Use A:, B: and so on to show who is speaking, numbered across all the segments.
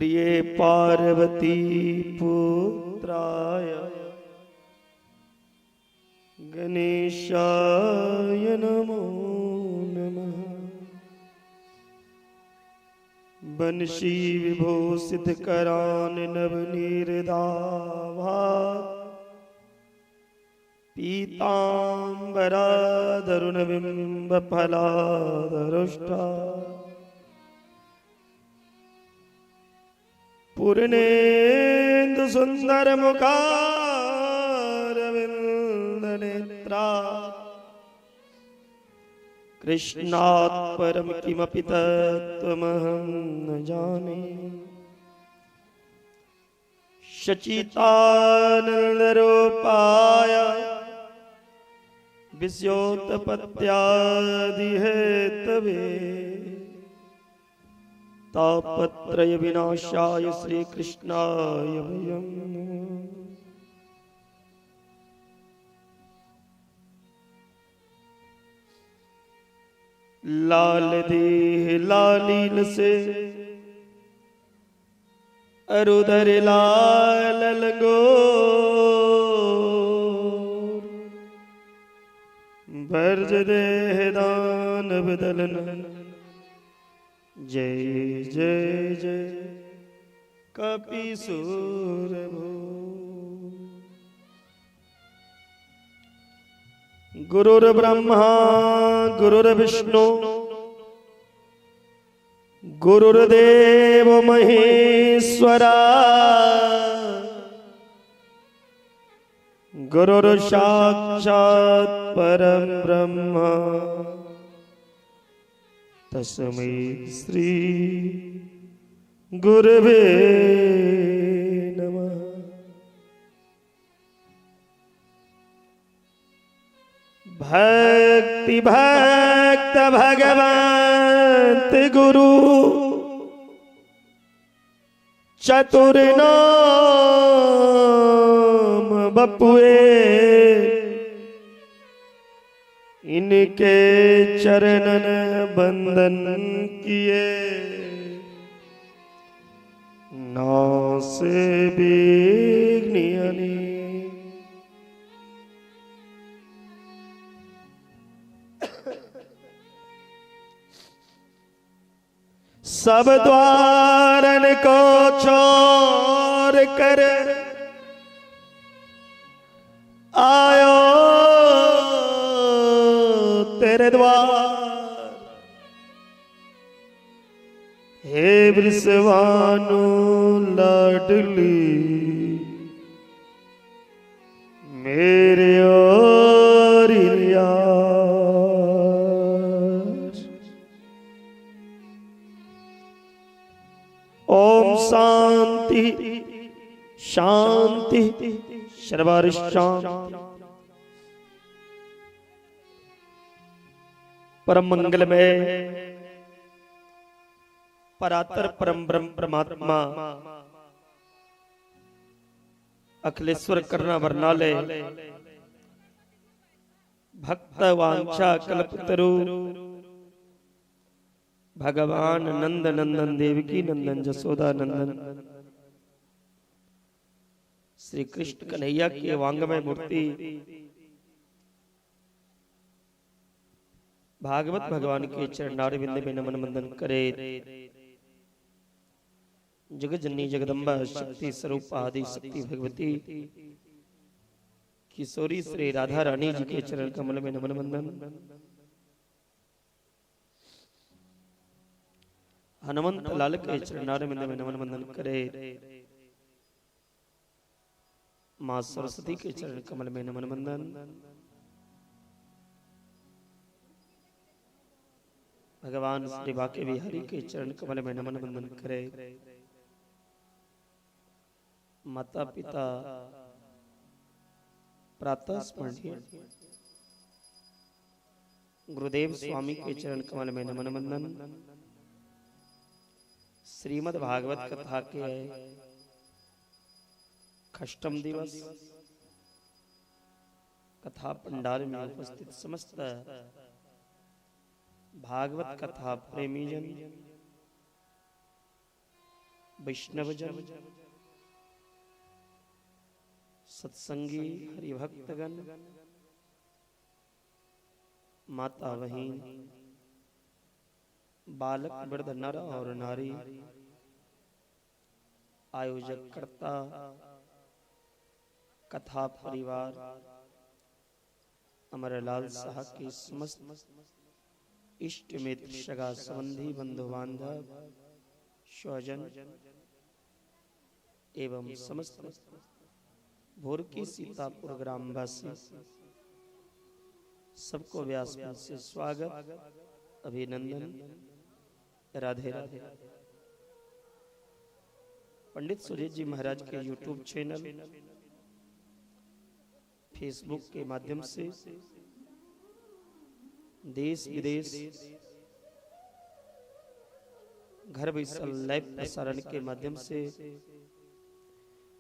A: प्रिय पार्वती पुत्राय गणेशाय नमो नमः। बंशी विभो सिद्ध करान नव निर्दावा पीतांबरा दरुण बिंब फलादरुष्टा पूर्णेन्दु सुंदर मुखारविंद नेत्रा कृष्णात् परम किमपि तत्त्वमहं न जाने। शचितानंद रूपाय विश्योत्पत्त्यादिहेतवे तापत्रय विनाशाय श्री कृष्णाय वयं। लाल देह लालीन से अरुधर लाल लंगोर भर्ज देह दान बदलन जय जय जय कपीसूर भो। गुरुर् ब्रह्मा गुरुर्विष्णु गुरुर्देव महेश्वरा गुरुर् साक्षात् परम ब्रह्म तस्मै श्री गुरुवे नमः। भक्ति भक्त भगवंत गुरु चतुर नाम बपुए इनके चरणन बंदन किए नास विघ्न अनेक। सब द्वारन को छोड़ कर आयो तेरे द्वार हे वृषभानु लाडली मेरे और ओम शांति शांति सर्वारिशांति। परम मंगलमय परातर परम ब्रह्म परमात्मा अखिलेश्वर करुणा वर्णालय भक्त वांछा कल्पतरु भगवान नंद नंदन देवकी नंदन जसोदा नंदन श्री कृष्ण कन्हैया के वांगमय मूर्ति भागवत भगवान के चरणारविंद में नमन वंदन करे। जगजननी जगदम्बा शक्ति स्वरूप आदि शक्ति भगवती किशोरी श्री राधा रानी जी के चरण कमल में नमन वंदन। हनुमंत लाल के चरणारविंद में नमन वंदन करे। मां सरस्वती के चरण कमल में नमन वंदन। भगवान श्री बाके बिहारी के चरण कमल में नमन वंदन करे। माता पिता प्रातः स्मरणीय गुरुदेव स्वामी के चरण कमल में नमन वंदन। श्रीमद् भागवत कथा के अष्टम दिवस कथा पंडाल में उपस्थित समस्त भागवत कथा प्रेमीजन, वैष्णवजन, सत्संगी हरिभक्तगण, माता बहिन, बालक वृद्ध नर और नारी, आयोजक कर्ता, कथा परिवार, अमरलाल साह के समस्त इष्ट मित्र, सगा संबंधी, बंधु बांधव, स्वजन एवं समस्त भोर की सीतापुर ग्रामवासी सबको व्यासपीठ से स्वागत, अभिनंदन, राधे राधे। पंडित सुरेश जी महाराज के YouTube channel, Facebook के माध्यम से देश विदेश घर बैसल लाइव प्रसारण के माध्यम से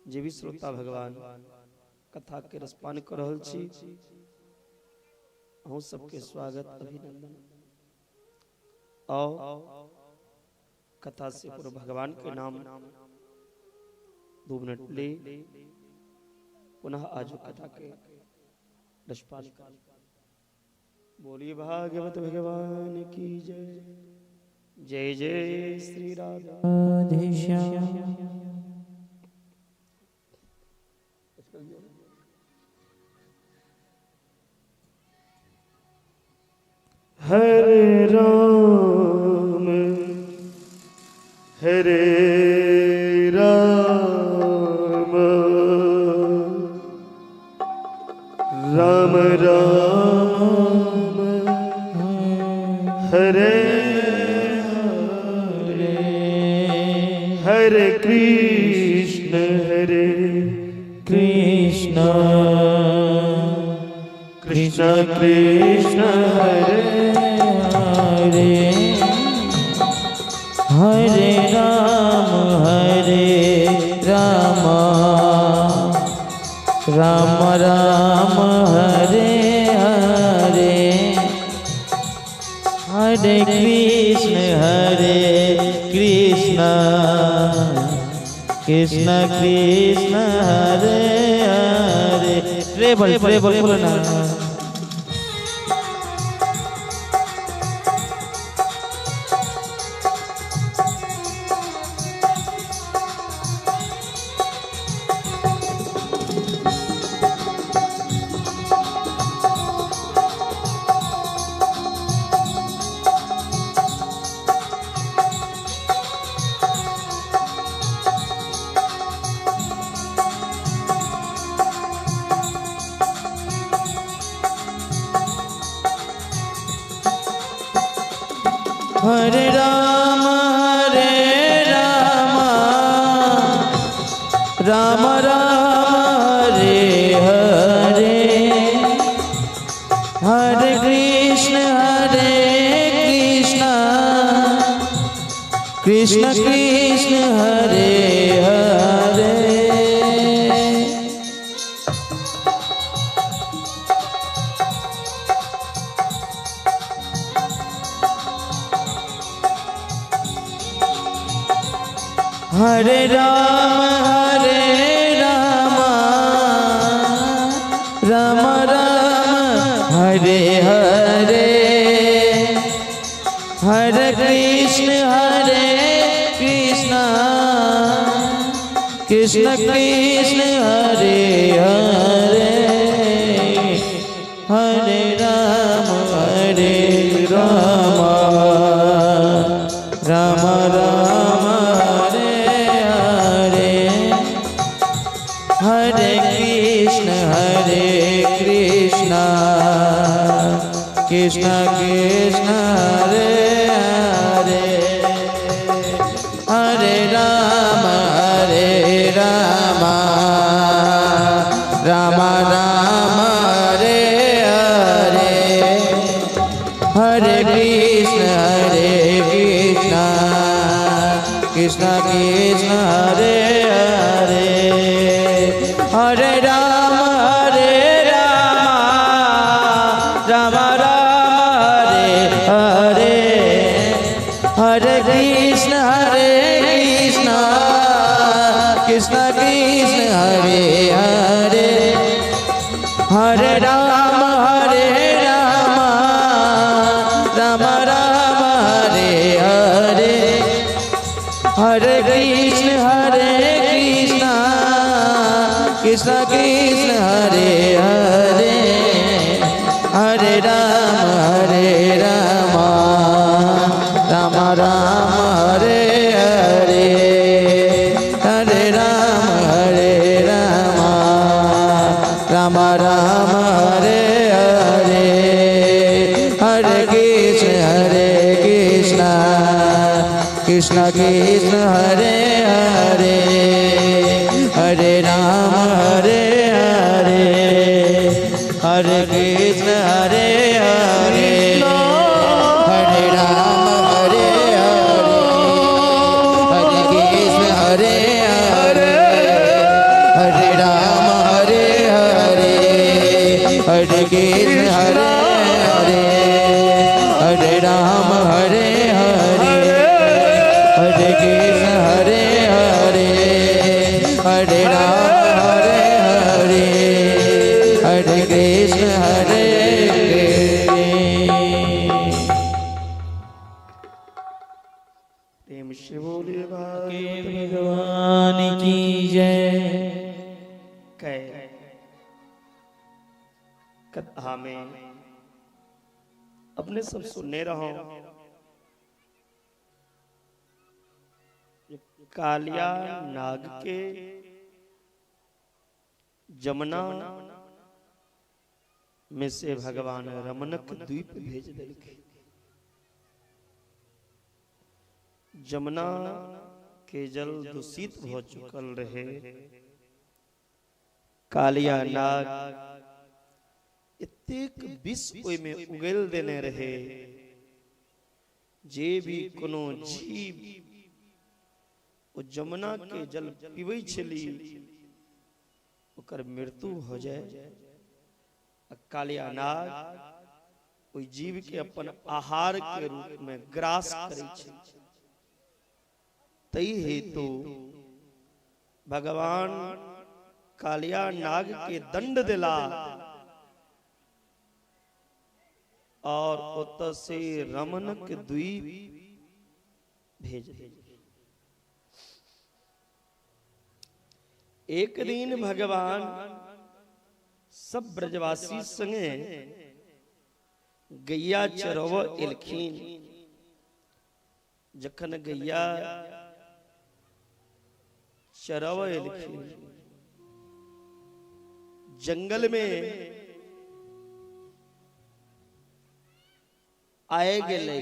A: जे भी श्रोता भगवान कथा के रसपान कर रहल छी, अहूँ सबके स्वागत अभिनंदन। आओ कथा से पूर्व भगवान के नाम 2 मिनट ले पुनः आज कथा के रसपान कर। बोलिए भागवत भगवान की जय। जय जय श्री राधे। हरे राम हरे राम राम राम हरे हरे, हरे कृष्ण हरे
B: कृष्ण कृष्ण कृष्ण हरे हरे, हरे राम हरे राम राम राम हरे हरे, हरे कृष्ण हरे कृष्ण कृष्ण कृष्ण हरे हरे। ट्रेबल ट्रेबल बोलो ना। हरे राम हरे राम राम राम हरे हरे, हरे कृष्ण कृष्ण कृष्ण हरे हरे। हरे राम हरे राम राम राम हरे हरे, हरे कृष्ण कृष्ण कृष्ण हरे हरे, हरे राम राम राम हरे हरे, हरे कृष्ण कृष्ण कृष्ण हरे हरे, हरे राम राम राम हरे हरे, हरे कृष्ण कृष्ण कृष्ण हरे हरे, हरे राम राम राम हरे हरे, हरे Hare Krishna Hare Krishna Krishna Krishna Hare Hare Hare Ram Hare Ram Ram Ram Hare Hare Hare Krishna Hare Krishna Krishna Krishna Hare Hare Hare Ram Hare Ram Ram Ram Hare Hare Hare Ram Hare Ram Ram Ram Hare Hare Hare Krishna Krishna Krishna Hare Hare Hare Ram Hare Hare Hare Krishna Hare Hare Hare Ram Hare Hare Hare Krishna Hare Hare Hare Ram Hare Hare Hare Krishna Hare Hare Hare Ram Hare Hare Hare Krishna Hare Hare Hare Ram Hare Hare Hare Krishna Hare Krishna.
A: प्रेम से बोलिए
B: भगवान की जय।
A: कथा में अपने सब सुनने रहो। कालिया नाग के जमुना में से भगवान रमणक द्वीप भेज दिलखिन। जमुना के जल दूषित हो चुकल रहे। कालिया नाग एतेक विष ओहि में उगेल देने रहे जे भी कोनो जीव ओ जमुना के जल पीबै छली ओकर मृत्यु हो जाए। कालिया नाग ओहि जीव के अपन आहार के रूप में ग्रास करै छै। तै हेतु भगवान कालिया नाग के दंड दिला और ओत से रमणक द्वीप भेज दे। एक दिन भगवान सब ब्रजवासी संगे गैया चरव एलखिन। जखन गैया चरव एलखिन जंगल में आए गेलै।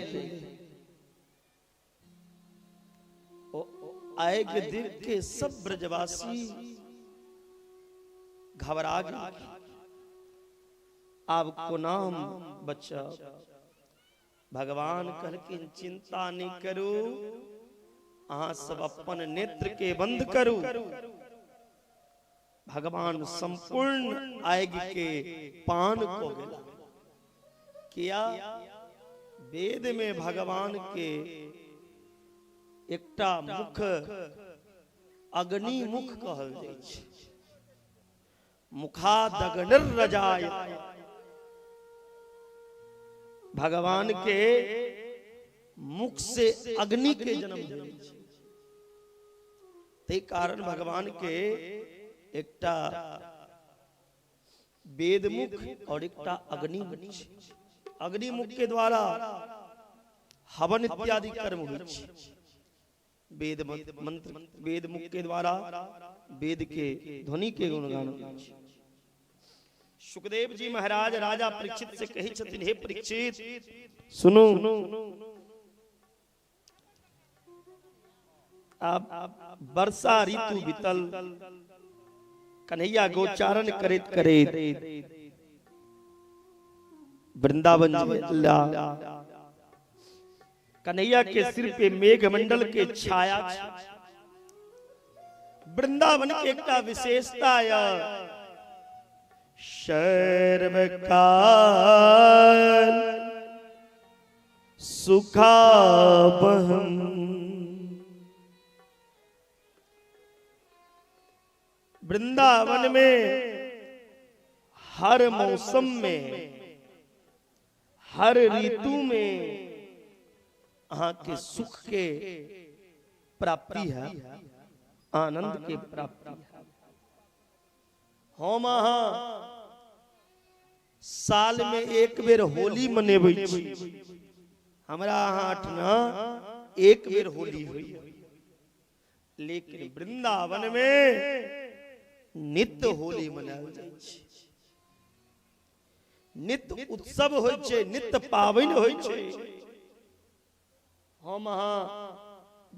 A: आए के देख के सब ब्रजवासी घबरा गए। अब कोना हम बचब। भगवान कहलखिन चिंता नहीं करू, अहाँ सब अपन नेत्र के बंद करू। भगवान संपूर्ण आग के पान को गेला। किया वेद में भगवान के एकटा मुख अग्नि मुख कहल जाइ छै। मुखादग्निर्रजाय भगवान के मुख से अग्नि के जन्म भेल छै। ताहि कारण भगवान के एकटा वेद मुख और एकटा अग्नि मुख छै। अग्नि मुख के द्वारा हवन इत्यादि कर्म होइ छै। वेद मंत्र वेद मुख के द्वारा वेद के ध्वनि के गुणगान होइ छै। सुखदेव जी महाराज राजा परीक्षित से कहै छथिन, हे परीक्षित सुनू, अब वर्षा ऋतु बीतल, कन्हैया गोचारण करैत करैत वृंदावन जिला कन्हैया के सिर पे मेघमंडल के छाया। वृंदावन के एकटा विशेषता सर्वकाल सुखावहम। वृंदावन में हर मौसम में, हर ऋतु में अहाँ के सुख के प्राप्ति है, आनंद के प्राप्ति है। हम अहाँ साल में एक बेर होली मनेबै छी, हमरा अहाँ अठना एक बेर होली होइया, लेकिन वृंदावन में नित्य होली मनायल जाइ छै, नित्य उत्सव होइ छै, नित्य पाबनि होइ छै। हम अहाँ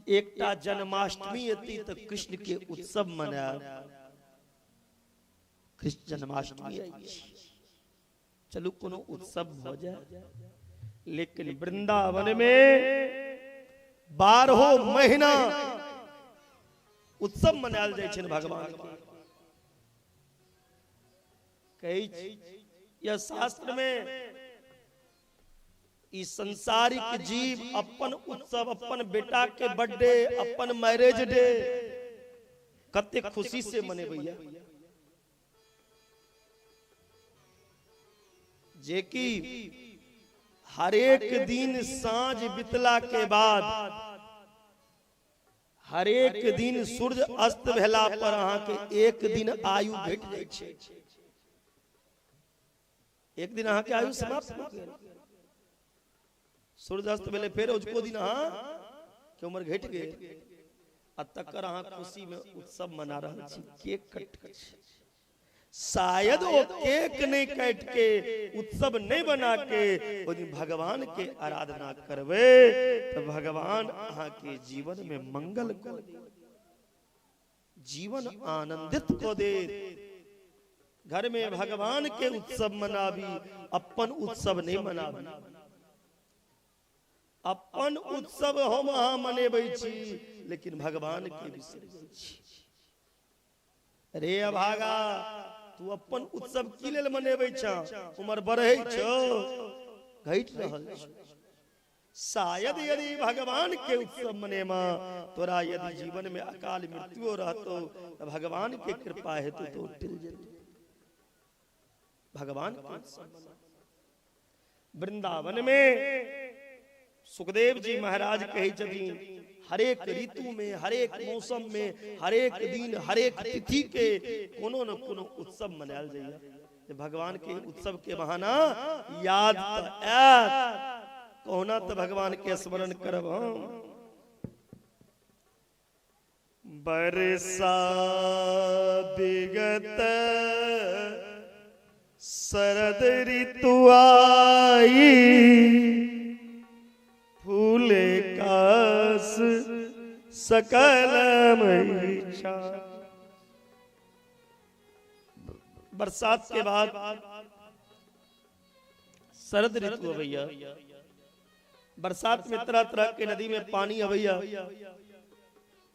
A: एकटा जन्माष्टमी एती तऽ कृष्ण के उत्सव मनायब, कृष्ण जन्माष्टमी अछि, चलू कोनो उत्सव भऽ जाय, लेकिन वृंदावन में 12 महीना उत्सव मनायल जाइ छै भगवान के। कहै यह शास्त्र में ई संसारिक जीव अपन उत्सव, अपन बेटा के बर्थडे, अपन मैरिज डे कते खुशी से मनेबैया, जे कि हरेक दिन साँझ बितला के बाद, हरेक दिन सूर्य अस्त भेला पर अहाँ के एक दिन आयु घटि जाइ छै, एक दिन अहाँ के आयु समाप्त हो गेल। सूर्य अस्त भेलै फेर ओजको दिन अहाँ के उम्र घटि गेल, आ तकर अहाँ खुशी में उत्सव मना रहल छी, केक कट छी। शायद वो केक नहीं काट के, उत्सव नहीं बना के ओ दिन भगवान के आराधना करबे तो भगवान अहाँ के जीवन में मंगल कर दे, जीवन आनंदित कर दे। घर में भगवान के उत्सव मनाबी, अपन उत्सव नहीं मनाबी। अपन उत्सव हम अहाँ मनेबै छी, लेकिन भगवान के बिसरि जाइ छी। रे अभागा, तू अपन उत्सव की लेल मनेबै छ? उम्र बढ़ै छौ, घटि रहल छौ। शायद यदि भगवान के उत्सव मनेमा तोरा यदि जीवन में अकाल मृत्यु रहतो तो भगवान के कृपा हेतु तो टल जेतौ। भगवान के उत्सव मना। वृंदावन में सुखदेव जी महाराज कहै छथिन, हरेक ऋतु में, हरेक मौसम में, हरेक दिन, हरेक तिथि के कोनो न कोनो उत्सव मनायल जाइए। भगवान के उत्सव के बहाना याद त आयत, कहुना तो भगवान के स्मरण करब हम। बरसा विगत शरद ऋतु आई, फूले कास सकल मैचा। बरसात के बाद शरद ऋतु अबैया, बरसात में तरह तरह के नदी में पानी अबैया,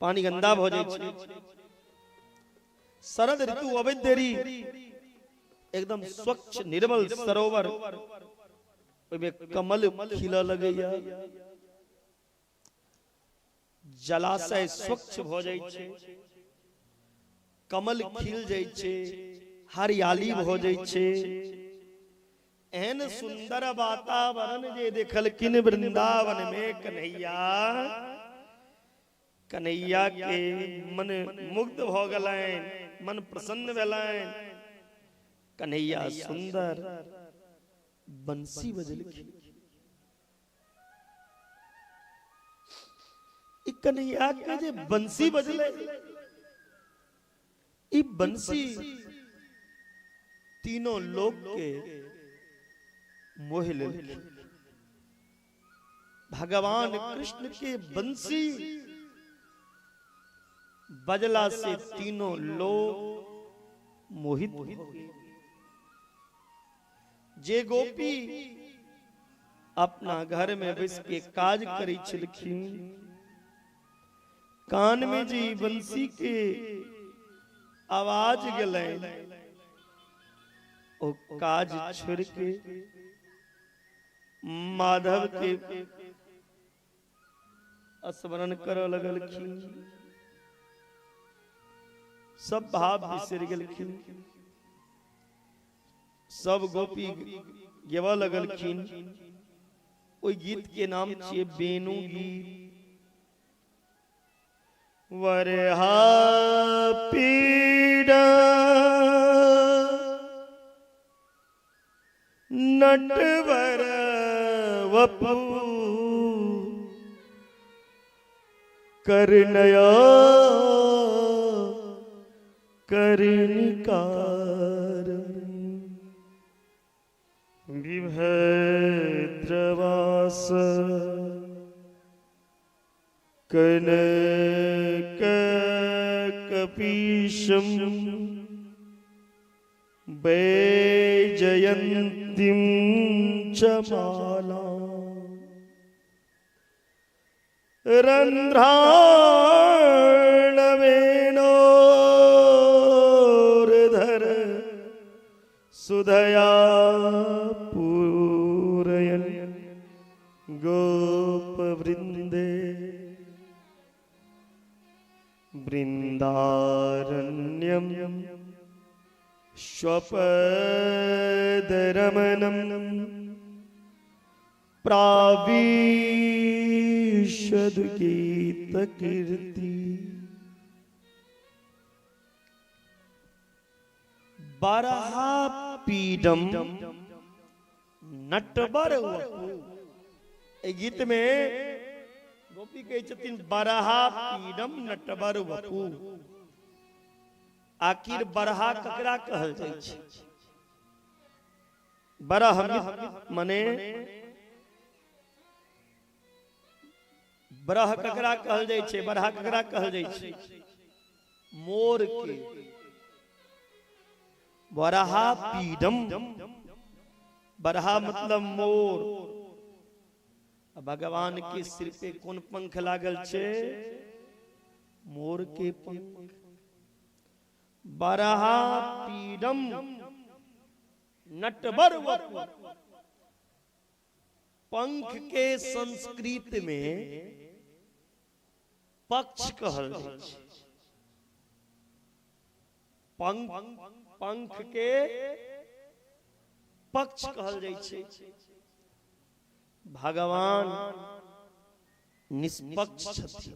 A: पानी गंदा हो जाइ छै। शरद ऋतु अबैत देरी एकदम स्वच्छ निर्मल सरोवर, ओहिमे कमल खिलऽ लगैया, जलाशय स्वच्छ भऽ जाइ छै, कमल खिल जाइ छै, हरियाली भऽ जाइ छै। एहन सुंदर वातावरण जे देखलखिन वृंदावन में कन्हैया, कन्हैया के मन मुग्ध भऽ गेलनि, मन प्रसन्न भेलनि। कन्हैया सुंदर बंसी बजलखिन। ई कन्हैया के जे बंसी बजलै, ई बंसी तीनों लोक के मोह लेलखिन। भगवान कृष्ण के बंसी बजला से तीनों लोग मोहित हो गए। जे गोपी अपना घर में बैस के काज करै छलखिन, कान में जी बंसी के आवाज गेलै, ओ काज छोड़ के माधव के स्मरण करऽ लगलखिन। सब भाव बिसरि गेलखिन, सब गोपी गेबऽ लगलखिन। ओहि गीत के नाम छियै बेनु गीत। वरहा पीड़ा नटवर वपु करनया करनिकार विभद्रवास कनक कपीशम वैजयंतीं च माला रन्ध्राणवेणोर्धर सुधया पूरयन् गोपवृन्दे वृन्दारण्यं स्वपदरमणं प्राविशद गीतकीर्ति। बारहा पीडम नटवर वपु। एहि गीत में गोपी कहै छथिन बरहा पीडम नटवर वपु। आखिर बरहा ककरा कहल जाइ छै? बरह मने बरह ककरा कहल जाइ छै? बरहा ककरा कहल जाइ छै? मोर के। बरहा पीडम, बरहा मतलब मोर। भगवान के सिर पे कोन पंख लागल छै? मोर के पंख। बरहा पीडम नटवर वपु। पंख के संस्कृत में पक्ष कहल जाइ छै। पंख, पंख के पक्ष कहल जाइ छै। भगवान निष्पक्ष छथिन,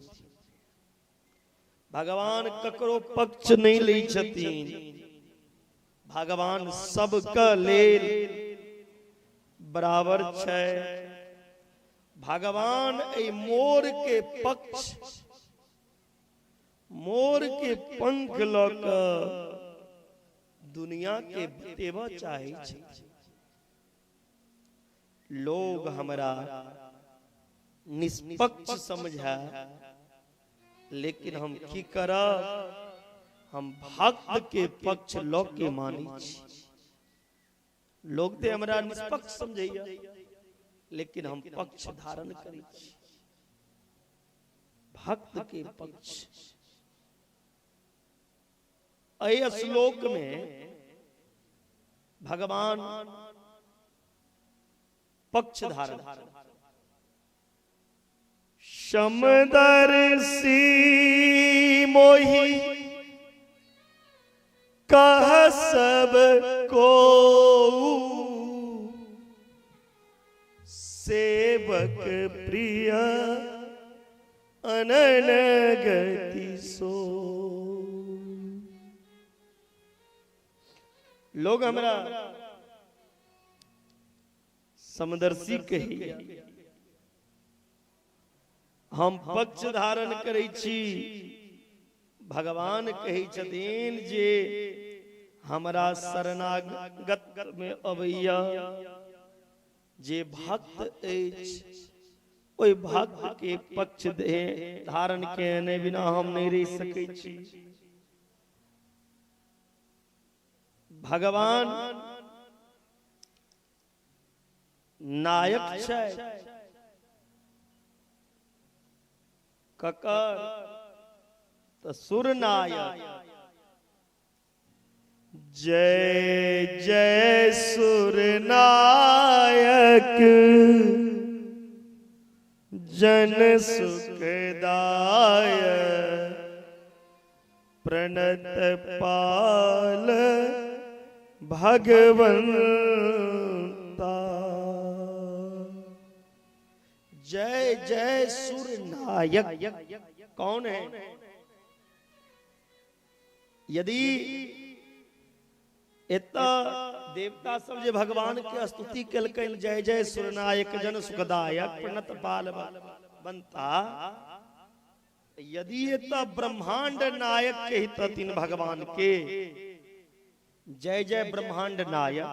A: भगवान ककरो पक्ष नहीं लै छथिन। भगवान सबके लेल बराबर छै। भगवान एहि मोर के पक्ष, मोर के पंख लऽ कऽ दुनिया के बतेबऽ चाहै छथिन। लोग हमरा निष्पक्ष समझा, लेकिन हम की करब? हम भक्त के पक्ष लऽ के मानै छी। लोग ते हमरा निष्पक्ष समझैया, लेकिन हम पक्ष धारण करै छी, भक्त के पक्ष। एहि श्लोक में भगवान पक्ष धारण। समदर्शी मोहि कह सब को सेवक प्रिय अनन गति सो। लोग हमरा समदर्शी कहिया, हम पक्ष धारण करै छी। भगवान कहै छथिन जे हमरा शरणागत में अबैया जे भक्त अछि, ओहि भक्त के पक्ष धारण केने बिना हम नहीं रहि सकै छी। भगवान नायक छै ककर? त सुर नायक। जय जय सुर नायक जन सुख सुखदाय प्रणत पाल भगवंता। जय जय सुर नायक कौन है? यदि एतऽ देवता सब जे भगवान के स्तुति केलकनि जय जय सुर नायक जन सुखदायक प्रणत पाल बनता, यदि एतऽ ब्रह्मांड नायक के हितथिन भगवान के जय जय ब्रह्मांड नायक,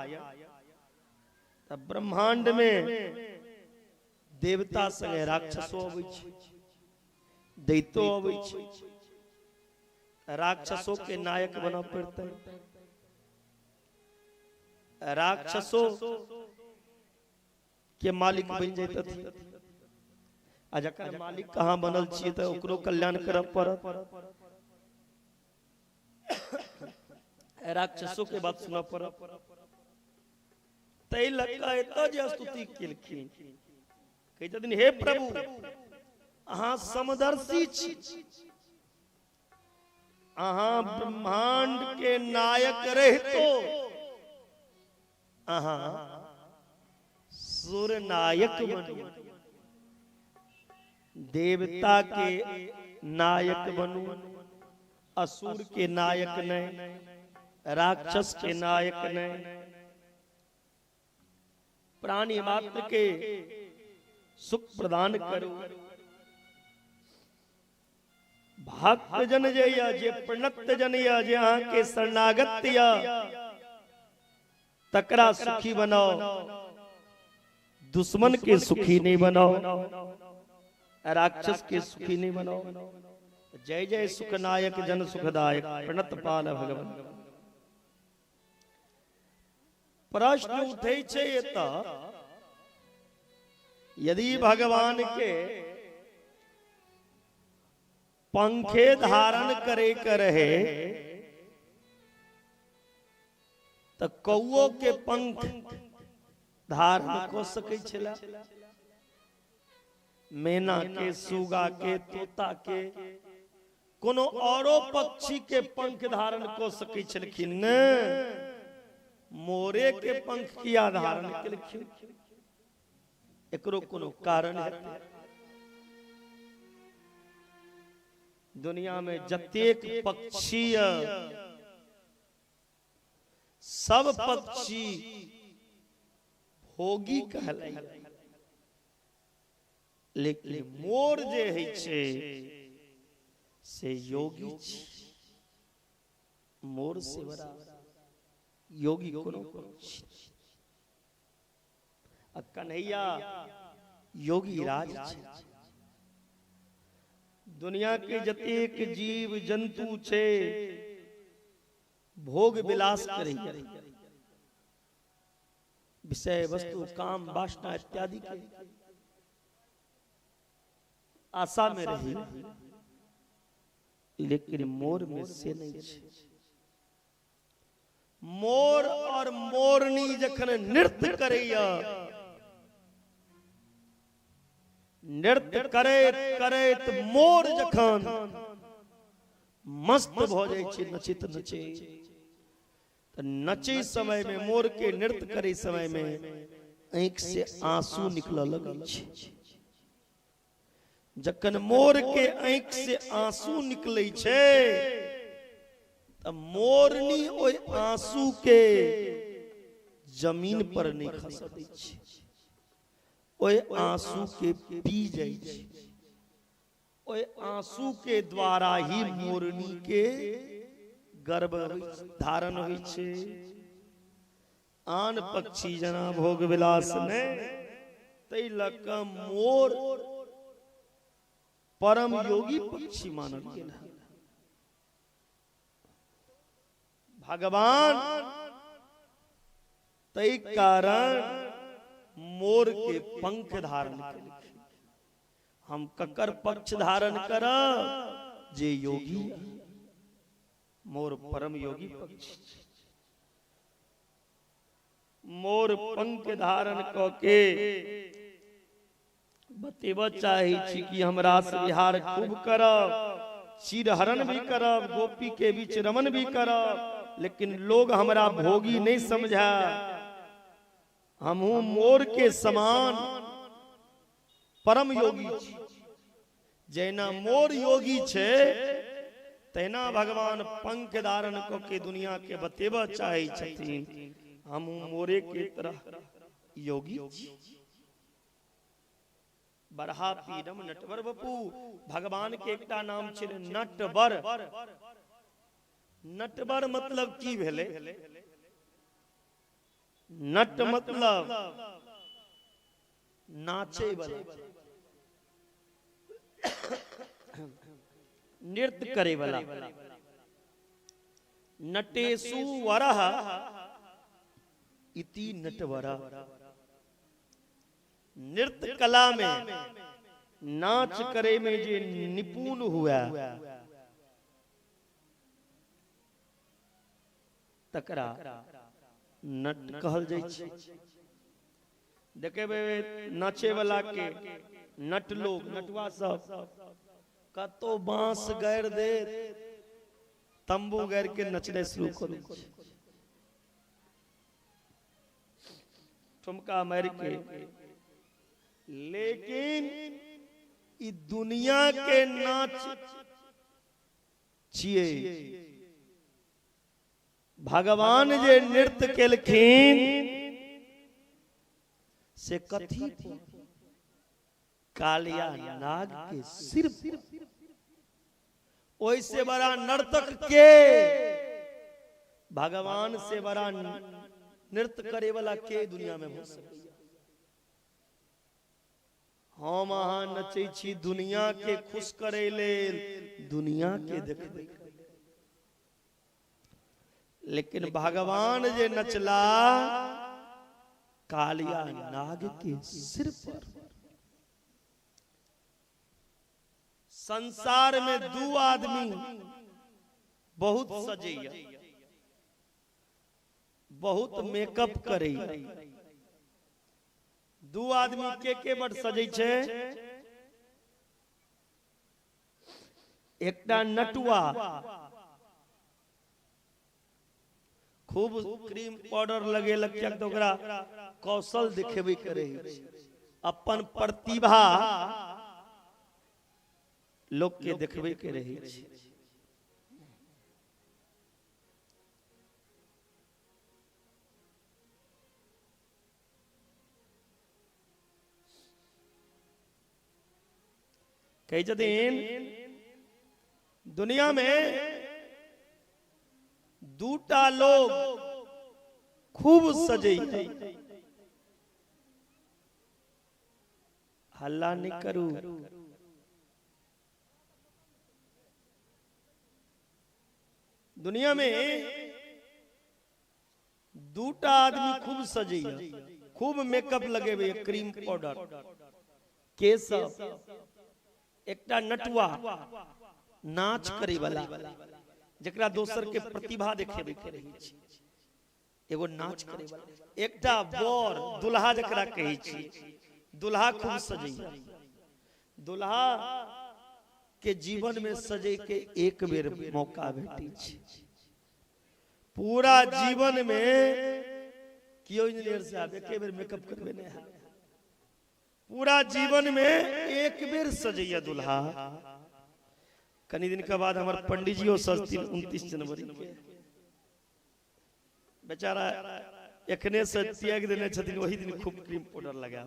A: तब ब्रह्मांड में देवता संगे राक्षसो अबै छै, दैतो अबै छै, राक्षसों के नायक बनऽ पड़तै, राक्षसों के मालिक बनि जैतथिन। आ जकर मालिक कहाँ बनल छियै तऽ ओकरो कल्याण करऽ पड़त, राक्षसों के बात सुनऽ पड़त। ताहि लऽ कऽ एतऽ जे स्तुति केलखिन, कहै छथिन हे प्रभु अहाँ समदर्शी छी, अहाँ ब्रह्मांड के नायक रहितो अहाँ सुर नायक बनू, देवता के नायक बनू, असुर के नायक नहीं, राक्षस के नायक नहीं, प्राणी मात्र के सुख प्रदान करू। भक्त जन जे या जे प्रणत जन या जे अहाँ के शरणागत या तकरा सुखी बनाओ, दुश्मन के सुखी नहीं बनाओ, राक्षस के सुखी नहीं बनाओ। जय जय सुखनायक जन सुखदायक प्रणत पाल भगवान। प्रश्न उठे छै एतऽ, यदि भगवान के पंखे धारण करे के रहे त कौओ के पंख धारण क सकै छला, मैना के, सुगा के, तोता के, कोनो औरो पक्षी के पंख धारण क सकै छलखिन ने, मोरे के पंख किया धारण केलखिन? एकरो कोनो कारण हेतै? दुनिया में जतेक पक्षी सब पक्षी भोगी कहलै, लेकिन मोर जे होइ छै से योगी छी। मोर से बड़ा योगी कोनो पक्षी। आ कन्हैया योगी राज छै। दुनिया के जतेक जीव जंतु छै भोग विलास करै, विषय वस्तु काम वासना इत्यादि के आशा में रही, लेकिन मोर में से नहीं छै। मोर और मोरनी जखन नृत्य करैया, नृत्य करैत करैत मोर जखन मस्त भ जाइ छै, नचैत नचैत, त नचै समय में मोर के नृत्य करे समय में आँखि से आंसू निकलऽ लगै छै। जखन मोर के आँखि से आंसू निकलै छै त मोरनी ओहि आंसू के जमीन पर नहि खसऽ दै छै, ओहि आंसू के पी जाइ छै। ओहि आंसू के द्वारा ही मोरनी के गर्भ धारण होइ छै। आन पक्षी जना भोग विलास ने, तै लऽ कऽ मोर परम योगी पक्षी मानल गेल है। भगवान तै कारण मोर के पंख धारण केलखिन। हम ककर पक्ष धारण करब? जे योगी। मोर परम योगी पक्ष। मोर पंख धारण क के बतेबऽ चाहै छी कि हम रास विहार खूब करब, चीरहरण भी करब, गोपी के बीच रमन भी करब, लेकिन लोग हमरा भोगी नहीं समझा। हमहू मोर के समान परम योगी छी। जैना मोर योगी छे तैना भगवान पंख धारण क के दुनिया के बतेबऽ चाहै छथिन, हमहू मोरे के तरह योगी छी। बरहा पीरम नटवर बपू, भगवान के एकटा नाम छै नटवर। नटवर मतलब की भेलै? नट मतलब नाचे वाला, नृत्य करे वाला। नटेसु वरह इति नटवर। नृत्य कला में नाच करे में जे निपुण हुआ तकरा नट कहल जाइ छै। देखेबै नाचे वाला के नट लोग, नटुआ सब कतो बांस गाड़ि दे, तंबू गाड़ि के नचने शुरू करू, ठुमका मार के। लेकिन ई दुनिया के नाच छियै। भगवान जे नृत्य केलखिन से कथी? कालिया नाग के सिर। ओइसे बड़ा नर्तक के, भगवान से बड़ा नृत्य करे वाला के दुनिया में हो सके? हम अहाँ नचै छी दुनिया के खुश करे लेल, दुनिया के देखबै, लेकिन भगवान जे नचला कालिया नाग के सिर पर। संसार में दू आदमी बहुत सजैया, बहुत मेकअप करैया। दू आदमी के बड़ सजै छै? एकटा नटुआ खूब क्रीम पाउडर लगेलक, कियाक तऽ ओकरा कौशल देखेबे करै, अपन प्रतिभा लोक के देखबे के रहै छै। कहै छथिन दुनिया में दूटा लोग खूब सजैया। हल्ला नहीं करू। दुनिया में दूटा आदमी खूब सजैया, खूब मेकअप लगेबे, क्रीम पाउडर के सब। एकटा नटुआ नाच करे वाला, जकरा दोसर के प्रतिभा देखेबे के रहै छै, एगो नाच करे वाला। एकटा बर दुल्हा जकरा कहै छी, दुल्हा खूब सजैया। दुल्हा के जीवन में सजे के एक बेर मौका भेटै छै। पूरा जीवन में कियो इंजीनियर साहब एक बेर मेकअप करबे नहीं है। पूरा जीवन में एक बेर सजैया दुल्हा। कनी दिन के बाद हमार पंडित जी सजथिन 29 जनवरी के। बेचारा एखने से त्याग देने छथिन, वही दिन खूब क्रीम पाउडर लगा।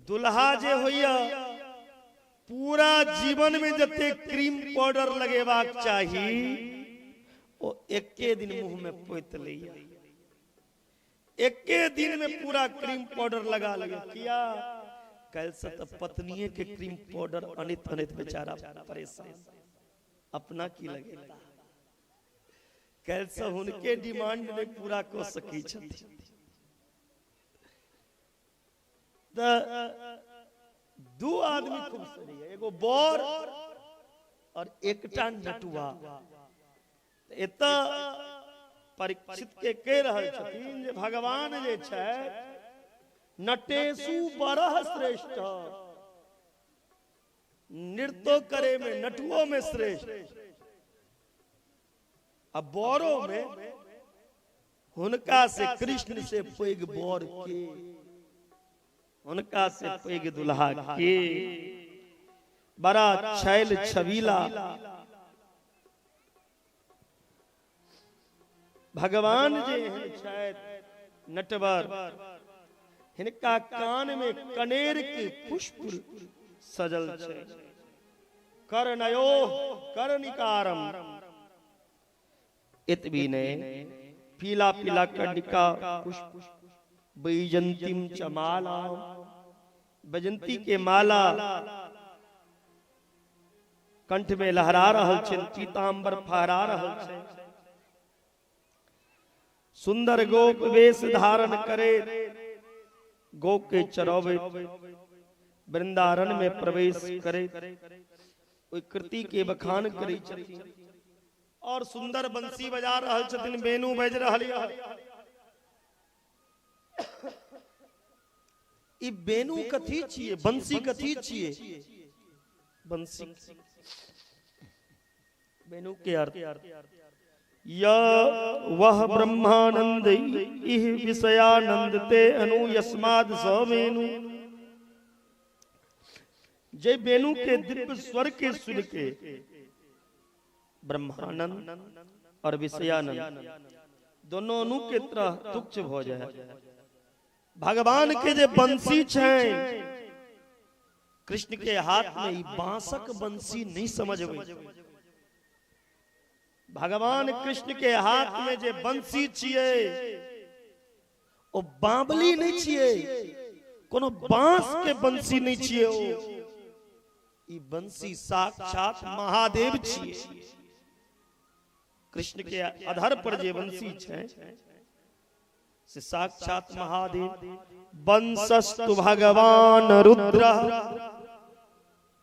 A: दुल्हा जे होइया पूरा जीवन में जते क्रीम पाउडर लगेबाक चाही ओ एके दिन मुंह में पोत लैया, एके दिन में पूरा क्रीम पाउडर लगा लिया। किया? कल से तो पत्निये के क्रीम पाउडर अनित अनित बेचारा परेशान, अपना की लगेता। कल से हुनके डिमांड नहीं पूरा कर सकी छथिन। दू आदमी खूब सजैया, एगो बर और एकटा नटुआ। एतऽ परीक्षित के कह रहल छथिन जे भगवान जे छै नटेशु बरह श्रेष्ठ, नृत्यो करे में नटुओ में श्रेष्ठ, आ बरो में हुनका से कृष्ण से पैघ बर के, हुनका से पैघ दुल्हा के। बड़ा छैल छबीला भगवान जे एहन छथि नटवर, हिनका कान में कनेर के पुष्प सजल छै। कर्णयो कर्णिकारम, एतबी नहि, पीला पीला कर्णिका पुष्प, बैजंतीम च माला, बैजंती के माला कंठ में लहरा रहल छै, पीताम्बर फहरा रहल छै। सुंदर गोप वेश धारण करे गो के चरौबे वृंदावन में प्रवेश करे, ओहि कृति के बखान करे छथिन और सुंदर बंसी बजा रहल छथिन, बेनू बज रहल यऽ। ई बेनू कथी छियै, बंसी कथी छियै? बंसी बेनू के अर्थ य वह ब्रह्मानंद इह विषयानंद ते अनु यस्माद स वेणु। जे बेनू के दिव्य स्वर के सुन के ब्रह्मानंद और विषयानंद दोनों अनु के तरह तुच्छ भ जाए। भगवान के जे बंसी छै कृष्ण के हाथ में, ई बांसक बंसी नहीं समझबै। भगवान कृष्ण के हाथ में जे बंसी छियै ओ बाबली नहीं छियै, कोनो बांस के बंसी नहीं छियै, ओ ई बंसी साक्षात महादेव छियै। कृष्ण के अधर पर जे बंसी छै से साक्षात महादेव। वंशस्तु भगवान रुद्र,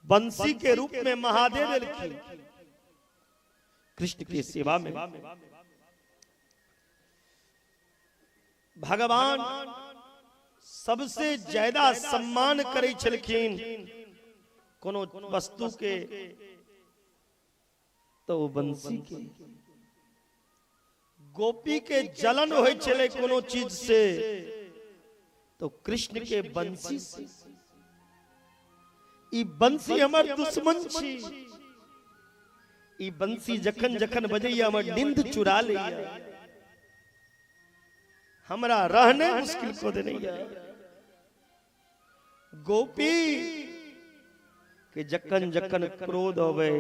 A: बंसी के रूप में महादेव एलखिन कृष्ण के सेवा में। भगवान सबसे ज्यादा सम्मान करै छलखिन कोनो वस्तु के, तो ओ बंसी के। गोपी के जलन होइ छलै कोनो चीज से, तो कृष्ण के बंसी से। ई बंसी हमर दुश्मन छी, ई बंसी जखन जखन बजैया हमर नींद चुरा लैया, हमरा रहने मुश्किल को देनैया। गोपी के जखन जखन क्रोध होवे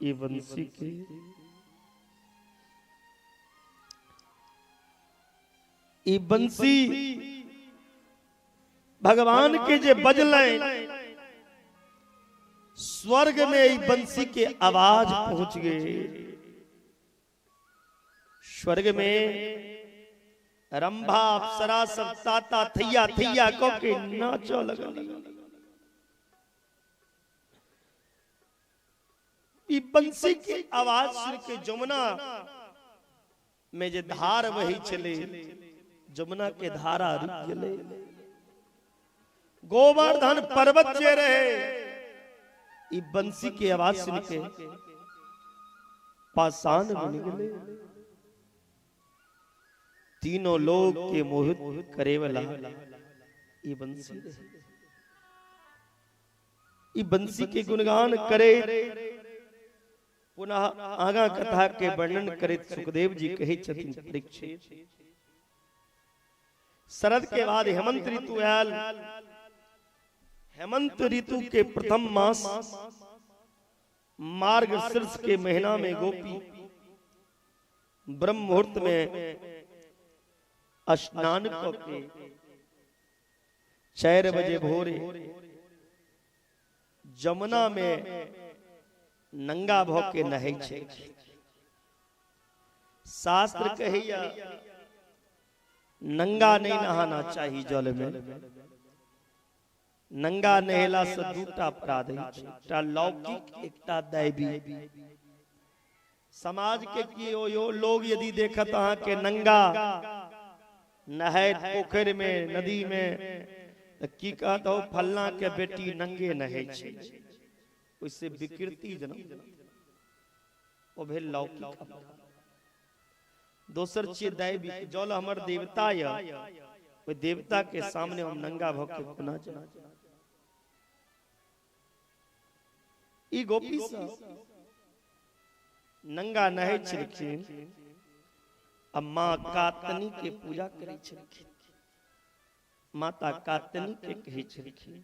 A: ई बंसी के। ई बंसी भगवान के जे बजलै स्वर्ग में ई बंसी के आवाज पहुंच गई। स्वर्ग में रंभा अप्सरा सब ताता थैया थैया क के नाचऽ लगल। ई बंसी के आवाज सुन के जमुना में जे धार बही छलै, जमुना के धारा रुक गेलै। गोवर्धन पर्वत जे रहे ई बंसी के आवाज सुन के पाषाण बन गेलै। तीनों लोग के मोहित करे वाला ई बंसी रहे। ई बंसी के गुणगान करे पुनः आगा कथा के वर्णन करैत सुखदेव जी कहै छथिन परीक्षित, शरद के बाद हेमंत ऋतु आयल। हेमंत ऋतु के प्रथम मास मार्ग शीर्ष के महीना में गोपी ब्रह्म मुहूर्त में स्नान करके 4 बजे भोरे जमुना में नंगा भ के नहै छै। शास्त्र कहैया नंगा नहीं नहाना चाही जल में। नंगा नहेला से दूटा अपराध होइ छै, एकटा लौकिक एकटा दैवी। समाज के कियो यो लोग यदि देखत अहाँ के नंगा नहाइत पोखरि में, नदी में, त की कहत हो, फल्ला के बेटी नंगे नहै छै। ओइसे विकृति जनम, ओ भेल लौकिक अपराध। दोसर छियै दैविक, जल हमर देवता य, ओहि देवता के सामने हम नंगा भ के कोना जायब। ई गोपी सब नंगा नहै छलखिन आ माँ कातनी के पूजा करै छलखिन। माता कातनी के कहै छलखिन,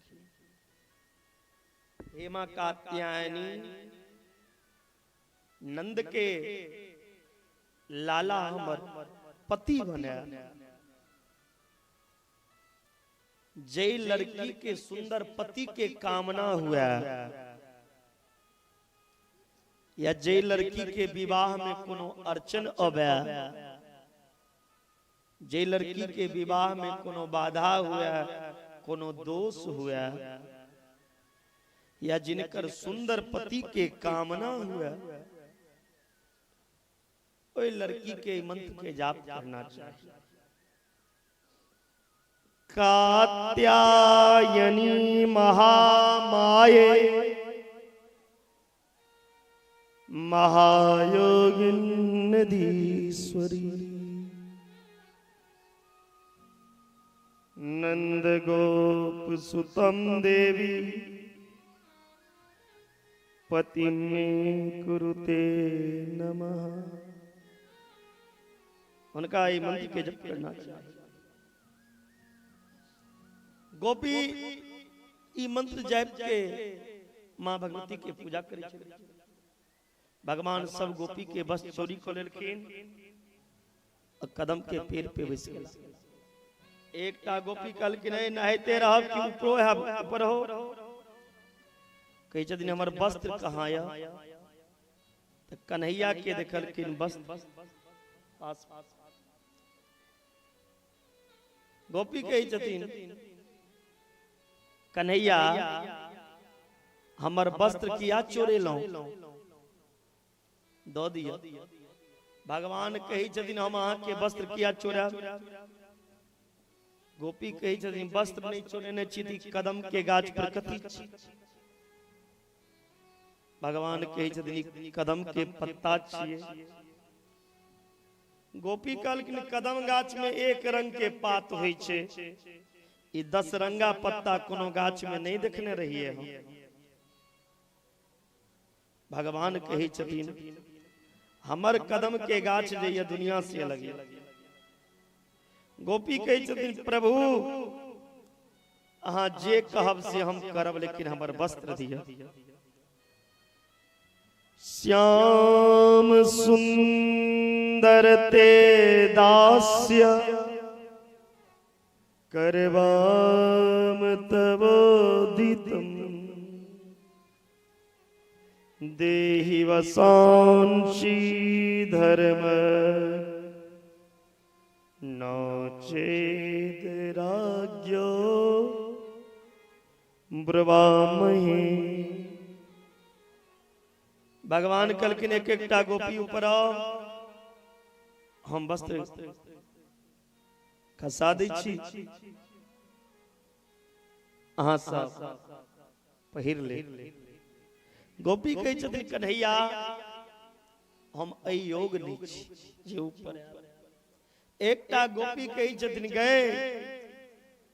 A: हे माँ कात्यायनी, नंद के लाला हमर पति बने। जे लड़की के सुंदर पति के कामना हुआ या जे लड़की के विवाह में कोनो अड़चन अबे, जे लड़की के विवाह में कोनो बाधा हुआ, कोनो दोष हुआ, या जिनकर सुंदर पति के कामना हुआ, ओई लड़की के मंत्र के जाप करना चाहिए। कात्यायनी महामाये महायोगिन्नधीश्वरी नंद गोप सुतम देवी पतिं मे कुरुते नमः। उनका ये मंत्र के जप करना चाहिए। गोपी ई मंत्र जप के माँ भगवती के पूजा करे छलखिन। भगवान सब गोपी के बस चोरी क लेलखिन आ कदम के पेड़ पे बैस गेला। एकटा गोपी कहलखिन, ए नहाइते रहब कि ऊपरो है, ऊपर हो। कहै छथिन, हमर वस्त्र कहाँ य? त कन्हैया के देखलखिन वस्त्र पास। गोपी कहै छथिन, कन्हैया हमर वस्त्र किया चोरेलहुं, दऽ दिअ। भगवान कहै छथिन, हम अहाँ के वस्त्र किया चोरायब? गोपी कहै छथिन, वस्त्र नहीं चोरेने छी त कदम के गाछ पर कथी छी? भगवान कहै छथिन, ई कदम के पत्ता छियै। गोपी कहलखिन, कदम गाछ में एक रंग के पात होइ छै, ई 10 रंगा पत्ता कोनो गाछ में नहीं देखने रहिए हम। भगवान कहै छथिन, हमर कदम के गाछ जे ये दुनिया से अलग है। गोपी कहै छथिन, प्रभु अहाँ जे कहब से हम करब, लेकिन हमर वस्त्र दिअ। श्याम सुंदर ते दास्य करवाम तवोदितम देहि वसांशी धर्म नो चेद राज्ञो ब्रुवामहे। भगवान कहलखिन, एक एकटा गोपी ऊपर आओ, हम वस्त्र खसा दै छी, अहाँ सब पहिर ले। गोपी कहै छथिन, कन्हैया हम अयोग नहि छी जे ऊपर। एकटा गोपी कहै छथिन, गए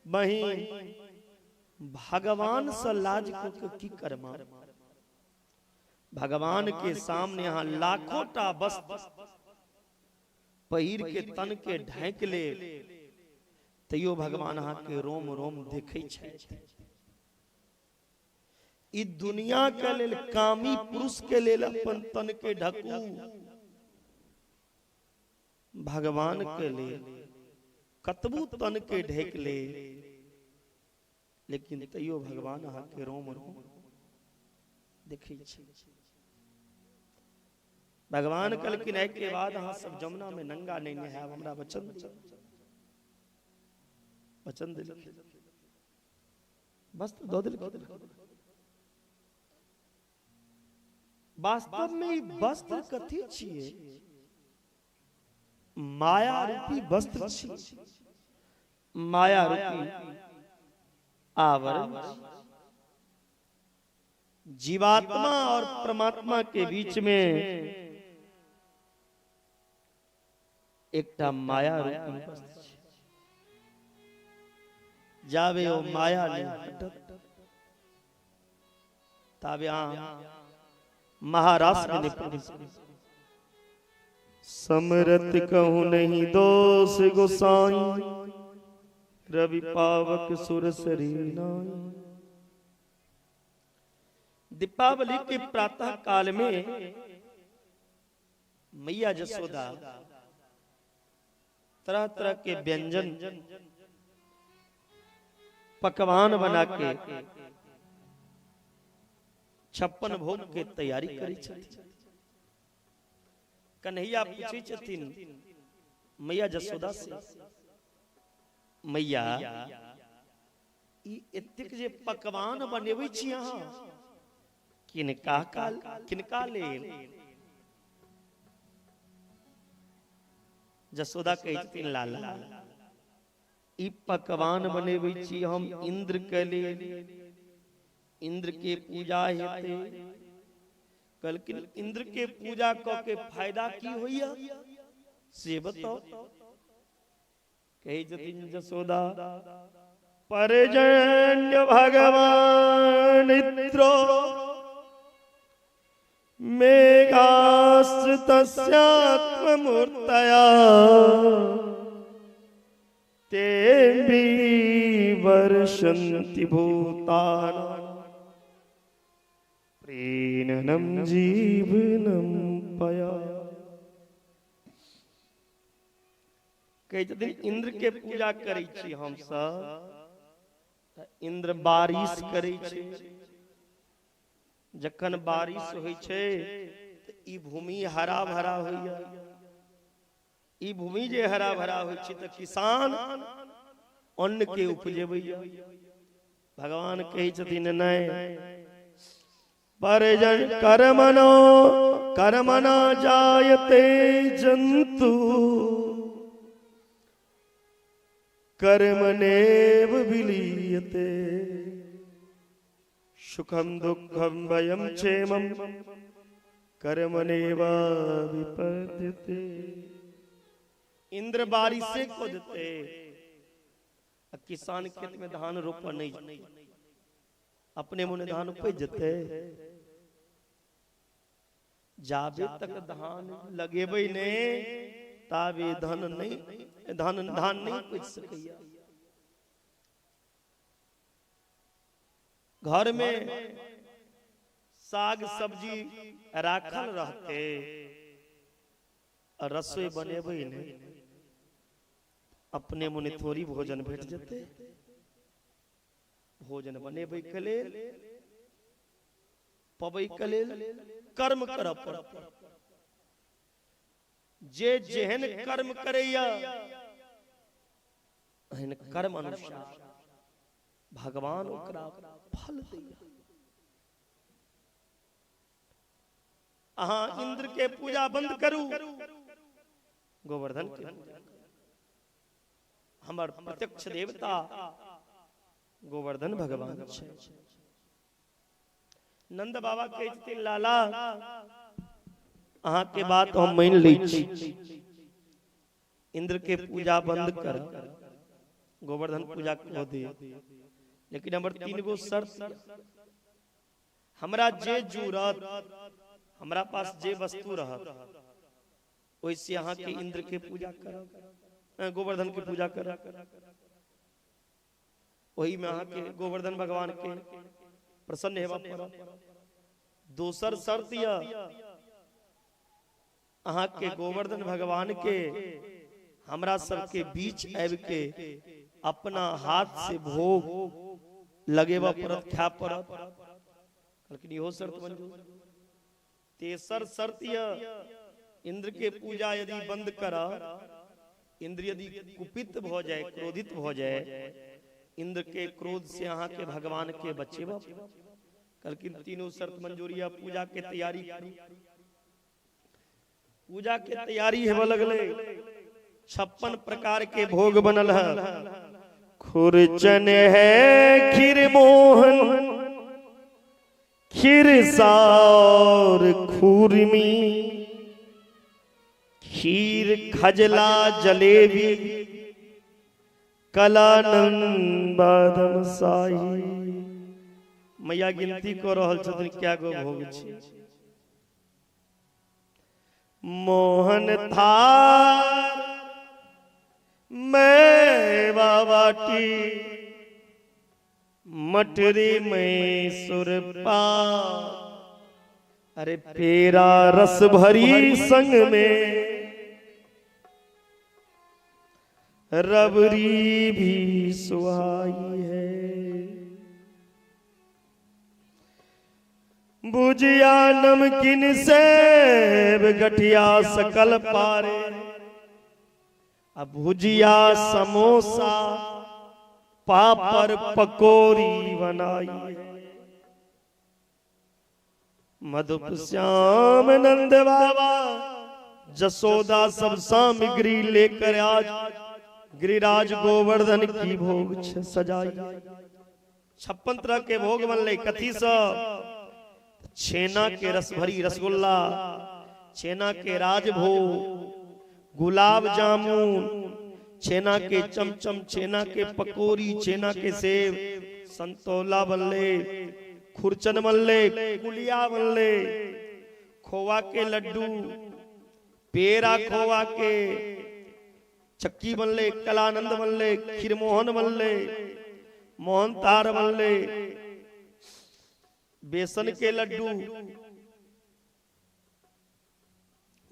A: बहिन भगवान से लाज को के की करमा? भगवान के सामने यहाँ लाखों टा वस्त्र पहिर के तन के ढांक ले, तैयो भगवान अहाँ के रोम रोम देखै छथि। ई दुनिया के लेल कामी पुरुष के लेल अपन तन के ढकू, भगवान के लेल कतबू तन के ढक ले, लेकिन तैयो भगवान अहाँ के रोम रोम देखै छै। भगवान कहलखिन, एहि के बाद अहाँ सब जमुना में नंगा नहीं नहायब, हमरा वचन दिअ। वचन देलखिन, वस्त्र दऽ देलखिन। वास्तव में ई वस्त्र कथी छियै? माया रूपी वस्त्र छी, माया रूपी आवरण। जीवात्मा और परमात्मा के बीच में एकटा माया रूपी वस्त्र छै। जाबे ओ माया नहि हटत ताबे अहाँ महारास में नहीं प्रवेश। समरत कहूँ नहीं दोष गोसाई, रवि पावक सुरसरी नाई। दीपावली के प्रातः काल में मैया जसोदा तरह तरह के व्यंजन पकवान बना के 56 भोग के तैयारी करी छथिन। कन्हैया पूछै छथिन मैया जसोदा से, मैया ई एतेक जे पकवान बनेबै छी अहाँ किनका किनका लेल? जसोदा कहै छथिन, लाला ई पकवान बनेबै छी हम इंद्र के लेल, इंद्र के पूजा हेतै। कहलखिन इंद्र के पूजा क के फायदा की होइया से बताओ। कहै छथिन जसोदा, परजन्य भगवान इन्द्रो मेघाश्रितस्यात्ममूर्तया ते वर्षन्ति भूतानां प्रीणनं जीवनं पया। कहै छथिन इंद्र के पूजा करै छी हमसब, इंद्र बारिश करै छै। जखन बारिश होइ छै तऽ ई भूमि हरा भरा होइया। ई भूमि जे हरा भरा होइ छै तऽ किसान अन्न के उपजेबैया। भगवान कहै छथिन नहि, परजन कर्मणो कर्मणा जायते जन्तु कर्मणेव विलीयते सुखम दुःखम भयम क्षेमम कर्मणेव विपद्यते। इंद्र बारिशे को देते, किसान खेत में धान रोपऽ नहीं, अपने मुने धान उपज जते। जाबे तक धान लगेबै ने ताबे धन नहीं धान धान नहीं उपज सकैया। घर में साग सब्जी राखल रहते, रसोई बनेबै ने अपने मुने थोड़ी भोजन भेट जते। भोजन बनेबै के लेल पबै के लेल कर्म करऽ पड़त। जे जेहन कर्म करैया एहन कर्म अनुसार भगवान ओकरा फल दैया। अहाँ इंद्र के पूजा बंद करू, गोवर्धन के पूजा। हमर प्रत्यक्ष देवता गोवर्धन भगवान छै। नंद बाबा कहै छथिन, लाला अहाँ के बात हम मान लै छी, इंद्र के पूजा बंद कर गोवर्धन पूजा कऽ दे, लेकिन हमर 3 गो शर्त। हमरा जे जुड़त, हमरा पास जे वस्तु रहत ओहिसे अहाँ के इंद्र के पूजा करब, गोवर्धन के पूजा करब, ओही में अहाँ के गोवर्धन भगवान के प्रसन्न हेबा पड़त। दोसर शर्त यह, अहाँ के गोवर्धन भगवान के हमरा सबके बीच आबि के अपना हाथ से भोग लगेबा पड़त, खाय पड़त। कहलखिन इहो शर्त मंजूर। तेसर शर्त यह, इंद्र के पूजा यदि बंद कर, इंद्र यदि कुपित भ जाए, क्रोधित भ जाए, इंद्र के क्रोध से अहाँ के भगवान के बचेबा। कहलखिन तीनों शर्त मंजूरी है, पूजा के तैयारी, पूजा के तैयारी हेबऽ लगले। 56 प्रकार के भोग बनल है। खुरचन है खीर मोहन, खीर सार खुरमी, खीर खजला जलेबी, कलानंद बादम साही। मैया गिनती कऽ रहल छथिन क्या गो भोग छै। मोहन थार मैं बाबाटी, मटरी में सुरपा, अरे पेरा रस भरी संग में, रबरी भी सुहाई है। भुजिया नमकीन सेब गठिया सकल पारे, अब भुजिया समोसा पापड़ पकौड़ी बनाई। मधुप श्याम नंद बाबा जसोदा सब सामग्री लेकर आज गिरिराज गोवर्धन की भोग सजाई। 56 तरह के भोग बनले। कथी सब? छेना के रस भरी रसगुल्ला, छेना के राजभोग, गुलाब जामुन, छेना के चमचम, छेना के पकौड़ी, छेना के सेब, संतोला बनले, खुरचन बनले, कुलिया बनले, खोवा के लड्डू, पेड़ा खोवा के चक्की बनले, कलानंद बनले, खीरमोहन बनले, मोहन तार बनले, बेसन के लड्डू,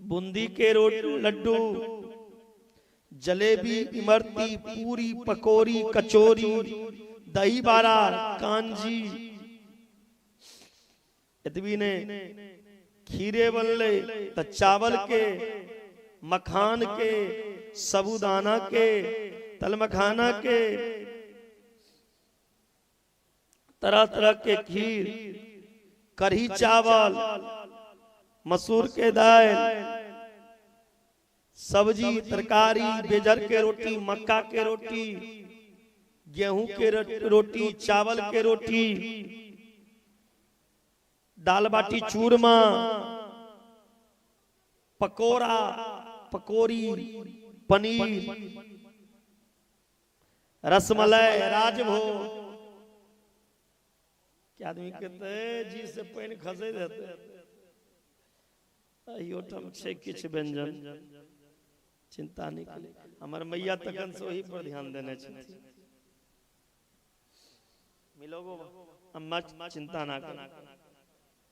A: बूंदी के लड्डू, जलेबी, इमरती, पूरी, पकौड़ी, कचौरी, दही बारा, कांजी। एतबी ने खीरे बनले त चावल के, मखान के, साबूदाना के, तलमखाना के, तरह तरह के खीर, कढ़ी चावल, मसूर के दाल, सब्जी, तरकारी, बेजर के रोटी, मक्का के रोटी, गेहूं के रोटी, चावल के रोटी, दाल बाटी चूरमा, पकौड़ा, पकौड़ी, पनीर, रसमलाई, राजभोग। क्या आदमी कहते जी से पानि खसैत हेतै। अहियोठाम छै किछु व्यंजन, चिंता नहीं करी। हमर मैया तखन से ओही पर ध्यान देने छथिन। मिलोगो अम्मा, चिंता ना कर,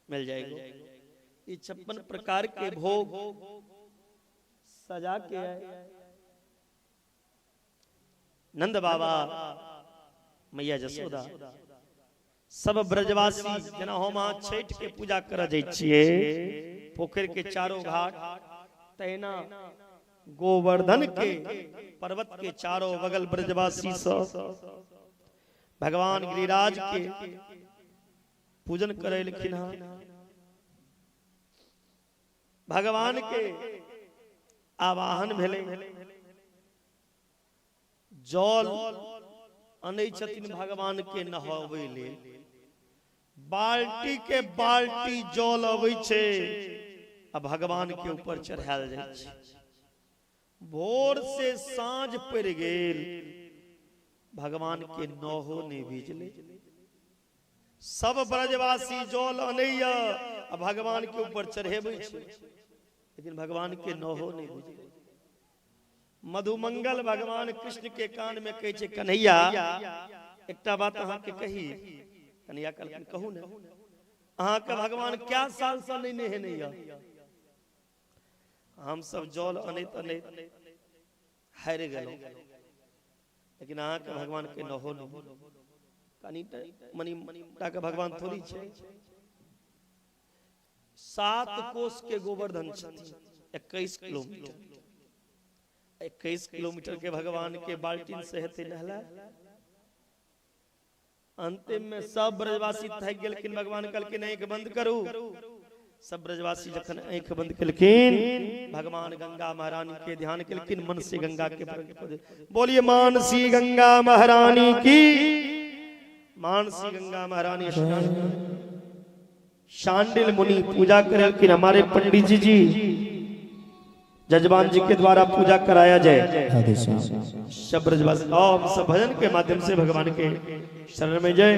A: मिल जाएगी। ये 56 प्रकार के भोग सजा के आए नंद बाबा, मैया जसोदा, सब ब्रजवासी। जना हम अहाँ छठि के पूजा कर जाइ छियै पोखरि के चारों घाट, तहिना गोवर्धन के पर्वत के चारों बगल ब्रजवासी सब भगवान गिरिराज के पूजन करेलखिन हँ। भगवान के आवाहन भेलै, जल अनै छथिन भगवान के नहाबै लेल, बाल्टी के बाल्टी जल अबै छै आ भगवान के ऊपर चढ़ायल जाइ छै। भोर से साँझ पड़ि गेल, भगवान के नहो नहि भिजलै। सब ब्रजवासी जल अनैया आ भगवान के ऊपर चढ़ेबै छै, लेकिन भगवान के नहो नहि भिजलै। मधुमंगल भगवान कृष्ण के कान में कहै छै, कन्हैया एकटा बात अहाँ के कही। कन्हैया कहलखिन कहू ने। अहाँ के भगवान क्या साल से नहीं नहेने या? हम सब जल अनैत अनैत हारि गेलहुँ, लेकिन अहाँ के भगवान के नहो नहि। कनि मनी टा के भगवान थोड़ी छै। 7 कोस के गोवर्धन छथिन, 21 किलोमीटर, 21 किलोमीटर के भगवान के बाल्टीन से हेतै नहला। अंतिम में सब ब्रजवासी थक गेलखिन। भगवान कहलखिन आँख बंद करू। सब ब्रजवासी जखन आँख बंद केलखिन, भगवान गंगा महारानी के ध्यान केलखिन, मन से गंगा के बोलिए मानसी गंगा महारानी की। मानसी गंगा महारानी स्नान शांडिल मुनि पूजा करेलखिन। हमारे पंडित जी जी जजमान जी के द्वारा पूजा कराया जाए। सब ब्रजवासी हम सब भजन के माध्यम से भगवान के शरण में जाए।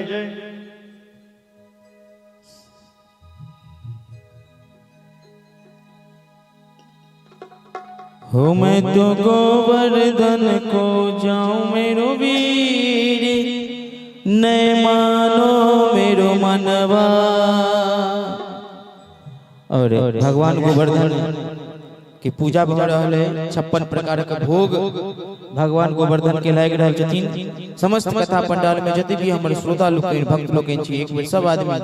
B: हो मैं तो गोवर्धन को जाऊं मेरो वीर, नहीं मानो मेरो मनवा। और भगवान गोवर्धन की पूजा भ रहल है। 56 प्रकार के भोग भगवान गोवर्धन के लागि रहल छथिन। समस्त कथा पंडाल में जते भी हमर श्रोता लोकनि भक्त लोकनि छी, एक बेर सब आदमी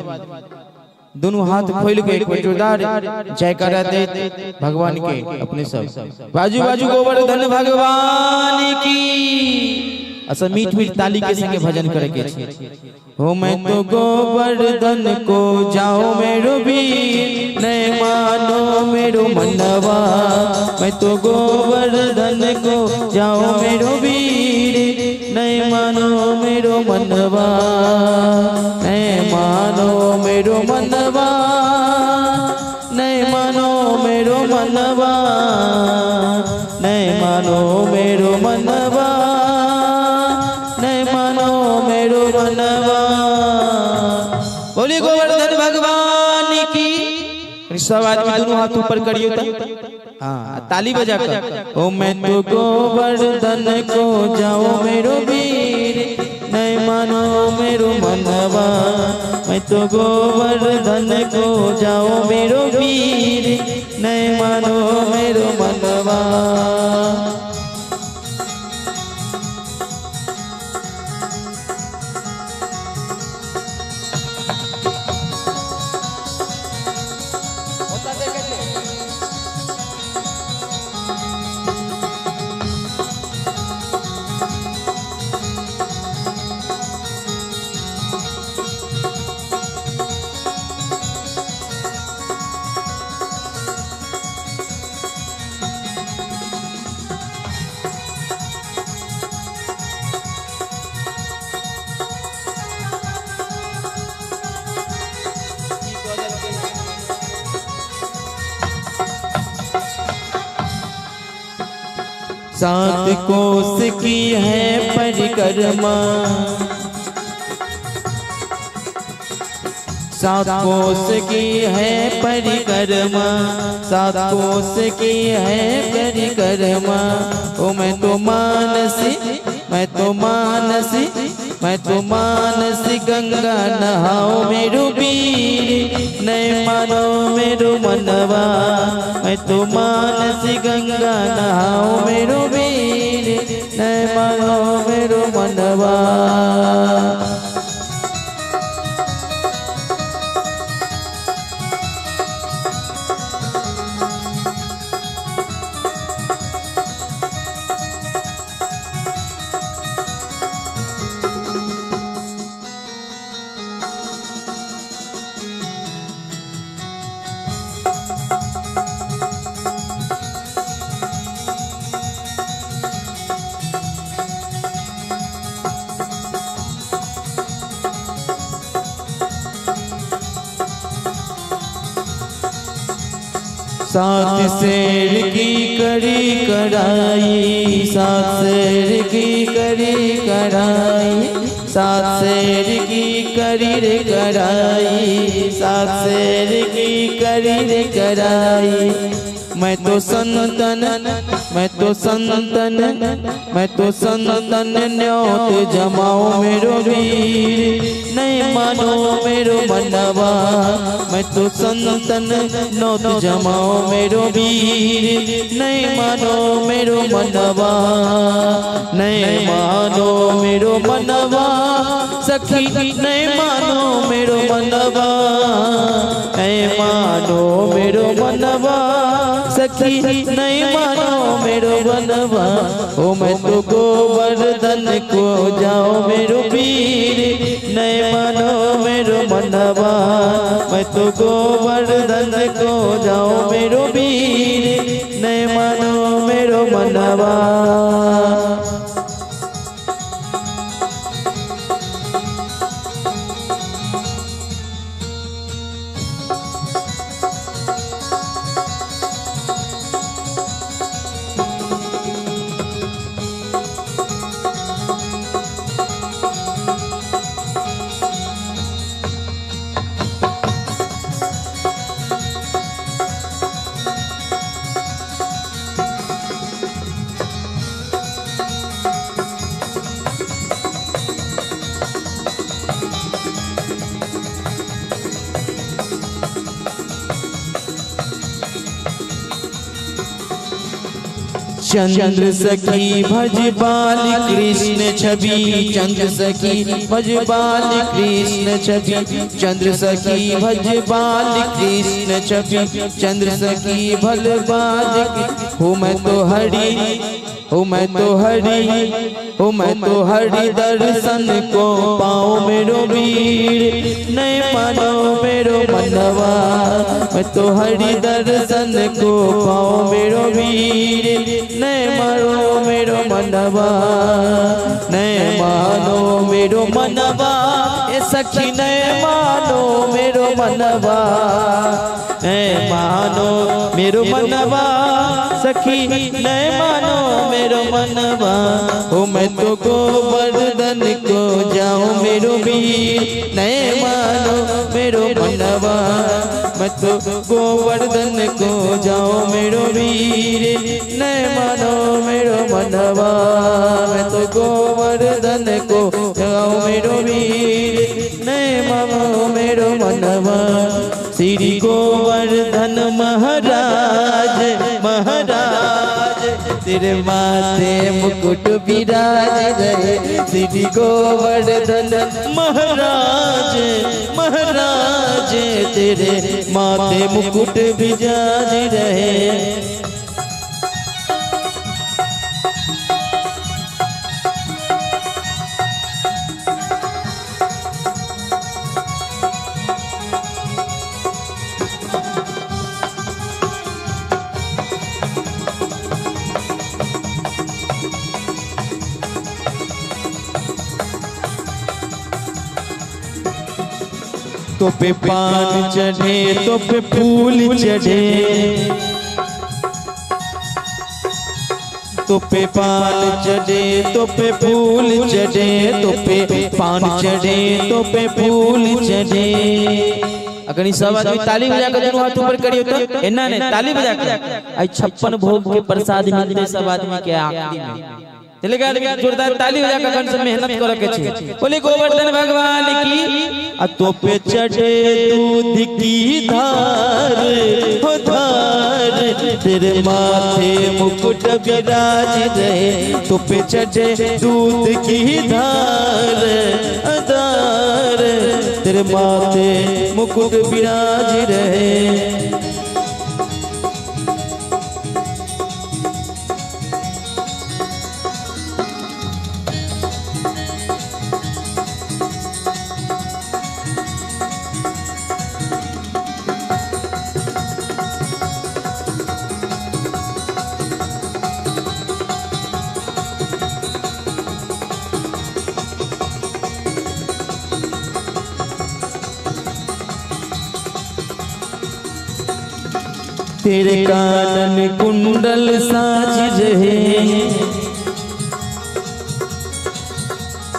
B: दोनों हाथ खोल के एक बेर जोरदार जयकारा देत भगवान के अपने सब बाजू बाजू गोवर्धन भगवान की। असा मीठ मीठ ताली के संगे भजन करे के छी। हो मैं तो गोवर्धन को जाऊं मेरो वीर, नहीं मानो मेरो मनवा। मैं तो गोवर्धन को जाऊं मेरो वीर, नहीं मानो मेरो मनवा। नहीं मानो मेरो मनवा, नहीं मानो मेरो मनवा, नहीं मानो मेरो मनवा, नहीं मानो मेरो मनवा। बोलिए गोवर्धन भगवान की। सब आदमी दोनों हाथ ऊपर करियो तो हाँ ताली बजा कर। ओ मैं तो गोवर्धन को जाऊं मेरो वीर, नहीं मानो मेरो मनवा। मैं तो गोवर्धन को जाऊं मेरो वीर, नहीं मानो मेरो मनवा। सात कोस की है परिक्रमा, सात कोस की है परिक्रमा, सात कोस की है परिक्रमा। ओ मैं तो मानसी, मैं तो मानसी, मैं तो मानसी गंगा नहाओ मेरो वीर, नहीं मानो मेरो मनवा। मैं तो मानसी गंगा नहाओ मेरो वीर, नहीं मानो मेरो मनवा। सात शेर की करी कढ़ाई, सात शेर की करी कढ़ाई, सात शेर की करी रे कढ़ाई, सात शेर की करी रे कढ़ाई। मैं तो संतन, मैं तो संतन, मैं तो संतन न्योत जमाओ मेरो वीर, नहीं मानो मेरो मनवा। मैं तो संतन न्योत जमाओ मेरो वीर, नहीं मानो मेरो मनवा। नहीं मानो मेरो मनवा सखी, नहीं मानो मेरो मनवा। नहीं मानो मेरो मनवा सखी, नहीं मानो मेरो मनवा। ओ मैं तो गोवर्धन गोवर्धन को जाओ मेरो वीर, नहीं मानो मेरो मनवा। मैं तो गोवर्धन को जाओ मेरो वीर, नहीं मानो मेरो मनवा। चंद्र सखी भज बाल कृष्ण छवि, चंद्र सखी भज बाल कृष्ण छवि, चंद्र सखी भज बाल कृष्ण छवि, चंद्र सखी भल बाल। हो मैं तो हरि, हो मैं तो हरि, हो मैं तो हरि दर्शन को पाओ मेरो वीर, नहीं मानो मेरो मनवा। मैं तो हरि दर्शन को पाओ मेरो वीर, नहीं मानो मेरो मनवा। नहीं मानो मेरो मनवा, ए सखी नहीं मानो मेरो मनवा। नहीं मानो मेरो मनवा, सखी नहीं मानो मेरो मनवा। हो मैं तो गोवर्धन को जाऊं मेरो वीर, नहीं मानो मेरो मनवा। मैं तो गोवर्धन को जाऊं मेरो वीर, नहीं मानो मेरो मनवा। मैं तो गोवर्धन को जाऊं मेरो वीर, नहीं मानो मेरो मनवा। श्री गोवर्धन महाराज महाराज, तेरे माथे मुकुट विराज रहे। श्री गोवर्धन महाराज महाराज, तेरे माथे मुकुट विराज रहे। तो पे पान चढ़े, तो पे फूल चढ़े, तो पे पान चढ़े, तो पे फूल चढ़े, तो पे पान चढ़े, तो पे फूल चढ़े।
C: अगर सब आदमी ताली बजा के दोनों हाथ ऊपर करियो तो एना ने ताली बजा के आई 56 भोग के प्रसाद मिलते सब आदमी के आखिरी में। चलेगा जोरदार ताली बजा के कन से मेहनत करे के छे। बोले गोवर्धन भगवान की।
B: आ तो पे चढ़े दूध की धार, हो धार, तेरे माथे मुकुट विराज रहे। तो पे चढ़े दूध की धार, अदार, तेरे माथे मुकुट विराज रहे। तेरे कानन कुंडल साज रहे,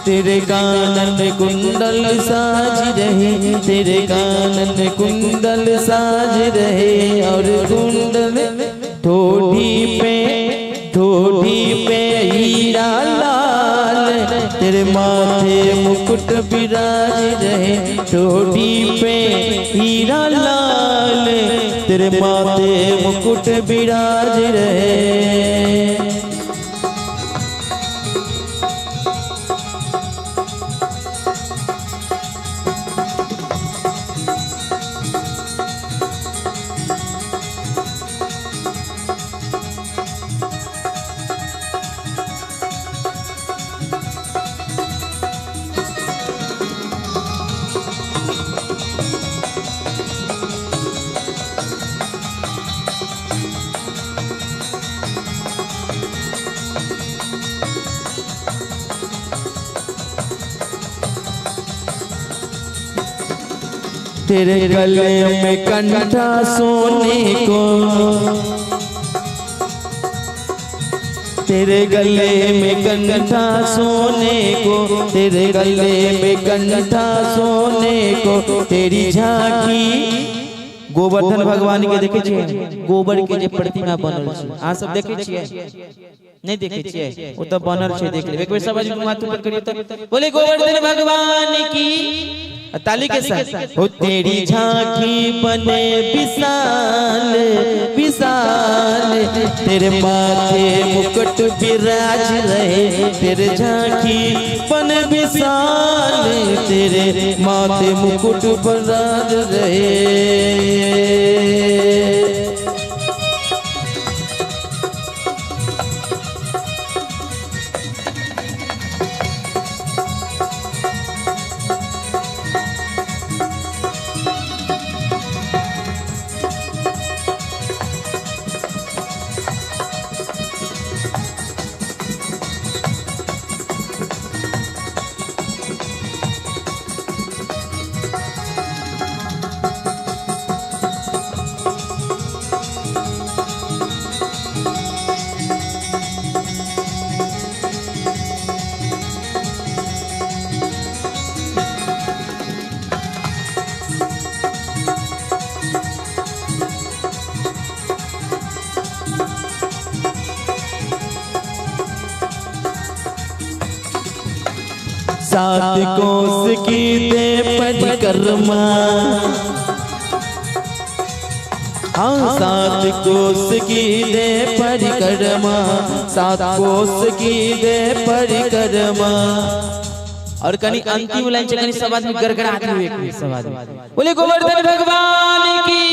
B: तेरे कानन कुंडल साज रहे, तेरे कानन कुंडल साज रहे। और कुंडल ठोड़ी पे हीरा लाल, तेरे माथे मुकुट विराज रहे। ठोड़ी पे हीरा लाल, तेरे माथे मुकुट विराज रहे। तेरे गले में कंठा सोने को, तेरे गले में कंठा सोने को, तेरे गले में कंठा सोने को, तेरी झांकी। गोवर्धन भगवान के देखे छियै, गोबर के जे प्रतिमा बनल छै, अहाँ सब देखे छियै? नहीं देखे छियै? ओ तऽ बनल छै, देख लेबै एक बेर। सब आदमी माथ ऊपर करियौ तऽ बोले गोवर्धन भगवान की ताली के साथ। हो तेरी झांकी बने विशाल विशाल, तेरे माथे मुकुट विराज रहे, तेरे झांकी बने विशाल, तेरे माथे मुकुट विराज रहे। सात कोस की दे परिक्रमा, हाँ सात कोस की दे परिक्रमा, सात कोस की दे परिक्रमा। और कनी अंतिम लाइन से कनी सब आदमी गड़गड़ा दियो एक बेर, सब आदमी बोले गोवर्धन भगवान की।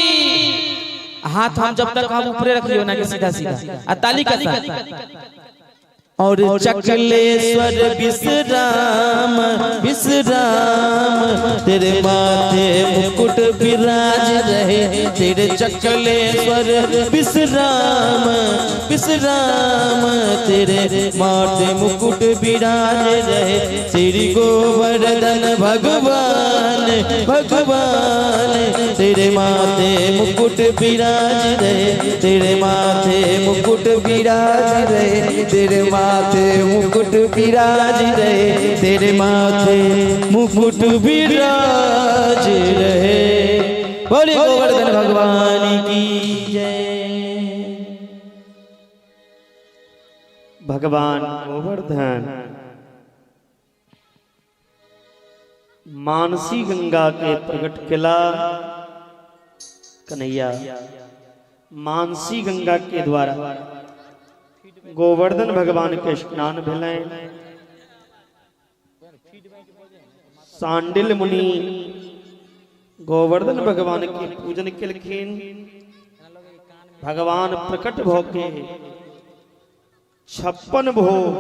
B: हाथ हम जब तक हम ऊपरे रख लियो ना कि सीधा सीधा आ ताली का साथ। और चकलेश्वर विश्राम विश्राम, तेरे माथे मुकुट विराज रहे, तेरे चकलेश्वर विश्राम विश्राम, तेरे माथे मुकुट विराज रहे। श्री गोवर्धन भगवान भगवान, तेरे माथे मुकुट विराज रहे, तेरे माथे मुकुट विराज रहे, तेरे माथे मुकुट विराज रहे, तेरे माथे मुकुट विराज रहे। बोले गोवर्धन भगवान की जय।
A: भगवान गोवर्धन मानसी गंगा के प्रकट केला कन्हैया, मानसी गंगा के द्वारा गोवर्धन भगवान के स्नान भेलनि। सांडिल मुनि गोवर्धन भगवान के पूजन केलखिन। भगवान प्रकट भ के 56 भोग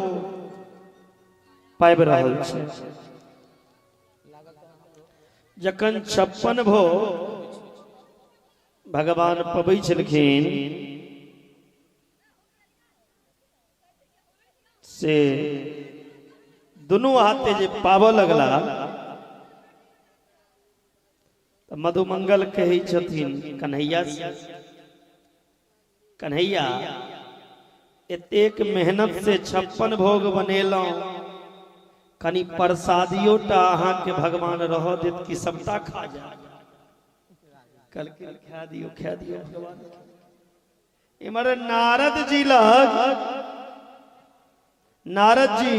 A: पाबि रहल छै। जखन 56 भोग भगवान पबै छलखिन से दुनू हाथे जे पाबऽ लगला तऽ मधुमंगल कहै छथिन कन्हैया से, कन्हैया एतेक मेहनत से 56 भोग बनेलहुं, कनि प्रसादियो टा अहाँके भगवान रह देत कि सबटा खा जाए। कहलखिन खा दियौ खा दियौ भगवान। इमर नारद जी लग, नारद जी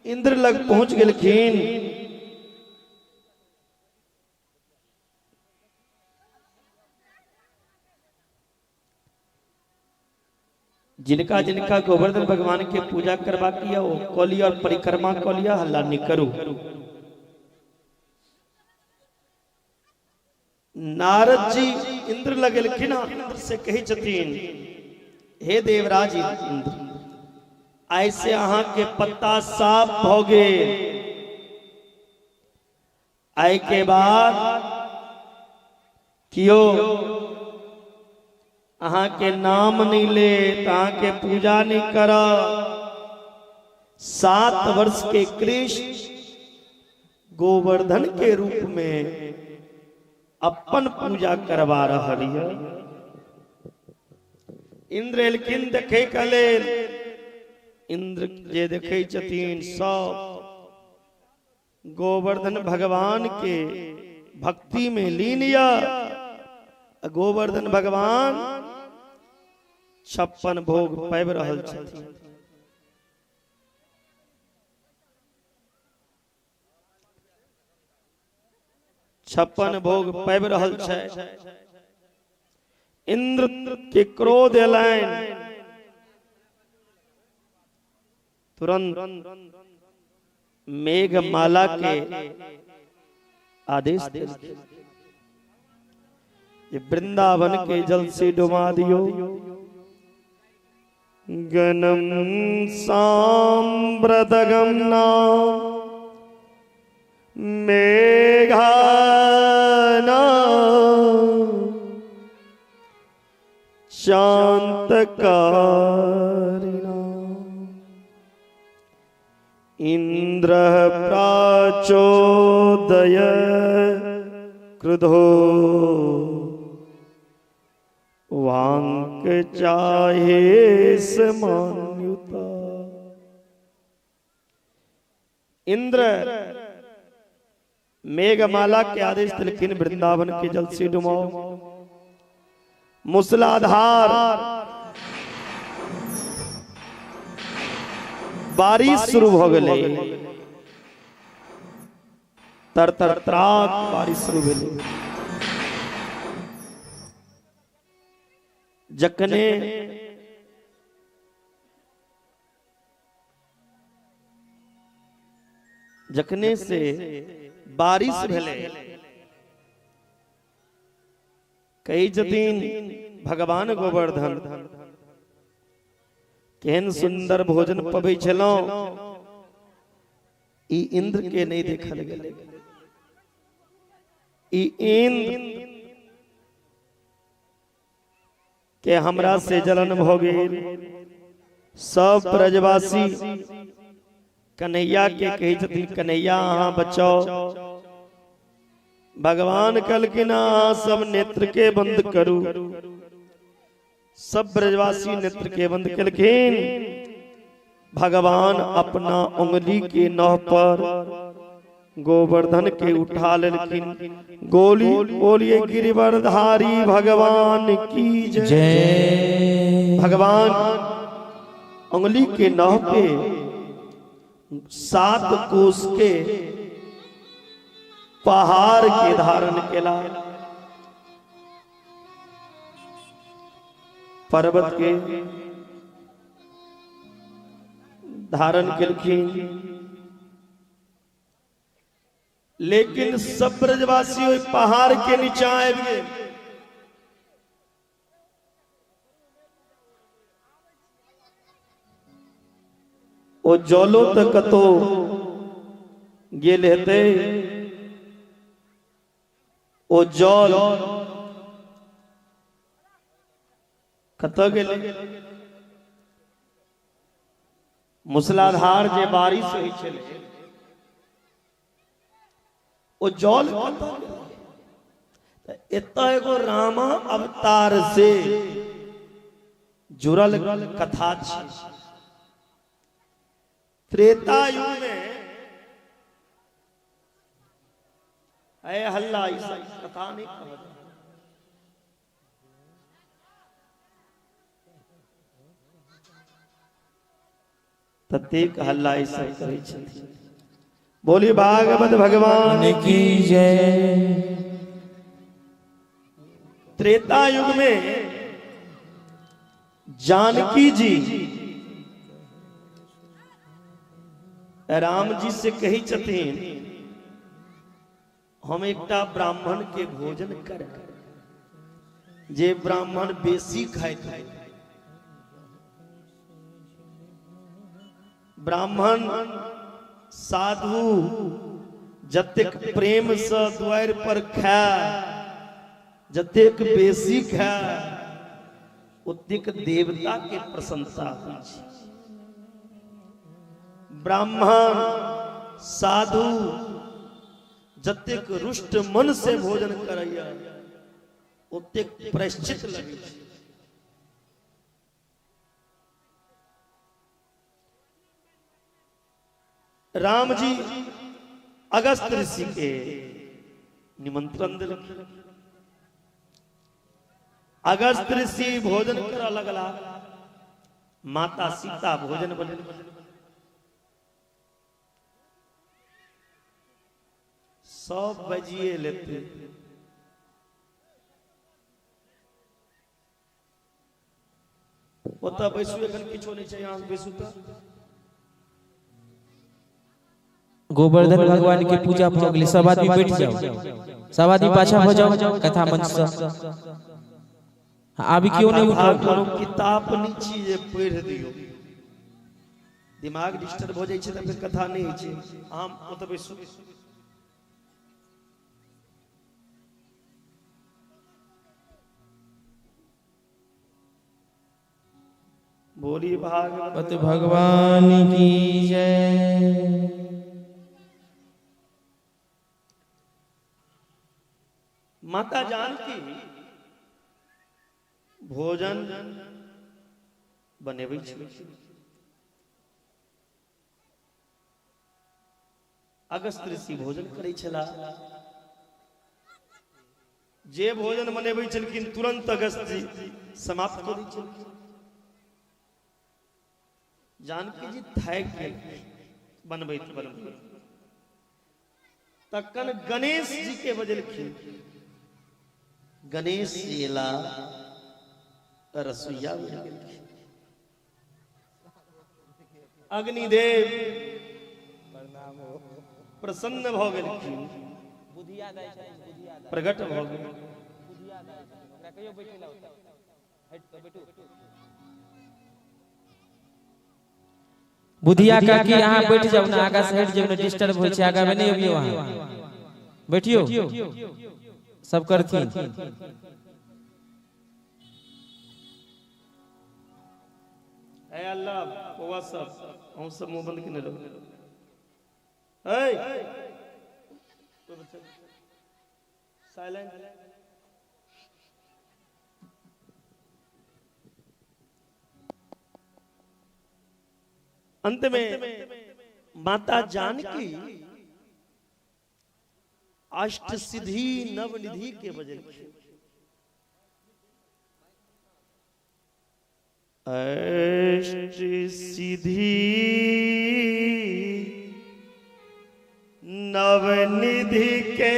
A: इंद्र लग पहुंच गेलखिन। जिनका जिनका गोवर्धन भगवान के पूजा करवा के वो कऽ लिअ और परिक्रमा कऽ लिअ, हल्ला नहीं करू। नारद जी इंद्र लग गेलखिन, इंद्र से कहै छथिन हे देवराज इंद्र, ऐसे अहाँ के पत्ता साफ भ गेल, आइ के बाद कियो अहाँ के नाम नहीं ले, अहाँ के पूजा नहीं कर। 7 वर्ष के कृष्ण गोवर्धन के रूप में अपन पूजा करवा रहल ये। इंद्र एलखिन देखे के लेल, इंद्र जे देखे छथिन सब गोवर्धन भगवान के भक्ति में लीन या। गोवर्धन भगवान 56 भोग पाबि रहल छथिन। छप्पन भोग पाबि रहल छै। इंद्र के क्रोध एलनि, तुरंत मेघमाला के आदेश देलखिन, ये वृंदावन के जल से डुबा दियो। गणम सांब्रदगम नाम मेघाना शांतकारिणा इंद्र प्राचोदय क्रुधो वांक चाहे समान्युता। इंद्र मेघमाला के आदेश दिलखिन, वृंदावन के जल से डुबाओ। मूसलाधार बारिश शुरू हो गई, तर तर त्राक बारिश शुरू भेलै। जखने जखने से बारिश भेलै, कही छथिन भगवान गोवर्धन केहन सुंदर भोजन पबै छलहुँ, ई इंद्र के नहीं देखल गेलै। ई इंद्र के हमरा से जलन भ गेल। सब ब्रजवासी कन्हैया के कहै छथिन, कन्हैया अहाँ बचाओ। भगवान कहलखिन अहाँ सब नेत्र के बंद करू। सब ब्रजवासी नेत्र के बंद केलखिन। भगवान अपना उंगली के नह पर गोवर्धन के उठा लेलखिन। गोली बोलिए गिरिवरधारी भगवान की जय। भगवान उंगली के नह पे 7 कोस के पहाड़ के धारण केला, पर्वत के धारण केलखिन। लेकिन सब ब्रजवासी ओहि पहाड़ के नीचा आबि गेल। ओ जलो तऽ कतौ गेल हेतै, ओ जल कतऽ गेलै? मूसलाधार जे बारिश होइ छलै ओ जल कतऽ गेलै? एतऽ एगो रामा अवतार से जुड़ल कथा छै। त्रेता युग में अरे हल्ला ई सब कथा नहीं कहल। ततेक हल्ला ई सब करै छथिन। बोली भागवत भगवान
B: की जय।
A: त्रेता युग में जानकी जी राम जी से कही छथिन, हम एकटा ब्राह्मण के भोजन कर, जे ब्राह्मण बेसी खाइत है, ब्राह्मण साधु जतेक प्रेम से द्वार पर खाए, जतेक बेसी खाए, ओतेक देवता के प्रशंसा होइ छै। ब्राह्मण साधु जतेक रुष्ट मन से भोजन करैया ओतेक प्रायश्चित लगै छै। राम जी अगस्त ऋषि के निमंत्रण दिलखिन। अगस्त ऋषि भोजन करऽ लगला, माता सीता भोजन बनेलखिन। सब बजिए लेते, ओतऽ बैसू, एखन किछो नहि छै, यहाँ बैसू। तऽ
B: गोवर्धन भगवान के पूजा भऽ गेलै, सब आदमी बैठ जाओ, सब आदमी पाछा हो जाओ कथा मंच से। आबि क्यों नहीं उठल?
A: कोनो किताब नहीं छी जे पढ़ि दियौ, दिमाग डिस्टर्ब हो जाइ छै तऽ फेर कथा नहि होइ छै। अहाँ ओतऽ बैसू। बोली भागवत
B: भगवान की जय।
A: माता जानकी भोजन बनेबै छलखिन। अगस्त ऋषि भोजन करै छला। जे भोजन बनेबै छलखिन तुरंत अगस्त जी समाप्त कऽ दै छलखिन। जानकी जी थाकि गेल बनबैत बनबैत। तखन गणेश जी के बजेलखिन। गणेश जी एला, रसोईया बनि गेलखिन। अग्निदेव प्रसन्न भऽ गेलखिन, प्रकट भऽ गेल।
B: बुधिया काकी अहाँ बैठ जाउ ने, आगा से हटि जाउ ने, डिस्टर्ब होइ छै, आगा में नहि अबियौ, अहाँ बैठियौ, सब करथिन।
A: ऐ अल्लाह बौआ सब, अहूँ सब मुँह बंद केने रहू। ऐ साइलेंट। अंत में माता जानकी अष्ट सिद्धि नवनिधि के बजेलखिन। अष्ट सिद्धि नवनिधि के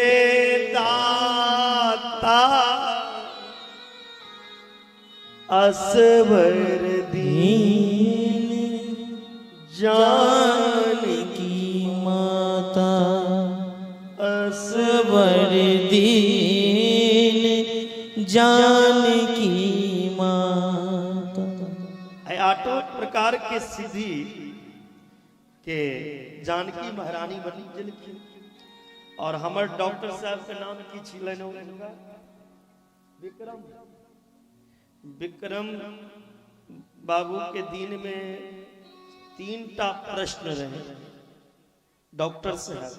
A: दाता असवर दीन
B: जानकी माता, असवर दीन जानकी माता।
A: आठों प्रकार के सिद्धि के जानकी महारानी बनी गेलखिन। और हमर डॉक्टर साहब के नाम की छलनि? विक्रम। विक्रम बाबू के दिन में 3 टा प्रश्न रहे डॉक्टर साहब।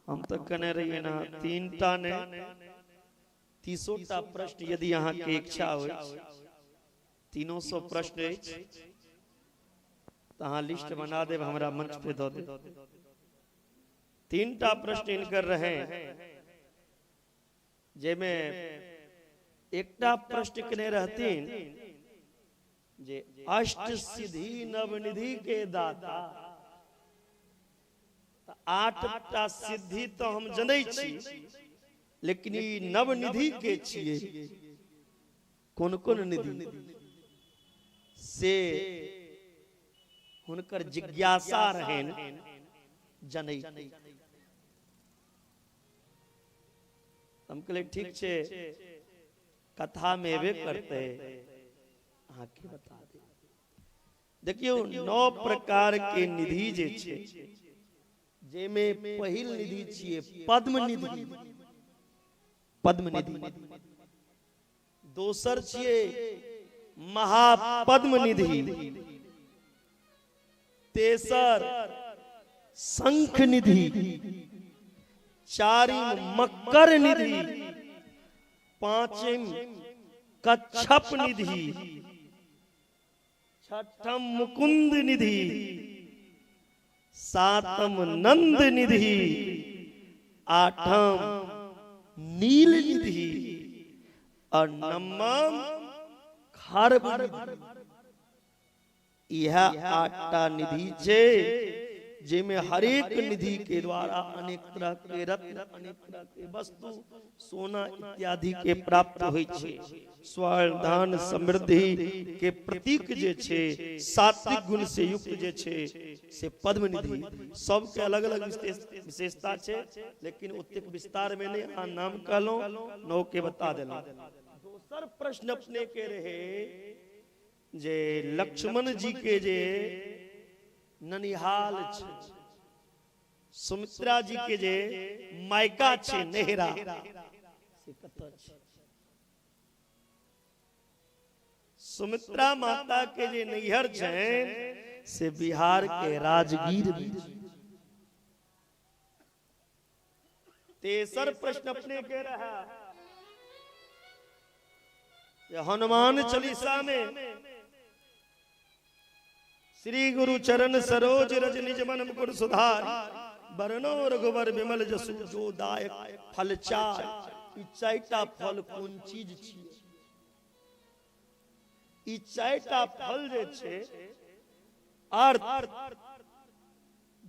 A: हम तो कहने रहिए ना, 3 टा ने 300 टा प्रश्न यदि अहाँ के इच्छा हो, 300 प्रश्न अछि तऽ अहाँ लिस्ट बना देब, हमरा मंच पे दऽ देब। 3 टा प्रश्न इनकर रहे, जाहिमे एकटा प्रश्न केने रहथिन जे अष्ट सिद्धि नवनिधि के दाता, 8 टा सिद्धि तो हम जनै छी, लेकिन ई नवनिधि के छियै, कोन कोन निधि से हुनकर जिज्ञासा रहनि जनै। हम कहलियै ठीक छै, कथा में एबे करते, अहाँके बता दे। देखियौ 9 प्रकार के निधि जे छै, जेमे पहिल निधि छियै पद्म निधि, पद्म निधि। दोसर छियै महापद्म निधि, तेसर शंख निधि, चारिम मकर निधि, पांचम कच्छप निधि, छठम मुकुंद निधि, सातम नंद निधि, आठम नील निधि और नवम खर्ब निधि। यह आठटा निधि छे जिसमें हरेक निधि के द्वारा अनेक तरह के रत्न, अनेक तरह के वस्तु, सोना इत्यादि के प्राप्त होय छे। स्वर्ण, धन, समृद्धि के प्रतीक जे छे, सात्विक गुण से युक्त जे छे से पद्म निधि। सबके अलग अलग विशेषता छे, लेकिन ओतेक विस्तार में नहीं। आ नाम कहलो, नौ के बता देलो। दोसर प्रश्न अपने के रहे जे लक्ष्मण जी के जे ननिहाल छे, सुमित्रा जी के जे मायका छे नेहरा, से कतऽ छे? सुमित्रा माता के जे नैहर छे से बिहार के राजगीर में। तेसर प्रश्न अपने के रहा हनुमान चालीसा में श्री गुरु चरण सरोज रज निज मन मुकुर सुधार, बरनो रघुवर विमल जसु जो दायक फल चार। ई चारिटा फल कोन चीज छियै? ई चारिटा फल जे छे अर्थ,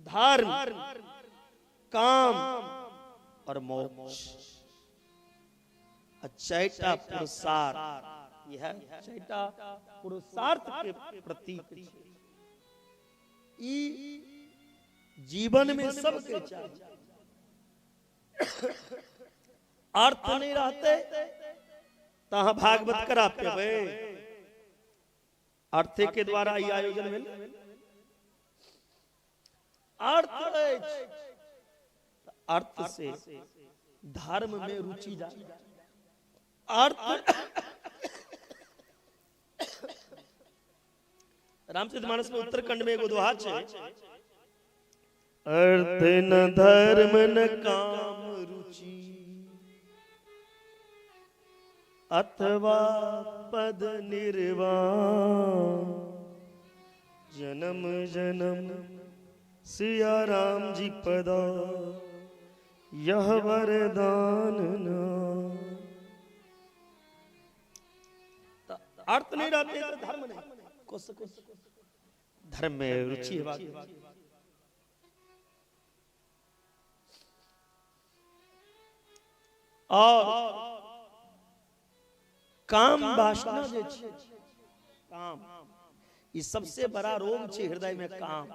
A: धर्म, काम और मोक्ष। चारिटा पुरुषार्थ, यह चारिटा पुरुषार्थ के प्रतीक छे। ई जीवन में सबके चाहिए। अर्थ नहीं रहते तो अहाँ भागवत करा पेबै। अर्थे के द्वारा ई आयोजन भेल। अर्थ अछि, अर्थ से धर्म में रुचि जाए। अर्थ रामचरितमानस में उत्तरखंड में एगो दोहा छे, अर्थ न धर्म न काम रुचि, अथवा पद निर्वाण, जन्म जन्म सिया राम जी पदा, यह वरदान ना। अर्थ नहीं रहते तो धर्म नहीं, धर्म में रुचि है। और काम वासना जे छे, काम ई सबसे बड़ा रोग छे हृदय में काम।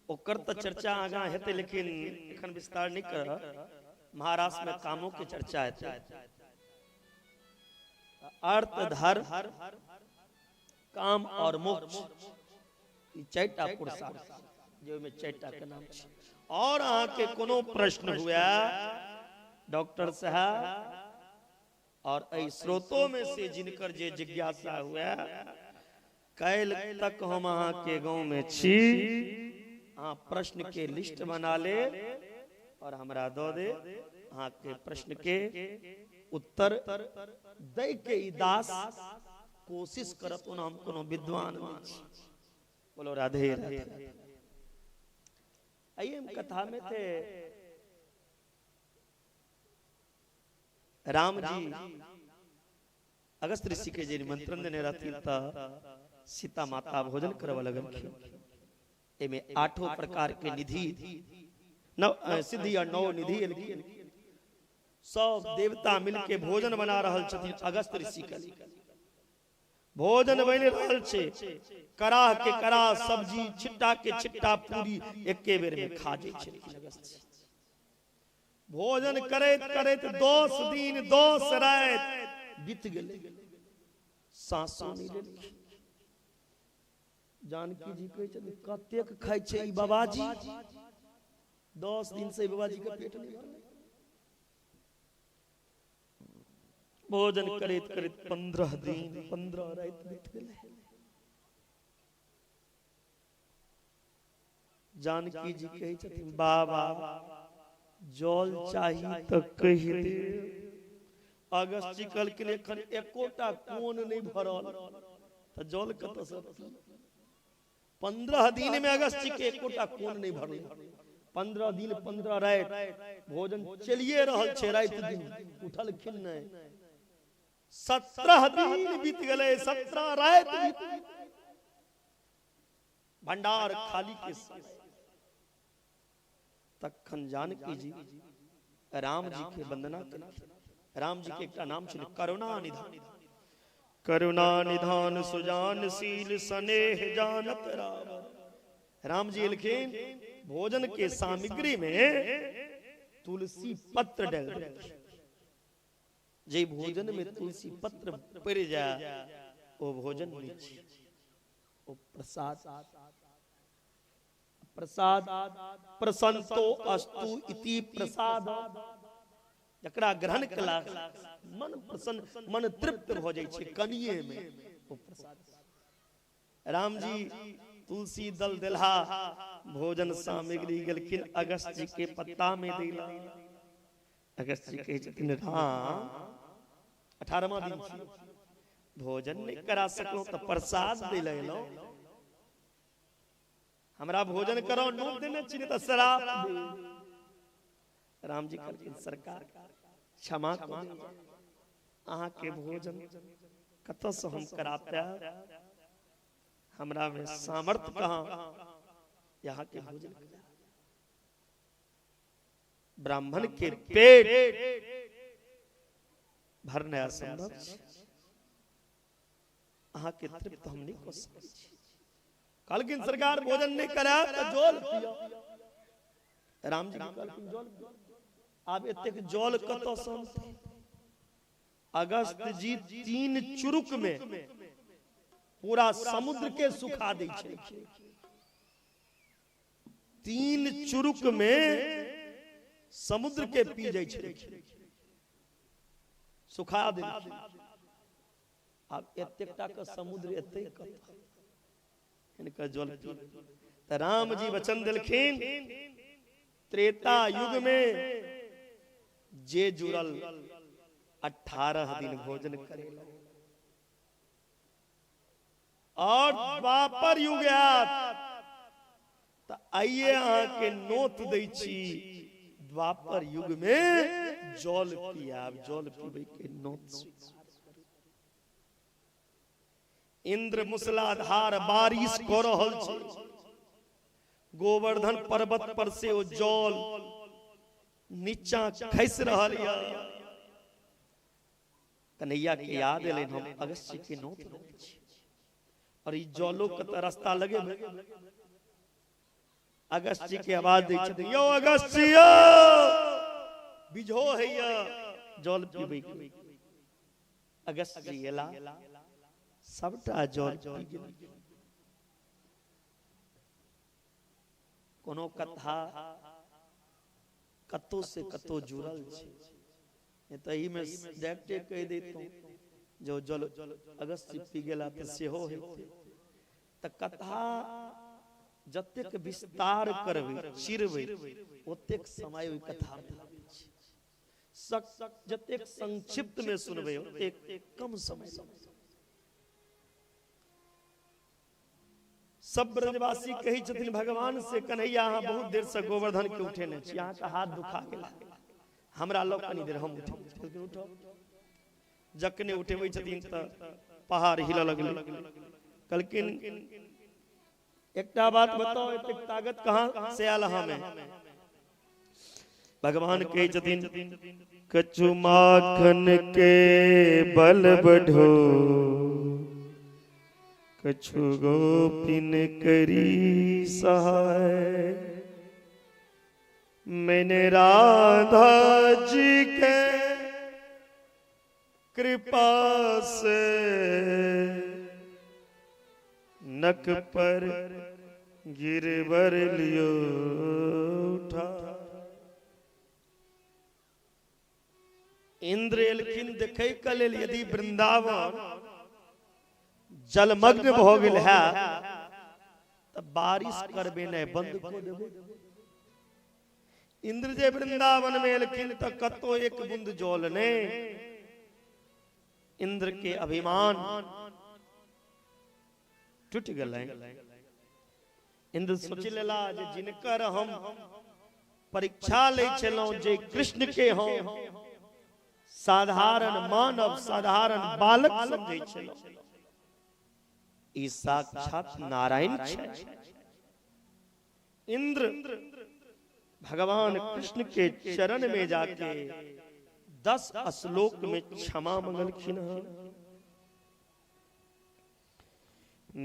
A: ओकर त चर्चा आगा हेतै, लेकिन एखन विस्तार नहीं कर। महाराष्ट्र में कामों के चर्चा हेतै। अर्थ, धर्म, काम और मोक्ष, ई चारिटा पुरुषार्थ जे में चारिटा के नाम छै। और अहाँ के कोनो प्रश्न हुआ डॉक्टर साहब और एहि स्रोतों में से जिनकर जे जिज्ञासा हुआ, काल्हि तक हम अहाँ के गांव में छी, अहाँ प्रश्न के लिस्ट बना ले और हमरा दऽ दे। अहाँ के प्रश्न के उत्तर दै के ई दास कोशिश करत। ओना हम कोनो विद्वान नहीं छी। बोलो राधे राधे। आइए हम कथा में थे राम जी अगस्त ऋषि के जे निमंत्रण देने रहथिन त सीता माता भोजन करबऽ लगलखिन। एमे आठों प्रकार के निधि, नव सिद्धि और नौ निधि एलखिन। सब देवता मिलके भोजन बना रहल छथिन अगस्त ऋषि के। भोजन बनि रहल छे, कराह के कराह सब्जी, छिट्टा के छिट्टा पूरी एके बेर में खा जाइ छलखिन अगस्त। भोजन करैत करैत 10 दिन 10 राति बीत गेलै, सांसो नहि लेलखिन। जानकी जी कहै छथिन कतेक खाइ छै ई बाबाजी, 10 दिन से बाबाजी के पेट नहीं भरलै। भोजन करैत करैत 15 दिन 15 राति बीत गेलै। जानकी जी कहै छथिन, बाबा जल चाही तऽ कहि दे। अगस्त जी कहलखिन एखन एकोटा कोन नहि भरल, तऽ जल कतऽसँ? 15 दिन में अगस्त जी के एकोटा कोन नहीं भरल। 15 दिन 15 राति भोजन चलिए रहल छै, राति दिन उठलखिन नहीं। 17 दिन बीत गए, 17 राति बीत, भंडार खाली के समय। तखन जानकी जी राम जी के वंदना केलखिन। राम जी के एकटा नाम छलै करुणा निधान। करुणा निधान सुजान शील स्नेह जानत राम। राम जी एलखिन, भोजन के सामग्री में तुलसी पत्र डाल देलखिन। जे भोजन में तुलसी पत्र पड़ जाए वो भोजन नहीं छी, ओ प्रसाद। प्रसाद प्रसन्तो अस्तु इति प्रसाद, जकरा ग्रहण कला मन प्रसन्न, मन तृप्त भ जाइ छै कनिए में, ओ प्रसाद। राम जी तुलसी दल देलहा, भोजन सामग्री गेलखिन अगस्त जी के पत्ता में देला। अगस्त जी कहै छथिन, राम 18वां दिन छी, भोजन नहीं करा सकलहुँ तऽ प्रसाद दै लए एलहुँ, हमरा भोजन कराओ, नोट देने छी तऽ श्राप दे। राम जी कहलखिन, सरकार क्षमा करू, अहाँ के भोजन कतऽ से हम करा पायब, हमरा में सामर्थ्य कहाँ यहाँ के भोजन करा। ब्राह्मण के पेट भरना असंभव छै, अहाँ के तृप्त हम नहीं कऽ सकै छी। कहलखिन सरकार भोजन नहीं करायब तऽ जल पियब। राम जी कहलखिन जल पियब। आब एतेक जल कतऽ सँ अनतै? अगस्त जी 3 चुरुक में पूरा समुद्र के सुखा दै छै। 3 चुरुक में समुद्र के पी जाइ छै, सुखा दै। आब एतेक टा के समुद्र एते कतऽ हिनकर जल पी। तऽ राम जी वचन देलखिन, त्रेता युग में जे जुड़ल 18 दिन भोजन करेला, और द्वापर युग आयत तऽ आइए अहाँ के नोत दै छी, द्वापर युग में जल पियाब, जल पीबै के नोत स्वीकार। इंद्र मूसलाधार बारिश कऽ रहल छै, गोवर्धन पर्वत पर से ओ जल नीचा खसि रहल यऽ। कन्हैया के याद एलनि, हम अगस्त जी के नोत देने छी, और ई जलो के तऽ रास्ता लगेबै। अगस्त जी के आवाज दै छथिन, यौ अगस्त जी यौ, बिझो हैया जल पीबै के। अगस्त जी एला, सबटा जल पी गेल। कोनो कथा कतौ से कतौ जुड़ल छै, नहि तऽ एहिमे डायरेक्टे कहि दैतहुँ जो जल अगस्त जी पी गेला तऽ सेहो हेतै। तऽ कथा जतेक विस्तार करबै, चिरबै, ओतेक समय ओहि कथा में लागै छै। जतेक संक्षिप्त में सुनबै ओतेक कम समय लगै। सब ब्रजवासी कहै छथिन भगवान से, कन्हैया अहाँ बहुत देर से गोवर्धन के उठेने छी, अहाँके हाथ दुखा गेल, हमरा लग कनी देर हम उठेबै। कहलखिन उठो। जखने उठेबै छथिन तऽ पहाड़ हिलऽ लगलै। कहलखिन एकटा बात बताओ, एतेक ताकत कहाँ से आयल हमें? भगवान कहै छथिन, कछु माखन के बल बढ़ो, कछु गोपिन करी सहाय, मैंने राधा जी के कृपा से नख पर गिरवर लियो उठा। इंद्र एलखिन देखै के लेल, यदि वृंदावन जलमग्न भऽ गेल है तऽ बारिश करबे नहि बंद कऽ देबै। इंद्र जे वृंदावन में एलखिन तऽ कतौ एक बूंद जल नहि। इंद्र के अभिमान टूटि गेलै। इंद्र सोचि लेला जे जिनकर हम परीक्षा लै छलहुँ, जे कृष्ण के हम साधारण मानव साधारण बालक समझै छलहुँ, ई साक्षात नारायण छै। इंद्र भगवान कृष्ण के चरण में जाके 10 श्लोक में क्षमा मंगलखिन हन।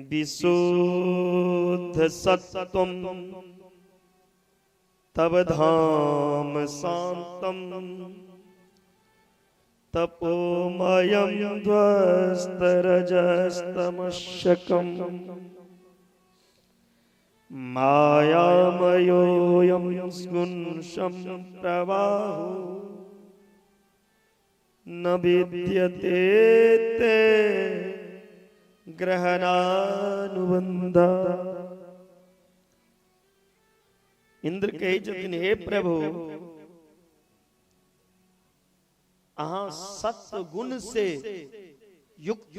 A: विशुद्ध सत्वम तब धाम शांतम तपोमयं ध्वस्तरजस्तमशकम मायामयोऽयं गुणशं प्रवाहो न विद्यते ते ग्रहणानुबंध। इंद्र कहै छथिन हे प्रभु, अहाँ सत्य गुण से युक्त,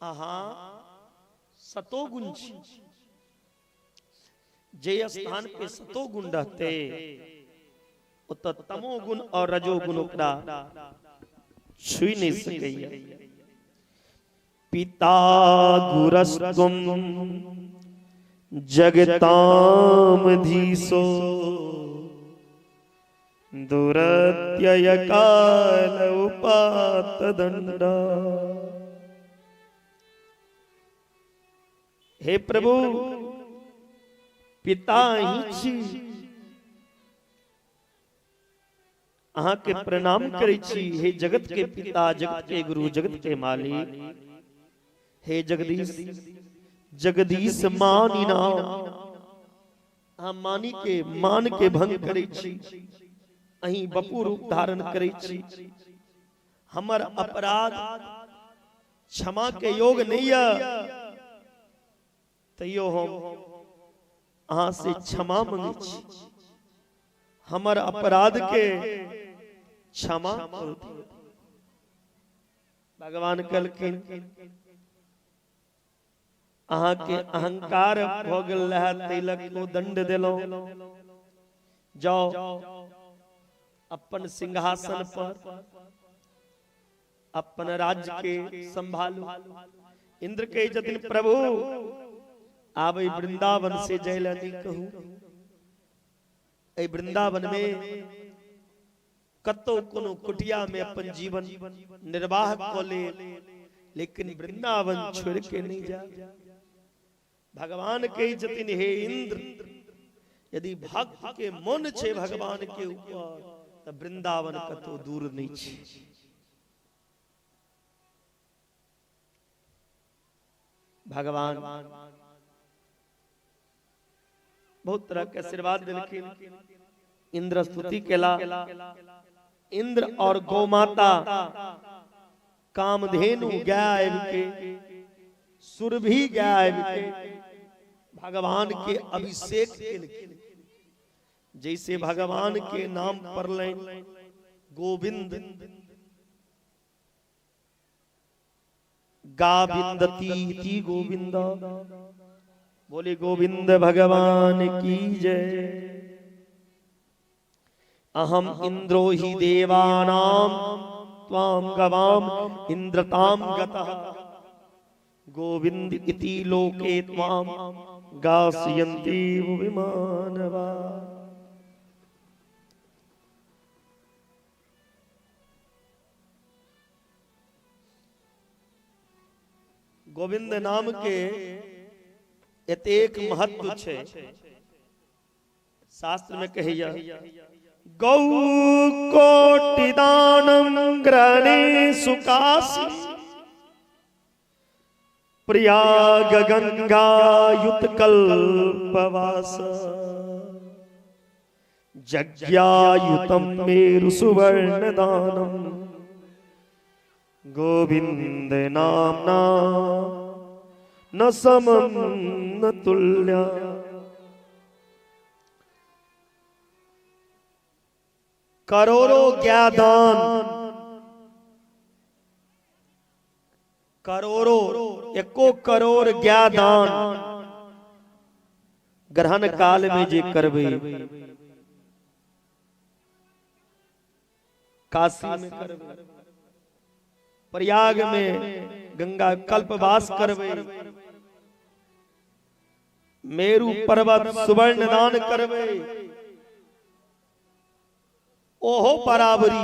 A: अहाँ सतोगुण छी। जे स्थान पे सतोगुण रहते ओतऽ तमोगुण और रजोगुण ओकरा छुई नहीं सकैया। पिता गुरस्त्वं जगताम धीशो दुरत्यय काल उपात दंड। हे प्रभु, पिता ही छी, अहाँ के प्रणाम करै छी। हे जगत के पिता, जगत के गुरु, जगत के मालिक, हे जगदीश, जगदीश मानी नाम, अहाँ मानी के मान के भंग करै छी, अहीं बपू रूप धारण करै छी। हमर अपराध क्षमा के योग नहीं है, तैयो हम अहाँ से क्षमा मंगै छी। हमर अपराध के क्षमा करू। भगवान कहलखिन अहाँ के अहंकार भऽ गेल रहै तै लऽ ओ दंड देलहुँ। जाओ अपन सिंहासन पर अपन राज्य के संभालू। इंद्र कहै छथिन प्रभु, आब वृंदावन से जय लए नहीं कहू। एहि वृंदावन में कतौ कोनो कुटिया में अपन जीवन निर्वाह कऽ ले, लेकिन वृंदावन छोड़ के नहीं जा। भगवान कहै छथिन हे इंद्र, यदि भक्त के मन छै भगवान के ऊपर तऽ वृंदावन कतौ दूर नहीं छै। भगवान बहुत तरह के आशीर्वाद देलखिन। इंद्र स्तुति केला। इंद्र और गौ माता कामधेनु गाय के, सुरभि गाय के भगवान के अभिषेक केलखिन। जैसे भगवान के नाम पड़लनि गोविंद, गाविंदती इति गोविंद, बोले गोविंद भगवान की जय। अहम इंद्रो हि देवानां त्वां गवाम इंद्रतां गतः गोविंद इति लोके त्वां गास्यन्ति विमानवा। गोविंद नाम के एतेक महत्व छै, शास्त्र में कहैया गौ कोटि दानम ग्रहणे सुकासी प्रयाग गंगा युत कल्पवास जज्ञायुतम मेरु सुवर्ण दानम गोविंद नामना न समम गोविंद तुल्य। करोड़ों ज्ञादान, करोड़ों एको करोड़ ज्ञादान ग्रहण काल में जे करबै, काशी में करबै, प्रयाग में गंगा कल्पवास करबै, मेरु पर्वत सुवर्ण दान करबै, ओहो बराबरी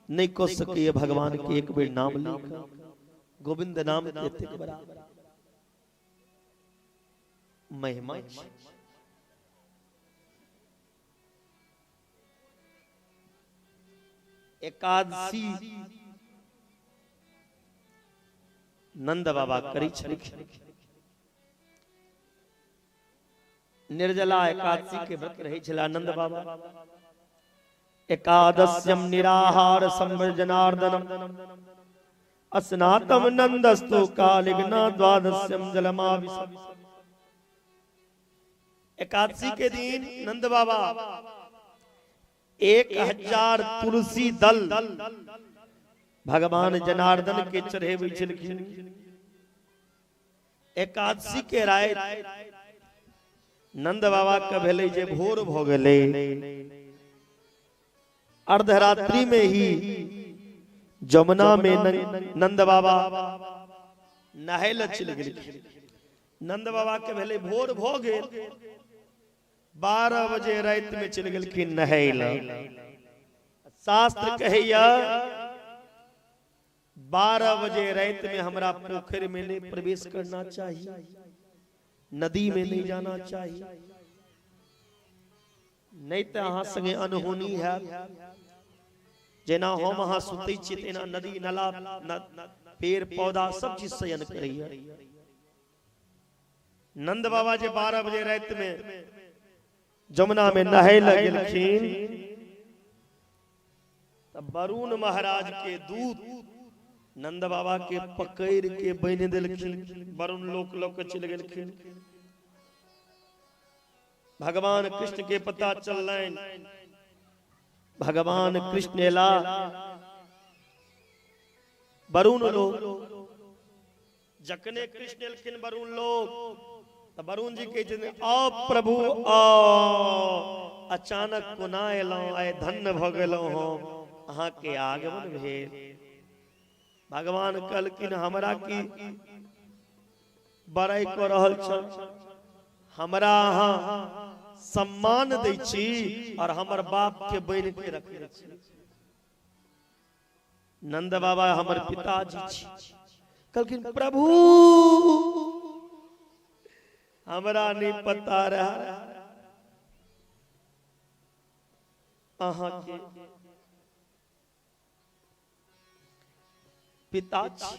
A: नहीं कऽ सकैए भगवान के एक बेर नाम लिख गोविंद नाम के एतेक बराबर महिमा छै। एकादशी नंद बाबा करै छलखिन। निर्जला एकादशी के व्रत रहै छला नंद बाबा। एकादश्यम निराहार संवर्जनार्दनम अस्नातम नंदस्तु कालिग्ना द्वादश्यम जलमाविश। एकादशी के दिन नंद बाबा 1000 तुलसी दल भगवान जनार्दन के चढ़ेबै छलखिन। एकादशी के राति नंद बाबा के भेलै जे भोर भ गेलै, अर्धरात्रि में ही जमुना में नंद बाबा नहाय लए चलि गेलखिन। नंद बाबा के भेलै भोर भ गेल, 12 बजे राति में चलि गेलखिन नहाय लए। शास्त्र कहैया 12 बजे राति में हमरा पोखरि में नहीं प्रवेश करना चाहिए, नदी में नहीं जाना चाहिए, नहीं तो अहाँ संगे अनहोनी हैत। जेना हम अहाँ सुतै छी तेना नदी नाला पेड़ पौधा सब चीज शयन करैया। नंद बाबा जे 12 बजे राति में जमुना में नहाय लए गेलखिन त वरुण महाराज के दूत नंद बाबा के पकड़ के बान्हि देलखिन। वरुण लोक लऽ के चलि गेलखिन। भगवान कृष्ण के पता चललनि, भगवान कृष्ण एला, वरुण लोक जखने कृष्ण एलखिन वरुण लोक त वरुण जी कहै छथिन आओ प्रभु आओ, अचानक कोना एलहुँ, आइ धन्य भऽ गेलहुँ हम, अहाँ के आगमन भेल। भगवान कहलखिन हमरा की बड़ाई कऽ रहल छल, हमरा अहाँ सम्मान दै छी और हमर बाप के बान्हि के रखने छी। नंद बाबा हमर पिताजी छी। कहलखिन प्रभु हमरा नहीं पता रहा अहाँ के पिता छी।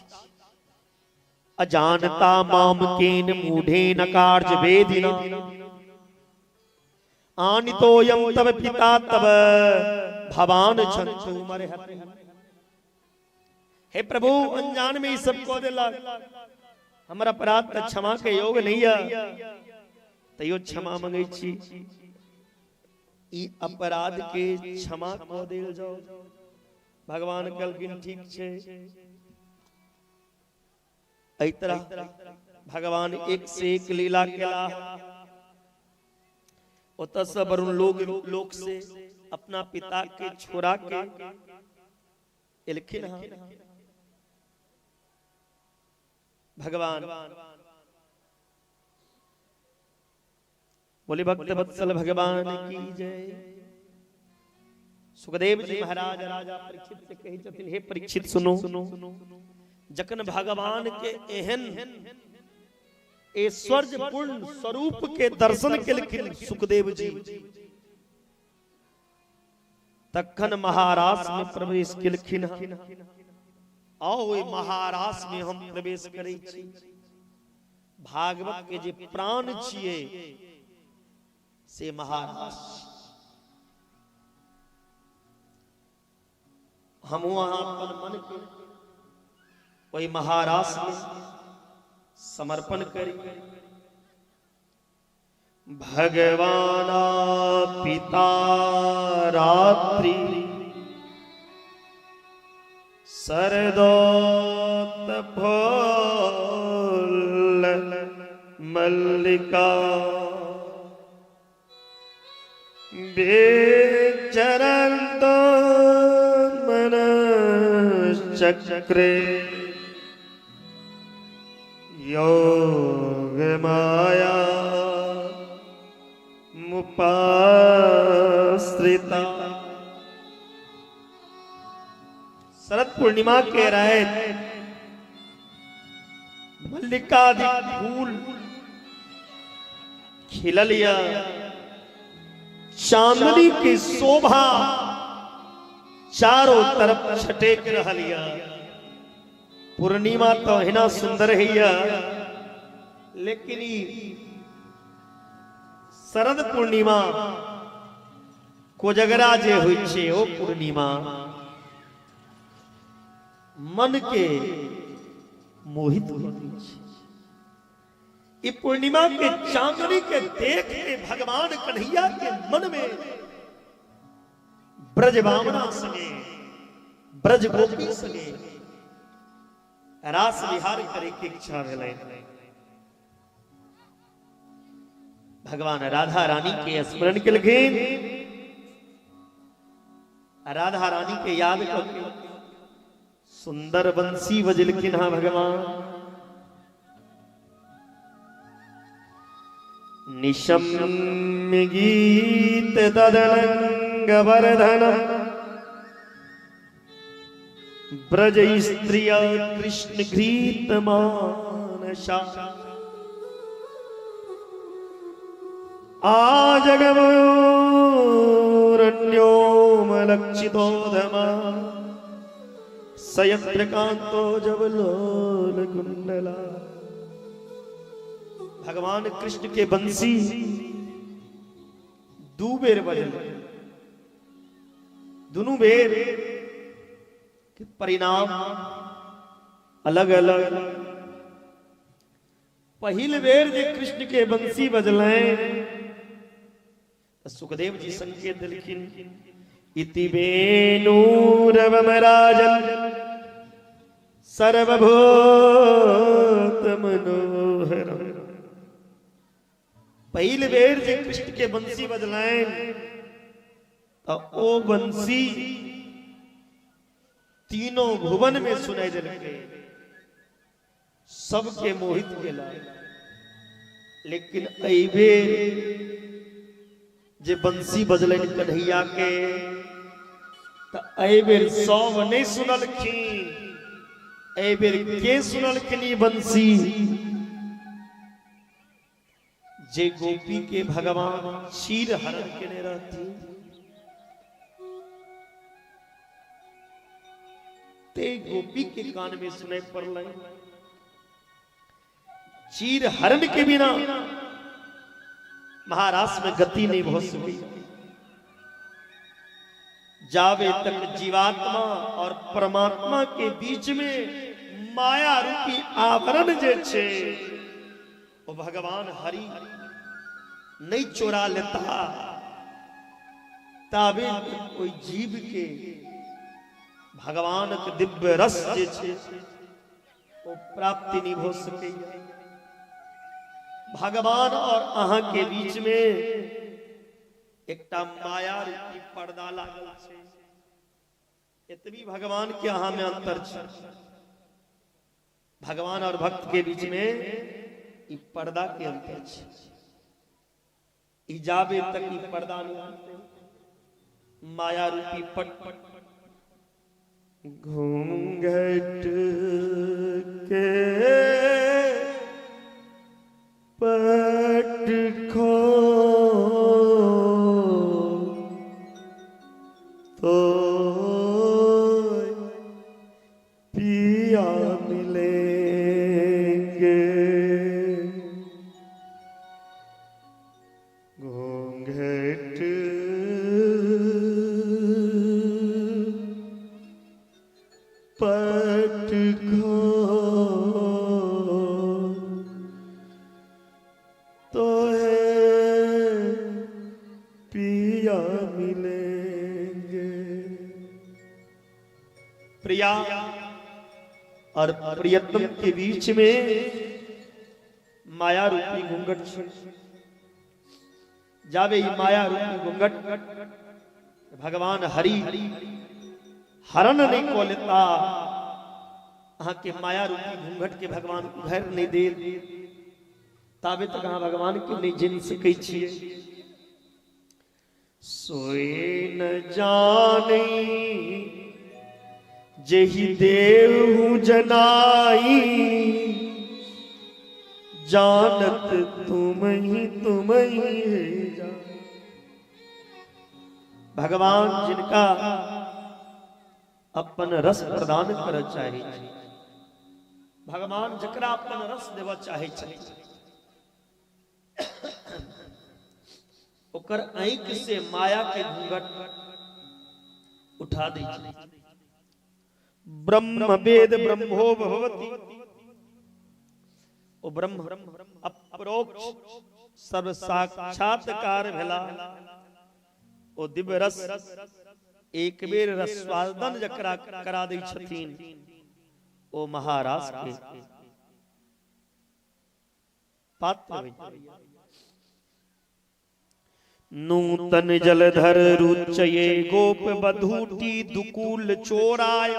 A: अजानता माम केन मूढ़ेन कार्य वेदिना आनितोयम तब पिता तब भवान छंतु मरहति। हे प्रभु अनजान में ई सब कऽ देलक, हमर अपराध तऽ क्षमा के योग नहीं है, तैयो क्षमा मंगै छी, ई अपराध के क्षमा कऽ देल जाओ। भगवान कहलखिन ठीक छै। एहि तरह भगवान एक से एक लीला केला। ओतऽ से वरुण लोक से अपना पिता के छोड़ा के एलखिन हँ। भगवान बोले भक्त वत्सल भगवान की जय। सुखदेव जी महाराज राजा परीक्षित से कहै छथिन हे परीक्षित सुनो, जखन भगवान के एहन ऐश्वर्य पूर्ण स्वरूप के दर्शन केलखिन सुखदेव जी, तखन महारास में प्रवेश केलखिन। आओ ओहि महारास में हम प्रवेश करै छी। भागवत के जे प्राण छियै से महारास। हमहूँ अहाँ अपन मन के ओहि महारास में समर्पण करी। भगवाना पिता रात्रि सरदोत फूल मल्लिका बेचरंतो मन चक्रे योग माया मुपाश्रिता। शरद पूर्णिमा के रात मल्लिकादि फूल खिलल या चांदनी की शोभा चारों तरफ छटेक रहल या। पूर्णिमा तो हिना सुंदर है, लेकिन शरद पूर्णिमा कोजगरा जे होइ छे ओ पूर्णिमा मन के मोहित कर दै छै। ई पूर्णिमा के चांदनी के देख के भगवान कन्हैया के मन में ब्रज बामना संगे ब्रज गोपी संगे रास विहार करे के इच्छा भेलै। भगवान राधा रानी के स्मरण केलखिन, राधा रानी के याद करके सुंदर बंसी बजलखिन। हाँ भगवान निशम्य गीत तदलंग वर्धन ब्रज स्त्रिय कृष्ण घृत मानसा आजगमरण्योमलक्षितोधमा सयत्रकांतो जबलोल कुंडला। भगवान कृष्ण के बंसी दू बेर बजल, दुनू बेर के परिणाम अलग अलग। पहिल बेर जे कृष्ण के बंसी बजलें सुखदेव जी संकेत दिलखिन, इति वेणुरवमराजन सर्वभूत मनोहर। पहिल बेर जे कृष्ण के बंसी बजलैन तो ओ बंसी तीनों भुवन में सुनाई दिलकै, सबके मोहित केला। लेकिन एहि बेर जे बंसी बजलनि कन्हैया के तो एहि बेर सब नहीं सुनलखिन। एहि बेर के सुनलखिन ई बंसी? जे गोपी के भगवान चीर हरण केने रहथिन ते गोपी के कान में सुनाई पड़लै। चीर हरण के बिना महारास में गति नहीं हो सकी। जावे तक जीवात्मा और परमात्मा के बीच में माया रूपी आवरण जे छे वो भगवान हरि नहीं चोरा लेता ताबे कोई जीव के भगवान के दिव्य रस जे छे वो प्राप्ति नहीं हो सके। भगवान और अहां के बीच में एकटा माया रूपी पर्दा लागल छे। एतबी भगवान के अहां में अंतर छे। भगवान और भक्त के बीच में ई पर्दा के अंतर छे। ई जाबे तक ई पर्दा नहीं हटते माया रूपी पट घूंघट के पट खो तो पिया मिलेंगे। घूंघट पट खो मिलेंगे। प्रिया और प्रियतम के बीच में माया रूपी घूंघट जावे, ई माया रूपी घूंघट भगवान हरि हरण नहीं को लेता, अहाँ के माया रूपी घूंघट के भगवान उघारि नहीं दे ताबे तक अहाँ भगवान के नहीं जानि सकै छियै। सोए न जाने जेहि देहु जनाई, जानत तुम ही जान। भगवान जिनका अपन रस प्रदान कर चाहे, भगवान जकरा अपन रस देवा चाहे ओकर आँखि से माया के घूंघट उठा दै छै। ब्रह्म वेद ब्रह्मो भवति, ओ ब्रह्म अपरोक्ष सर्व साक्षात्कार भेला। ओ दिव्य रस एक बेर रस्वादन जकरा करा दै छथिन ओ महारास के पात्र बनि। नूतन जलधर रुचये गोप बधूटी दुकूल चोराय,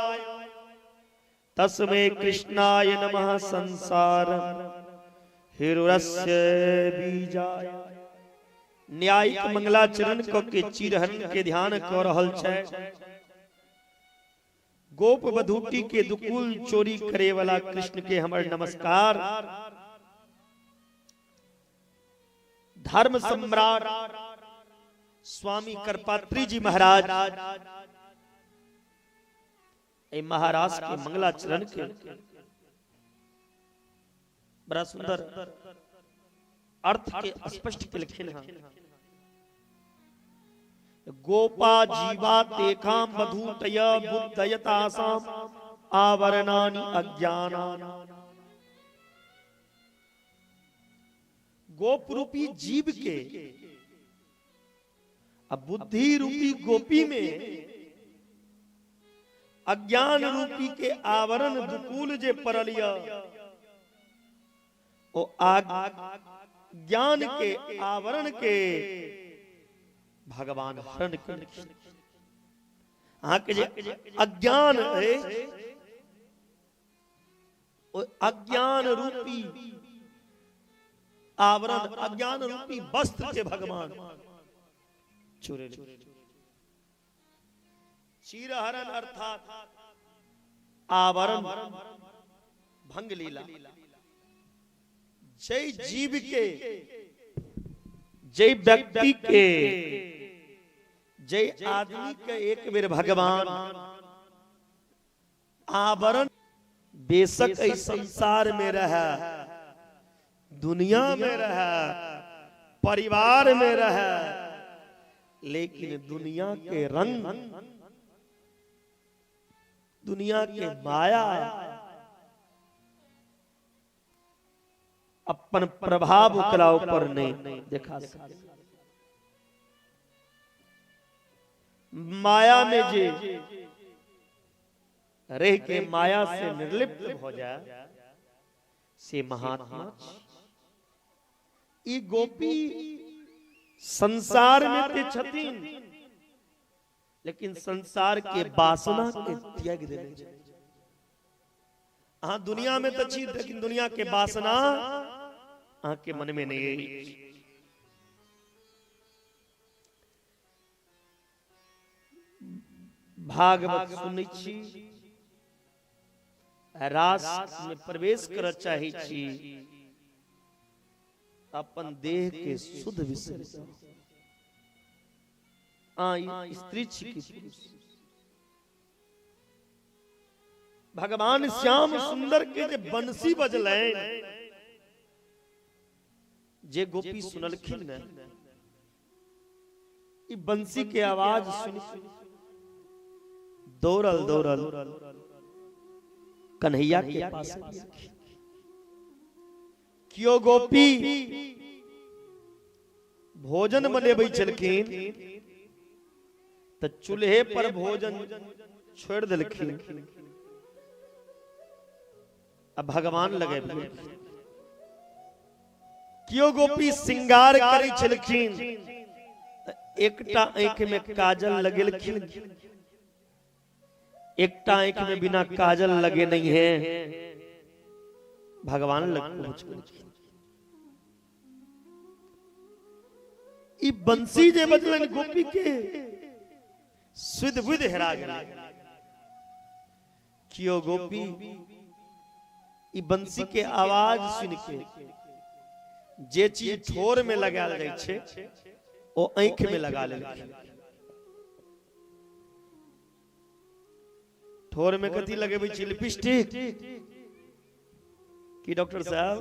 A: तस्मै कृष्णाय नमः संसार हिरुरस्य बीजाय। न्यायिक मंगलाचरण क के चिरहरण के ध्यान क रहल छै। गोप बधूटी के दुकूल चोरी करे वाला कृष्ण के हमर नमस्कार। धर्म सम्राट स्वामी करपात्री जी महाराज ए महाराज के मंगलाचरण के बड़ा सुंदर अर्थ के स्पष्ट केलखिन हन। गोपा जीवा तेखाम बधूतय बुद्धयतासाम आवरणानि अज्ञानानि। गोप रूपी जीव के अब बुद्धि रूपी गोपी में अज्ञान रूपी के आवरण दुकूल जे पड़ल य ओ ज्ञान के आवरण के भगवान हरण केलखिन। अहाँ के जे अज्ञान है ओ अज्ञान रूपी आवरण अज्ञान रूपी वस्त्र के भगवान चोरे। चीरहरण अर्थात आवरण भंग लीला। जय जीव के, जय व्यक्ति के, जय आदमी के एक बेर भगवान आवरण बेशक इस संसार में रहे, दुनिया में रहे, परिवार में रहे, लेकिन दुनिया के रंग, दुनिया के माया अपन प्रभाव ओकरा ऊपर नहीं देखा सके। माया में जे रह के माया से निर्लिप्त हो जाए से महात्मा। ई गोपी संसार में ते छथिन लेकिन संसार के वासना के त्याग देने। अहाँ दुनिया में तो छी लेकिन दुनिया के वासना अहाँ के मन में नहीं अछि। भागवत सुनै छी, रास में प्रवेश कर चाहे छी, अपन देह के शुद्ध विसर स्त्री छी कि पुरुष। भगवान श्याम सुंदर के जे बंसी बजलनि, जे गोपी सुनलखिन ने, ई बंसी के आवाज सुन दौड़ल दौड़ल कन्हैया के पास। क्यों गोपी भोजन बनेबै छलखिन तऽ चूल्हे पर भोजन छोड़ि देलखिन आ भगवान लग आबि गेलखिन। केओ गोपी श्रृंगार करै छलखिन तऽ एकटा आँखि में काजल लगेलखिन, एकटा आँखि में बिना काजल लगे नहीं है भगवान लग पहुंच गेलखिन। ई बंसी जे बजलनि गोपी के सुध बुध हेरा गेलै। कियो गोपी ई बंसी के आवाज सुन के जे चीज ठोर में लगायल जाइ छै ओ आँखि में लगा लेलखिन। ठोर में कथी लगेबै छी? लिपस्टिक की डॉक्टर साहब?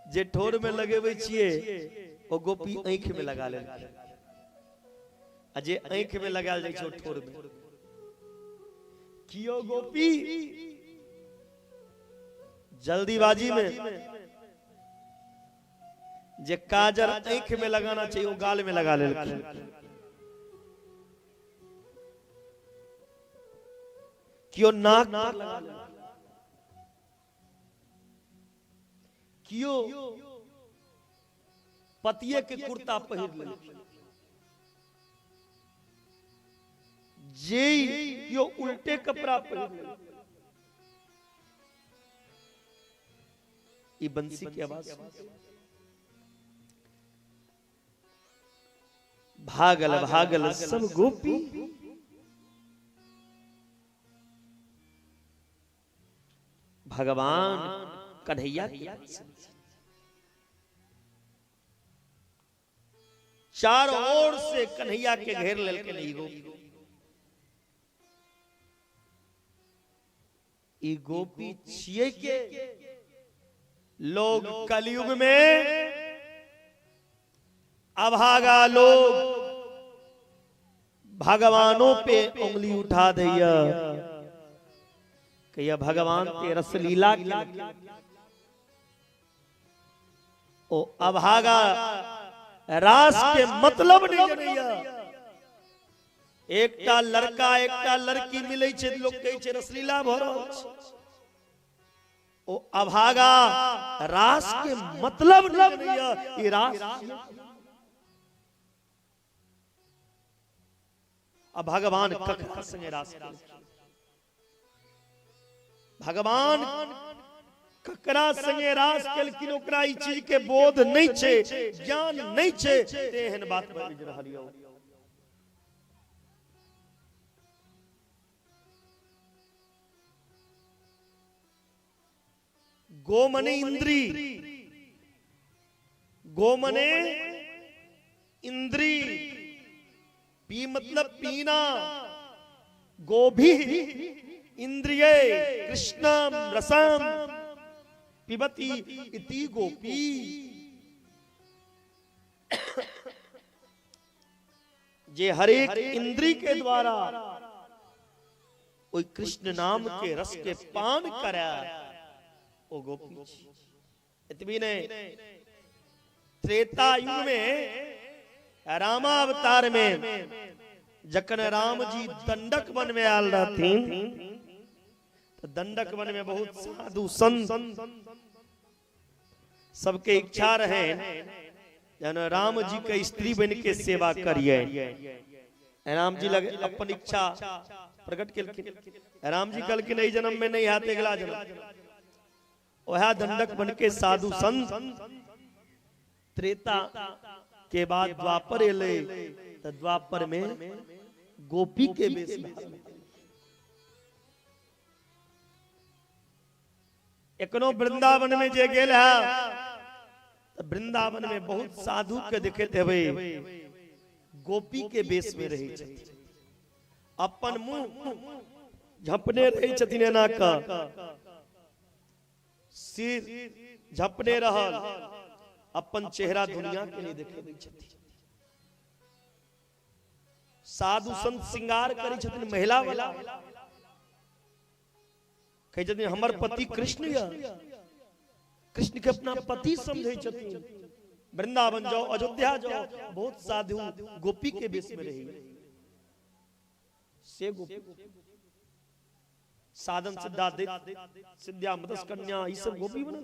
A: जे ठोर में लगेबै छियै ओ गोपी आँखि में लगा लेलखिन, आ जे आँखि में लगायल जाइ छै ओ ठोर में। कियो गोपी जल्दीबाजी में जे काजर आँखि में लगाना चाहिए वो गाल में लगा लेलखिन। कियो नाक पर लगा लेलखिन, कियो पतिये के कुर्ता पहिर लेलखिन, जे कियो उल्टे कपड़ा पहिर लेलखिन। ई बंसी के आवाज भागल भागल सब गोपी भगवान कन्हैया के चारों ओर से कन्हैया के घेर लेलखिन। ई गोपी, ई गोपी छियै के लोग कलयुग में अभागा लोग भगवानों पे उंगली उठा दैया, कहिया भगवान के रसलीला के ओ अभागा रास के मतलब नहीं जनैया। एकटा लड़का एकटा लड़की मिलै छै, लोग कहै छै रसलीला भऽ रहल छै। ओ अभागा रास के मतलब नहीं जनैया। ई रास आ भगवान ककरा संगे रास केलखिन? भगवान ककरा संगे रास केलखिन ओकरा ई चीज के बोध नहीं छै, ज्ञान नहीं छै, तेहन बात बाजि रहल यौ। गो मने इंद्री, गो मने इंद्री, पी मतलब पीना, गोभी इंद्रिय कृष्णम रसम पिबती इति गोपी। जे हरेक इंद्री के द्वारा ओई कृष्ण नाम के रस के पान करे ओ गोपी। एतबी नहीं, त्रेता युग में रामावतार में जखन राम जी दंडक वन में आयल रहथिन तो दंडक वन में बहुत साधु संत सबके इच्छा रहे जन राम जी के स्त्री बन के सेवा करिए। राम जी लगे अपन इच्छा प्रकट केलखिन। राम जी कहलखिन एहि जन्म में नहीं आते अगला जन्म। वह दंडक बन के साधु संत त्रेता के बाद द्वापर एले तो द्वापर में गोपी के वेश में एखनो वृंदावन में जे गेल है तो वृंदावन में बहुत साधु के देखते हेबै गोपी के वेश में रहै छथिन, अपन मुंह झपने रहै छथिन, एना क सिर झपने रहल, अपन चेहरा दुनिया के नहीं देखे छथिन। साधु संत श्रृंगार करै छथिन महिला वाला, कहै छथिन हमर पति कृष्ण या, कृष्ण के अपना पति समझै छथिन। वृंदावन जाओ, अयोध्या जाओ, बहुत साधु गोपी के वेश में रही से गोपी साधन सिद्धा सिद्धा मदस कन्या ई सब गोपी बनल।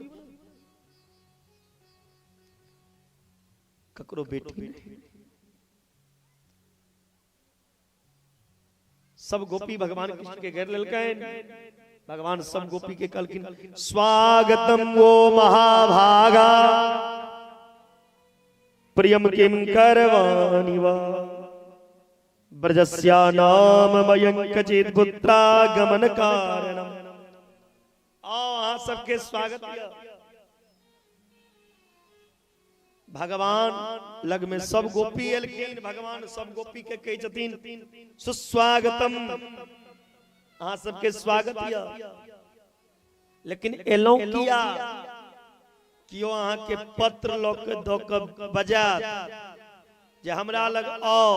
A: ककरो बेटी नहीं, सब गोपी भगवान कृष्ण के घेर लेलकनि। भगवान सब गोपी के कहलखिन स्वागतम वो महाभागा प्रियम किम करवाणि वा ब्रजस्या नाम मयंक चेत पुत्रागमन कारणम। आओ अहाँ सबके स्वागत। भगवान लग में सब गोपी एलखिन। भगवान सब गोपी के कहै छथिन सुस्वागतम, अहाँ सबके स्वागत यऽ। लेकिन एलहुं किया? कियो अहाँ के पत्र लऽ के दऽ के बजायत जे हमरा लग आउ,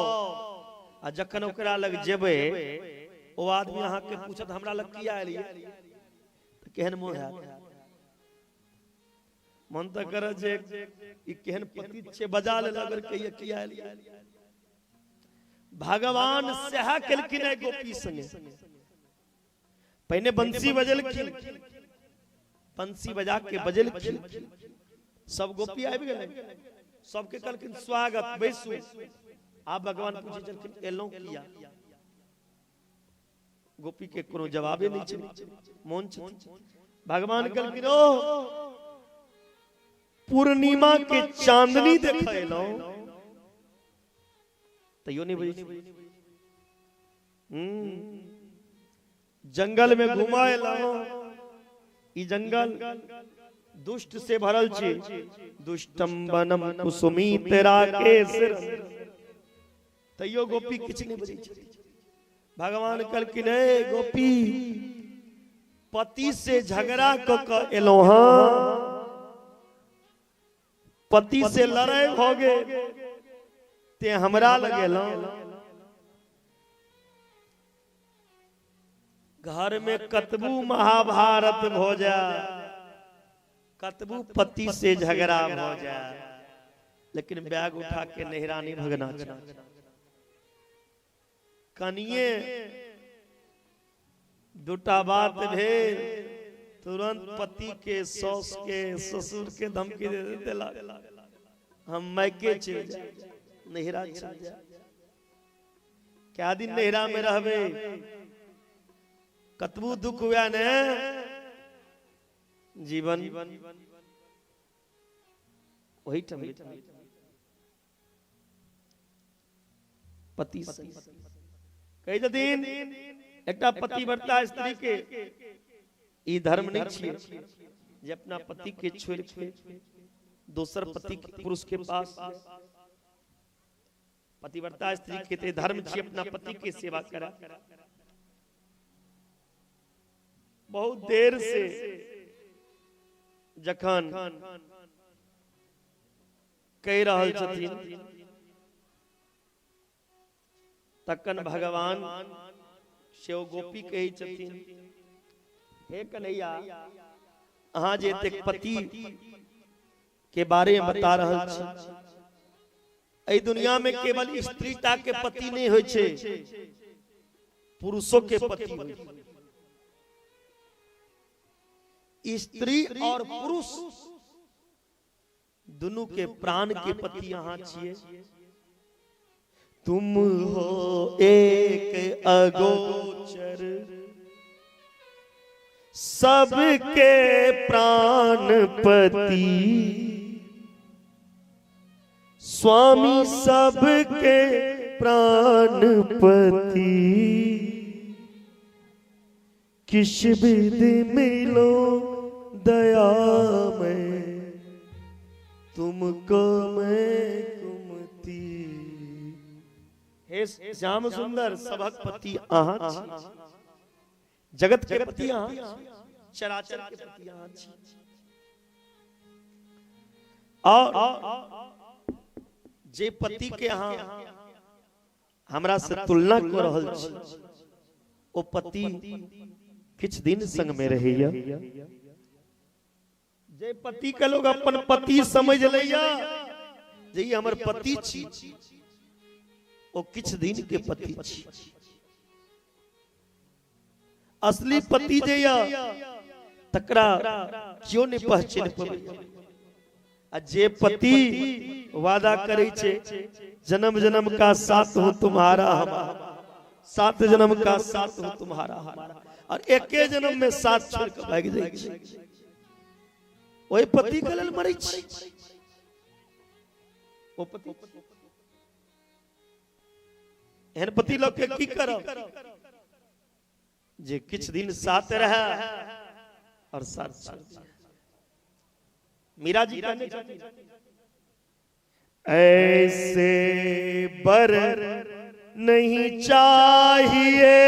A: आ जखन ओकरा लग जेबै ओ आदमी अहाँ के पूछत हमरा लग किया एलियै, तऽ केहन मोह हैत? मन तऽ करत जे ई केहन पति छै, बजा लेलक अगर कहिए किया एलियै। भगवान सएह केलखिन है गोपी संगे। पहिने बंसी बजेलखिन, बंसी बजा के बजेलखिन, सब गोपी आबि गेलै, सबके कहलखिन स्वागत, बैसू। आब भगवान पूछै छलखिन एलहुं किया? गोपी के कोनो जवाबे नहीं छै, मौन छथिन। भगवान कहलखिन ओ पूर्णिमा के चांदनी देखै एलहुं, तैयो नहीं बुझै। जंगल में घुमा एलहुं, ई जंगल दुष्ट से भरल छै, दुष्टम बनम कुसुमी तेरा केसर, तैयो गोपी किछु नहीं बजै छै। भगवान कहलखिन हे गोपी, पति से झगड़ा क के एलहुं हँ, पति से लड़ाई भ गेल ते हमरा लग एलहुं। घर में कतबू महाभारत भ जाए, कतबू पति से झगड़ा भ जाए, लेकिन बैग उठा के नहिरा नहीं भगना चाहिए। कनिए दूटा बात भेल, तुरंत पति के सौस के ससुर के धमकी दे देला, हम मैके चलि जाए, नहिरा चलि जाए। क्या दिन नहिरा में रहबे, कतबू दुख हुआ ने जीवन वही ठाम पति से कहै छथिन एकटा पतिव्रता स्त्री के ई धर्म नहीं छियै जे अपना पति के छोड़ के दोसर पति पुरुष के पास। पतिव्रता स्त्री के ते धर्म छियै अपना पति के सेवा करा। बहुत देर से जखन कहि रहल छथिन तखन भगवान सेहो गोपी कहै छथिन हे कन्हैया, अहाँ जे एतेक पति के बारे में बता रहल छी, एहि दुनिया में केवल स्त्री टा के पति नहीं होइ छै, पुरुषों के पति होइ छै। स्त्री और पुरुष दोनों के प्राण के पति अहाँ छियै। तुम हो एक अगोचर सबके प्राणपति, स्वामी सबके प्राणपति, किस विधि मिलो दया में तुमको मैं कुमती। हे श्याम सुंदर, सबक पति अहाँ छी, जगत के पति अहाँ, चराचर के पति अहाँ छी। और जे पति के अहाँ हमरा से तुलना कर रहल छी, ओ पति किछ दिन संग में रहैया। जे पति के लोग अपन पति समझ लैया, जे ई हमर पति छी, ओ किछु दिन के पति छी। असली पति जे या तकरा क्यों नहीं पहचान पबै। आ जे पति वादा करै छै जन्म जन्म का साथ हो तुम्हारा हमारा, सात जन्म का साथ हो तुम्हारा हमारा, और एके जन्म में साथ छोड़ के भागि जाइ छै, ओहि पति के लेल मरै छै। ओ पति एहन पति लोग के की करब जे किछ दिन साथ रहे और साथ छोड़ जाए। मीरा जी कहने छथिन ऐसे बर नहीं चाहिए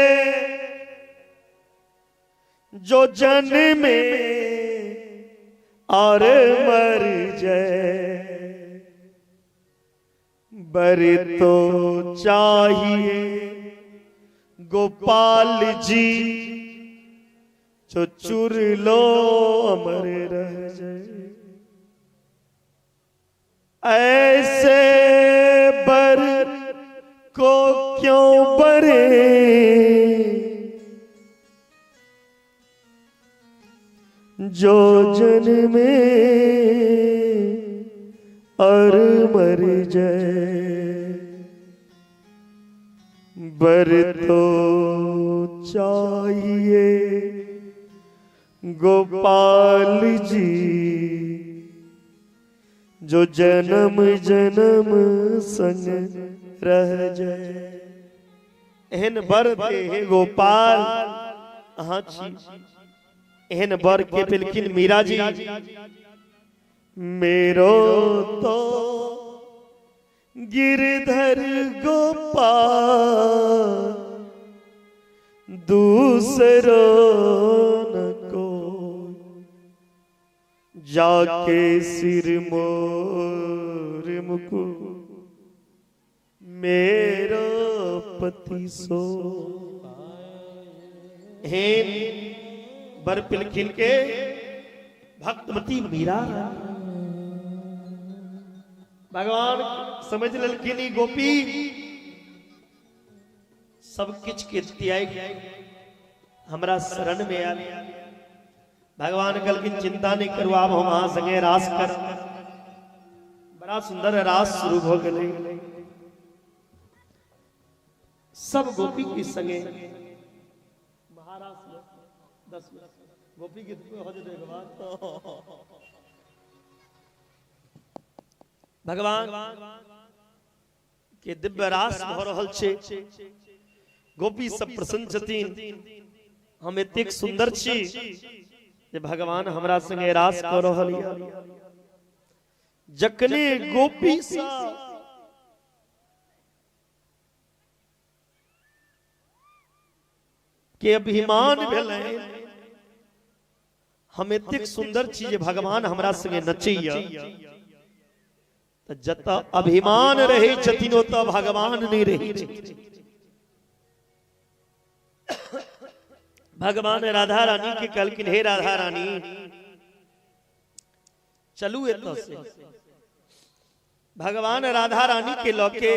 A: जो जन्मे और मर जाए, बर तो चाहिए गोपाल जी जो चुर लो अमर रह जाए। ऐसे बर को क्यों बरे जो जन्मे और मर जाए, बर तो चाहिए गोपाल जी जो जन्म जन्म संग रह जाए। एहन बर दे हे गोपाल अहाँ छी, एहन बर के पेलखिन मीरा जी। मेरो तो गिरधर गोपाल दूसरो न को, जाके सिर मोर मुकु मेरो पति सो। हेन बर पिलखिन के भक्तमती मीरा। भगवान समझ लेलखिन ई गोपी सब किछ के त्याग हमरा शरण में आयल। भगवान कहलखिन चिंता नहीं करू, आब हम अहाँ संगे रास कर। बड़ा सुंदर रास शुरू भ गेलै। सब गोपी के संगे महारास 10 गोपी गीत हो जेतै भगवान। भगवान के दिव्य रास भ रहल छै। गोपी सब प्रसन्न छथिन, हम एतेक सुंदर छी जे भगवान हमरा संगे रास क रहल या। जखने गोपी सब के अभिमान भेलै, हम एतेक सुंदर छी जे भगवान हमरा संगे नचैया, त जतऽ अभिमान रहै छथिन ओतऽ भगवान नहीं रहै छथिन। भगवान राधा रानी के कहलखिन हे राधा रानी चलू एतऽ से। भगवान राधा रानी के लऽ के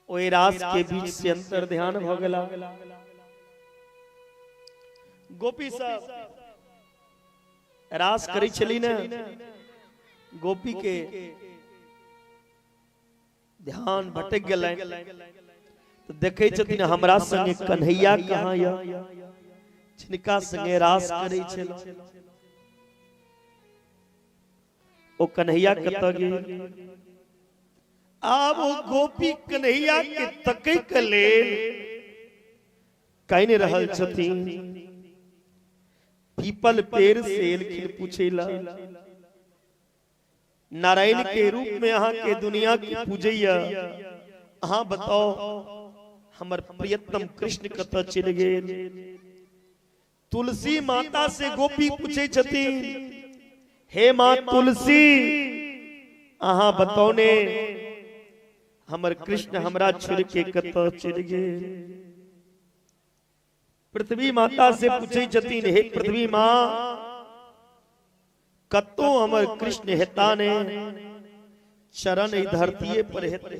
A: ओहि रास के बीच से अंतर ध्यान भ गेला। गोपी सब रास करै छली ने, गोपी के ध्यान भटक गेलै तो देखै छथिन हमरा संगे कन्हैया कहाँ या, जिनका संगे रास करै छल ओ कन्हैया कतऽ गेल। आब ओ गोपी कन्हैया के तकै के लेल कानि रहल छथिन। पीपल पेड़ से एलखिन पूछै ला, नारायण के रूप में अहाँ के दुनिया के पूजैया, अहाँ बताओ हमर प्रियतम कृष्ण कतऽ चलि गेल। तुलसी माता से गोपी पूछै छथिन हे माँ तुलसी अहाँ बताओ ने हमर कृष्ण हमरा छोड़ के कतऽ चलि गेल। पृथ्वी माता से पूछै छथिन हे पृथ्वी माँ कतौ हमर कृष्ण हेता ने, चरण ई धरतीये पर हेते।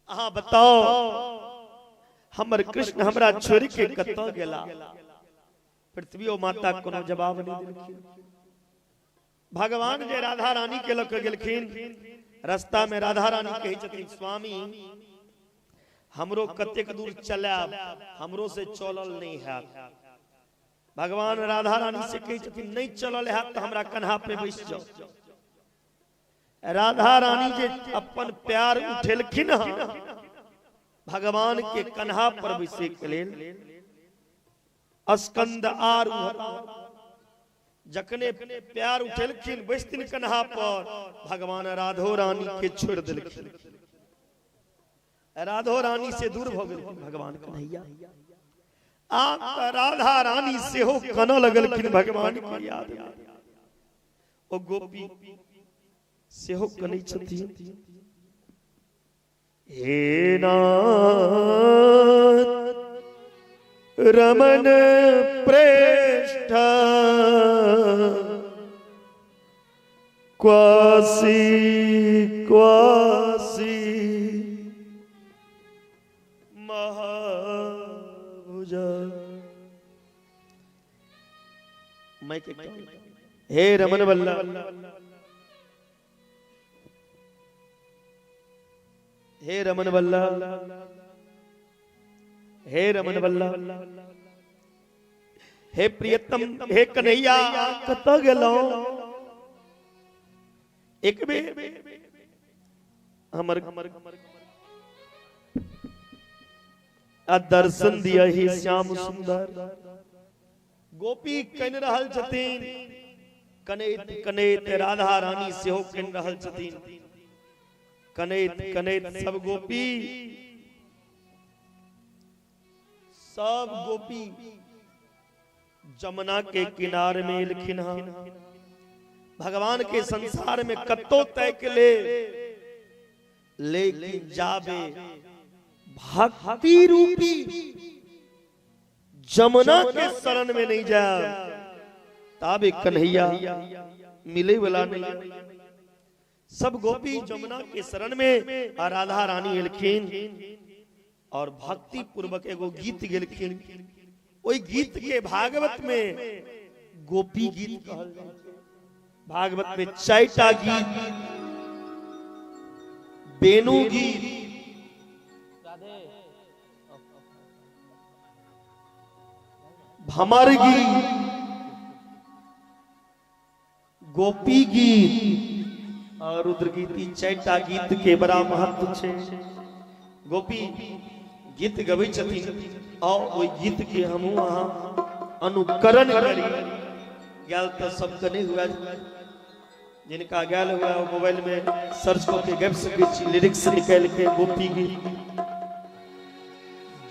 A: अहाँ बताओ हमर कृष्ण हमरा छोड़ के कतौ गेला? पृथ्वी माता कोनो जवाब नहीं देलखिन। भगवान जे राधा रानी के लऽ के गेलखिन, रास्ता में राधा रानी कहै छथिन स्वामी हमरो कतेक दूर चलायब, हमरो से चलल नहीं हैत। भगवान राधा रानी से कहै छथिन नहीं चलल हैत तो हमरा कन्हा पे बैस जाओ। राधा रानी जे अपन प्यार उठेलखिन हँ भगवान के कन्हा पर बैसे के लेल, स्कंद आरूढ़ जखने प्यार उठेलखिन बैसथिन कन्हा पर, भगवान राधो रानी के छोड़ देलखिन। राधो रानी से दूर भ गेलखिन भगवान कन्हैया। आब त राधा रानी सेहो कनऽ लगलखिन भगवान के याद में। ओ गोपी सेहो कनै छथिन, हे नाथ रमन प्रेष्ठ क्वासी क्वासी महाभुज। मैं के हे रमन वल्लभ, हे रमन वल्लभ, हे रमन वल्लभ, हे प्रियतम, हे कन्हैया कतऽ गेलहुँ? एक बेर हमर दर्शन दिया ही श्याम सुंदर। गोपी कन रहल छथिन, कनैत कनैत राधा रानी सेहो कन रहल छथिन, कनैत कनैत सब गोपी, सब गोपी जमुना के किनारे में एलखिन हँ। भगवान के संसार में कत्तो तय के ले, लेकिन जाबे भक्ति रूपी जमुना के शरण में नहीं जाए ताबे कन्हैया मिले वाला नहीं। सब गोपी जमुना के शरण में और राधा रानी एलखिन और भक्ति पूर्वक एगो गीत गेलखिन। ओहि गीत के भागवत में गोपी गीत कहल जाइ छै। भागवत में चारिटा गीत, बेनु गीत, भमर गीत, गोपी गीत और रुद्र गीत, ई चारिटा गीत के बड़ा महत्व छै। गोपी गीत गबै छथिन और ओहि गीत के हमहूँ अहाँ अनुकरण करी। गायल तऽ सबके नहीं हुआ, जिनका गायल हुआ वो मोबाइल में सर्च कऽ के गाबि सकै छी, लिरिक्स निकालि के गोपी गीत।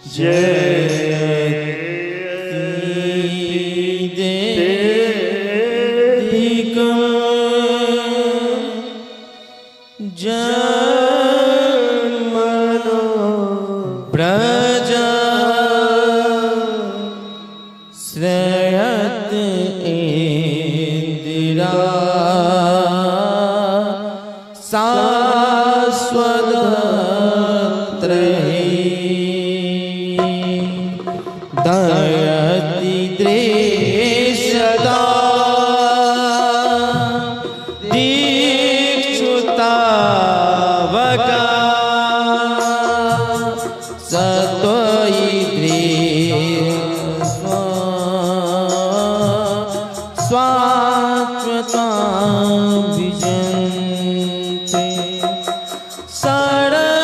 A: जय
B: सारा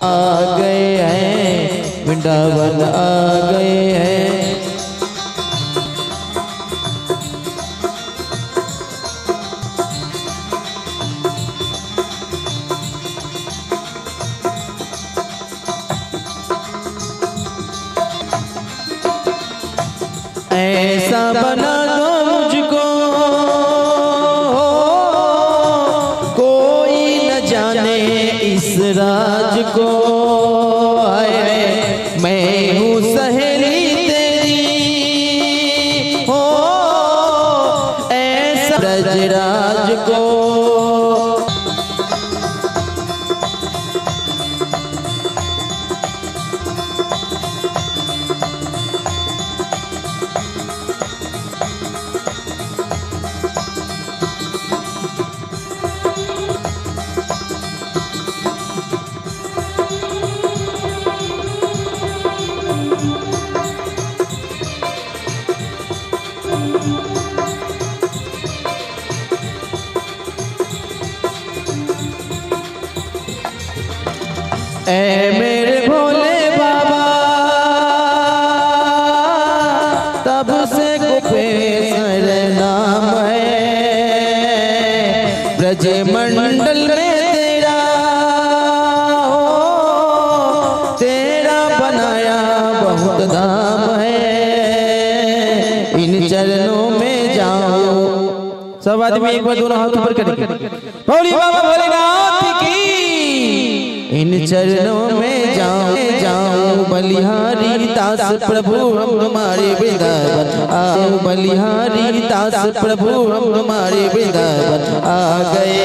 B: आ गए हैं, वृंदावन आ गए हैं। ऐसा बना दो मुझको कोई न जाने इस राज को, आए मैं हूँ सहेली तेरी हो, ऐसा ब्रजराज को। ऐ मेरे भोले बाबा तब से गुपेश्वर नाम है, ब्रज मंडल में तेरा हो, तेरा बनाया बहुत धाम है, इन चरणों में जाओ। सब आदमी एक बार दोनों हाथ ऊपर करेंगे, भोले बाबा भोलेनाथ की। इन चरणों में जाऊं जाऊं बलिहारी दास प्रभु हम तुम्हारे वृंदावन आओ, बलिहारी दास प्रभु हम तुम्हारे वृंदावन आ गए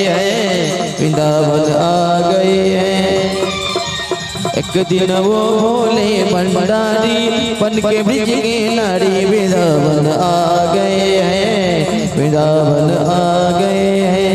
B: हैं, वृंदावन आ गए हैं। एक दिन वो भोले भंडारी बन के ब्रिज के नारी वृंदावन आ गए हैं, वृंदावन आ गए हैं।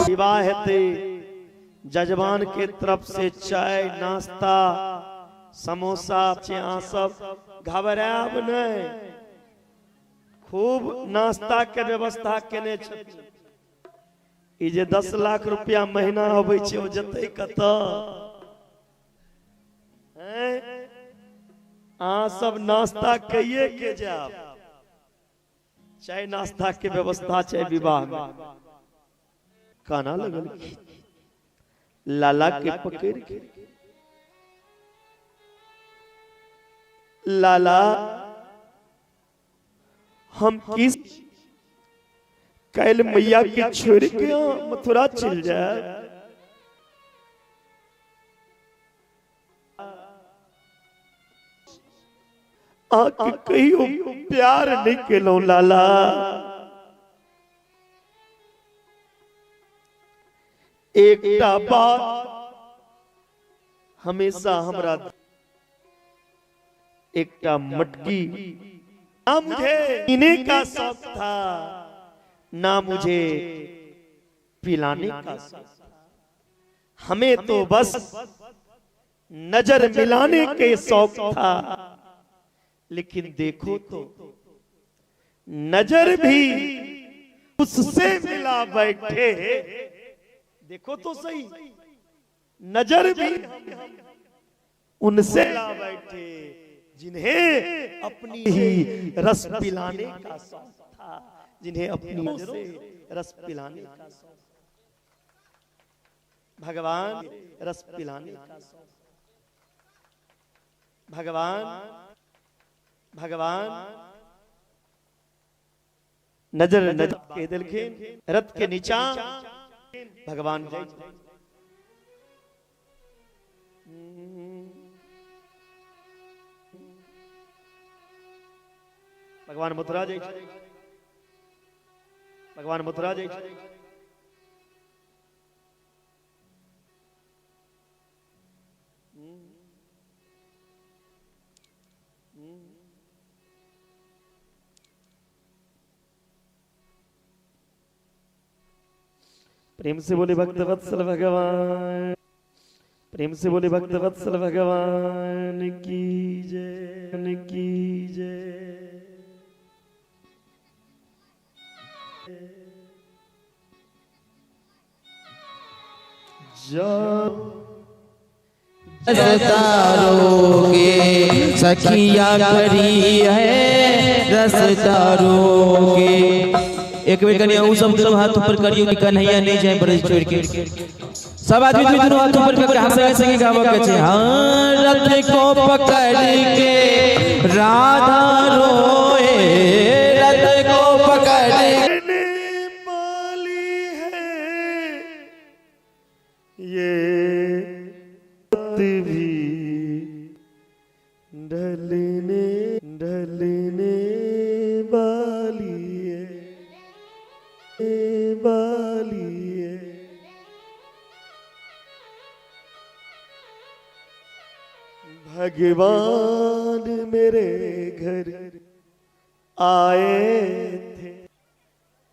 A: विवाह हेतै जजमान के तरफ से चाय नाश्ता समोसा सब घबरायब नहीं, खूब नाश्ता के व्यवस्था केने छथिन। ई जे 10 लाख रुपया महीना अबै छै ओ जतै कतऽ? अहाँ सब नाश्ता कहिए के जायब, चाय नाश्ता के व्यवस्था छै विवाह में। काना लगल लाला के पकड़ के, लाला हम किस कैल मैया के छोड़ के मथुरा चल जाए? आके कहियो प्यार नहीं केलौं लाला। एकटा बात हमेशा हमरा, एकटा मटकी ना मुझे पीने का शौक था ना मुझे पिलाने का शौक, हमें तो बस नजर मिलाने के शौक था। लेकिन देखो तो नजर भी उससे मिला बैठे, देखो तो सही, नजर भी उनसे मिला बैठे जिन्हें अपनी ही रस पिलाने का शौक था, जिन्हें अपनी से रस पिलाने का शौक, भगवान रस पिलाने का शौक, भगवान भगवान नजर नजर के देलखिन रथ के नीचा भगवान जय। भगवान मथुरा जय, भगवान मथुरा जय। प्रेम से बोले भक्त वत्सल भगवान, प्रेम से बोले भक्त वत्सल भगवान की जय, की जय।
B: रसतारोगे सखिया करी है रसतारोगे। एक बेर कनिया उ सब दोनों हाथ ऊपर करियो कि कन्हैया नहीं जाए ब्रज छोड़ के। सब आदमी दोनों हाथ ऊपर करके हाथ संगे संगे गावा के छै। हां रथ को पकड़ के राधा रोए, रथ को पकड़
A: वाली है ये भी ढलने ढलने वाली है, वाली है। भगवान मेरे घर आए थे।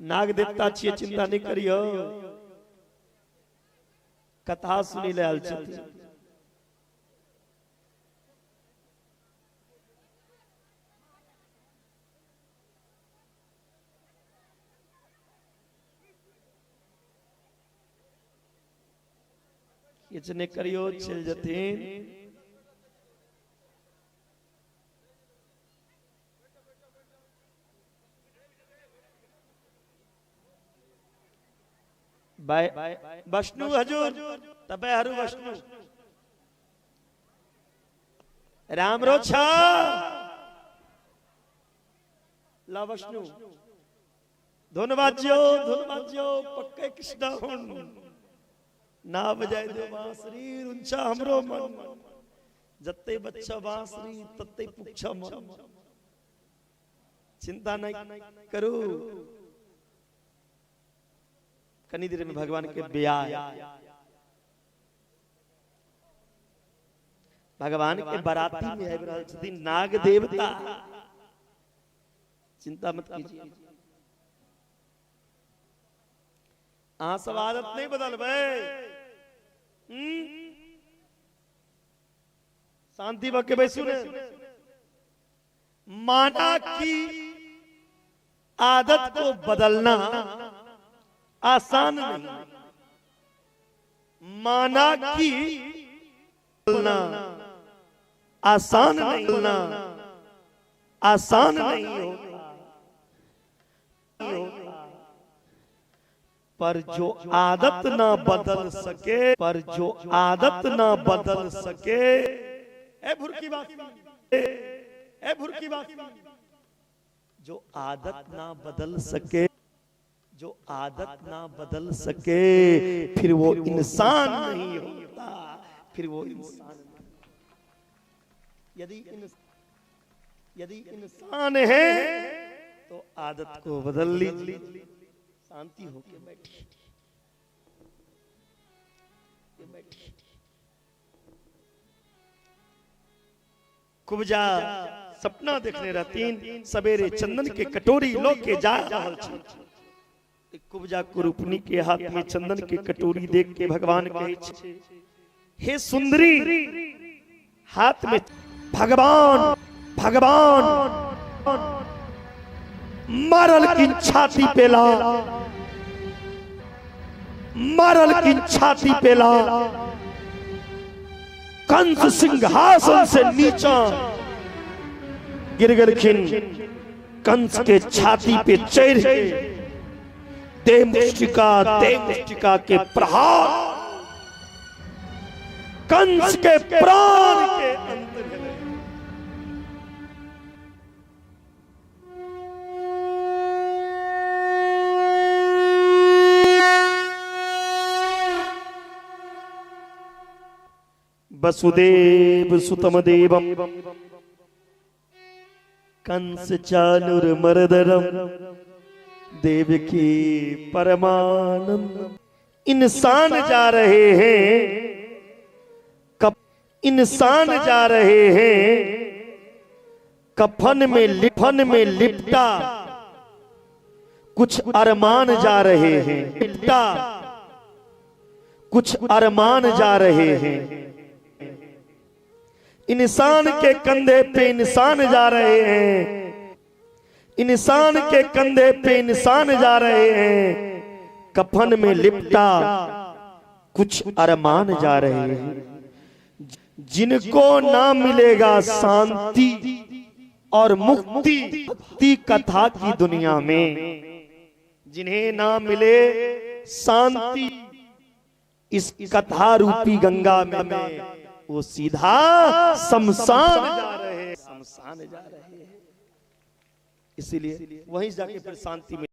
A: नाग देवता छियै, चिंता नहीं करियो, कथा सुनी ले आयल छथिन। किछु नहि करियो, चलि जथिन। वैष्णु हजूर तबे हरू वैष्णु राम रो छा ला वैष्णु धुन बाज्यो, धुन बाज्यो पक्के कृष्ण हुन ना बजाय दो बांसुरी ऊंचा हमरो मन, जत्ते बच्चा बांसुरी तत्ते पुच्छा मन। चिंता नहीं करू, कनी देर में भगवान के ब्याह, भगवान के बाराती में आबि रहल छथिन नाग देवता। चिंता मत कीजिए, अहाँ सब आदत नहीं बदलबै। शांति बके बैसू ने। माना की आदत को बदलना आसान नहीं, माना की बदलना आसान नहीं, आसान नहीं होता, पर जो आदत ना बदल सके, पर जो आदत ना बदल सके, ए भुरकी बात, ए भुरकी बात, जो आदत ना बदल सके, जो आदत ना बदल सके, फिर वो इंसान नहीं होता, फिर वो इंसान। यदि इंसान है तो आदत को बदल लीजिए, शांति होके बैठिए। कुब्जा सपना देखने रहतीन, सवेरे चंदन के कटोरी लो के जा रहल छल। कुब्जा कुरूपनी के हाथ में चंदन के कटोरी देख के भगवान कहै छै, हे सुंदरी, हाथ में भगवान भगवान मारल की छाती पेला, मारल की छाती पेला, कंस सिंहासन से नीचा गिर गेलखिन, कंस के छाती पे चढ़ के देवमुष्टिका के प्रहार कंस के प्राण के अंत भेलै। वसुदेव सुतम देवम कंस चानुर मर्दरम देवकी परमानंद। इंसान जा रहे हैं, कप इंसान जा रहे हैं, कफन में लिफन में लिपटा कुछ अरमान जा रहे हैं, लिपटा कुछ अरमान जा रहे हैं। इंसान के कंधे पे इंसान जा रहे हैं, इंसान के कंधे पे इंसान जा रहे हैं, कफन में लिपटा कुछ अरमान जा रहे हैं। जिनको ना मिलेगा शांति और मुक्ति भक्ति कथा की दुनिया में, जिन्हें ना मिले शांति इस कथा रूपी गंगा में, वो सीधा शमशान जा रहे हैं, शमशान जा रहे हैं। इसीलिए वहीं जाके फिर शांति मिले।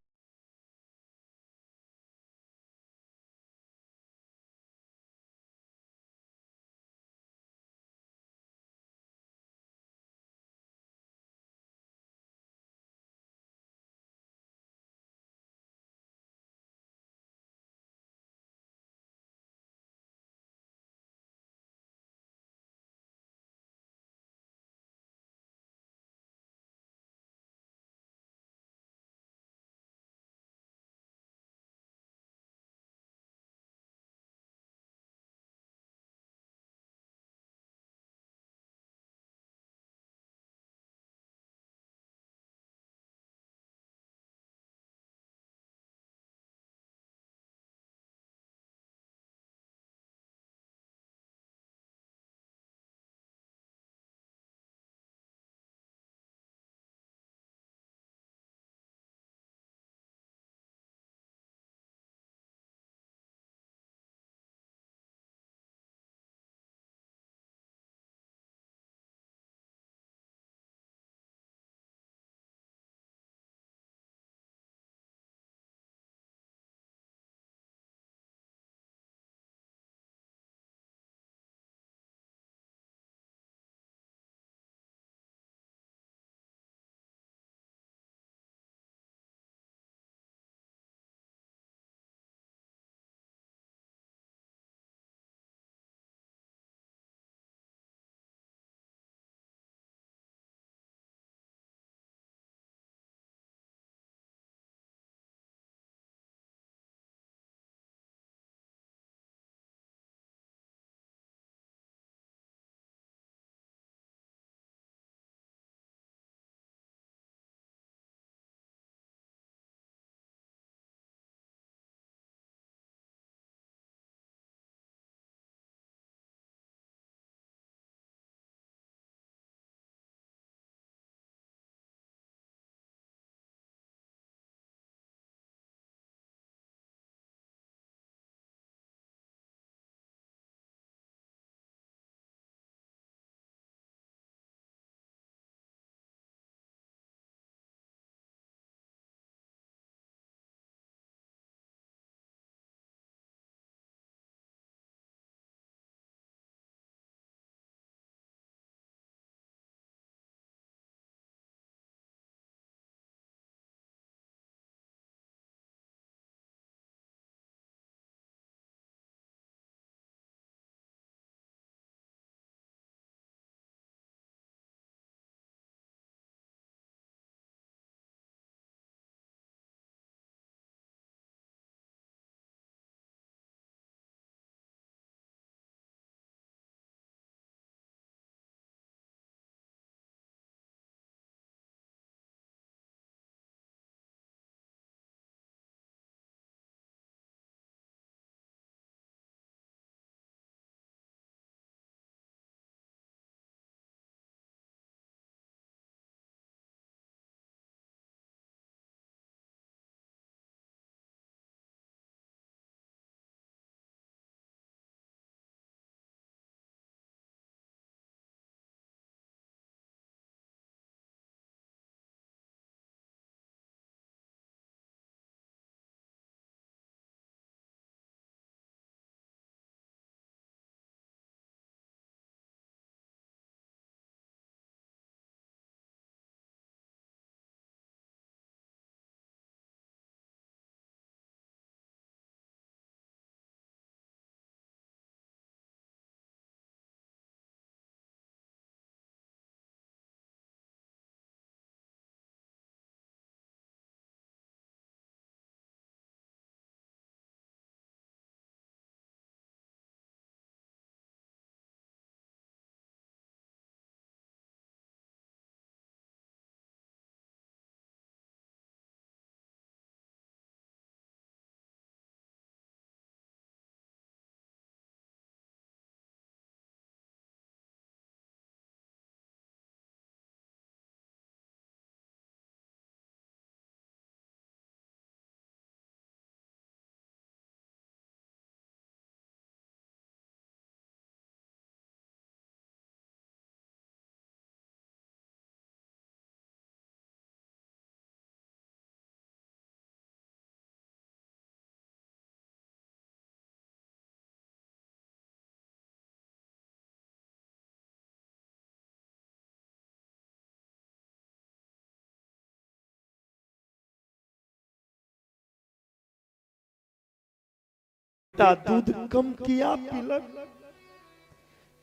A: बेटा दूध कम किया पीलक,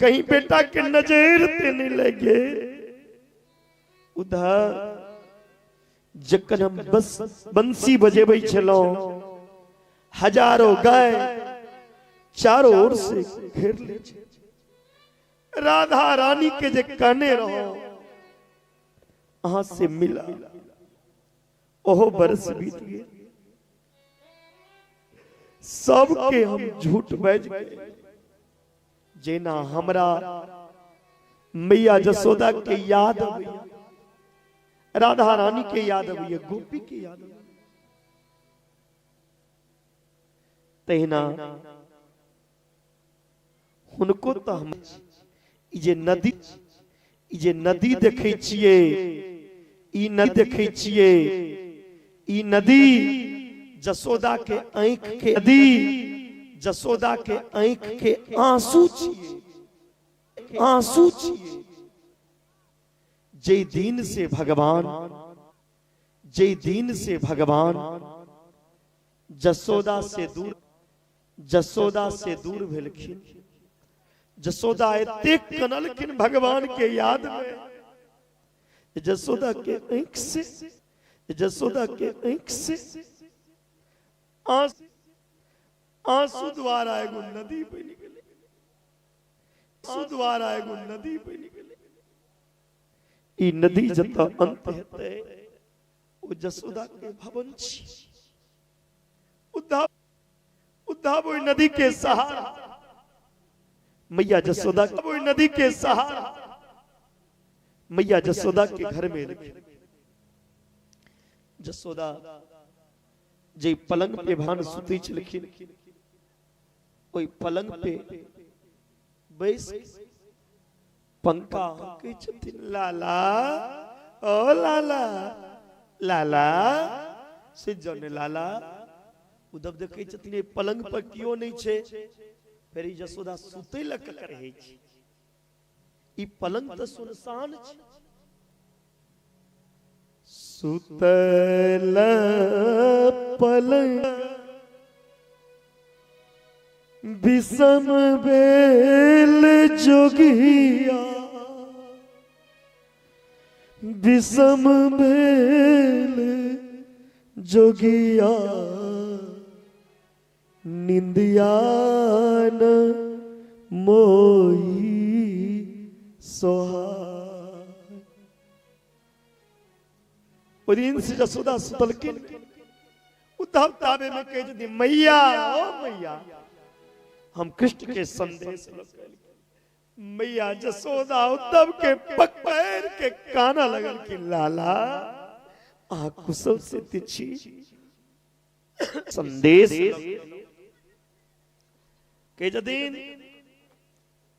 A: कहीं बेटा के नजर ते नहीं लगे। उधर जखन हम बस बंसी बजेबै छलहुँ, हजारों गाय चारों ओर से घेर ले छै। राधा रानी के जे कहने रहो अहाँ से मिला, ओहो बरस बीत गेल। सबके हम झूठ बाजि के जेना हमरा मैया जसोदा के याद अबैया, राधा रानी के याद अबैया, गोपी के याद अबैया, तहिना हुनको तऽ हम ई जे नदी, ई जे नदी देखै छियै, ई नदी देखै छियै, ई नदी जसोदा के आँखि के नदी, जसोदा के आँखि के आंसू छियै, आंसू छियै। जे दिन से भगवान, जे दिन से भगवान जसोदा से दूर, जसोदा से दूर भेलखिन, जसोदा एतेक कनलखिन भगवान के याद में, जसोदा के आँखि से, जसोदा के आँखि से आंसू द्वारा एगो नदी बनि गेलै, आंसू द्वारा एगो नदी बनि गेलै। ई नदी जतऽ अंत हेतै ओ जसोदा के भवन छी। उद्धव, उद्धव ओहि नदी के सहारा, मैया जसोदा ओहि नदी के सहारा मैया जसोदा के घर में एलखिन। जसोदा जे पलंग पे भान सुतै छलखिन, ओहि पलंग पे बैस पंखा हंकै छथिन, लाला ओ लाला लाला से जने लाला। उद्धव देखै छथिन एहि पलंग पर कियो नहि छै। फेर ई जसोदा सुतै लए ककर रहै छै, ई पलंग तऽ सुनसान छै। सुतल पलंग विषम बेल जोगिया, विषम बेल जोगिया, निंदिया न मोही सोहा। ओहि दिन से जसोदा सुतलखिन। उद्धव ताबे में कहै छथिन मैया ओ मैया, हम कृष्ण के संदेश लऽ के एलखिन। मैया जसोदा उद्धव के पैर के काना लगलखिन, लाला अहाँ कुशल से तऽ छी, संदेश कहै छथिन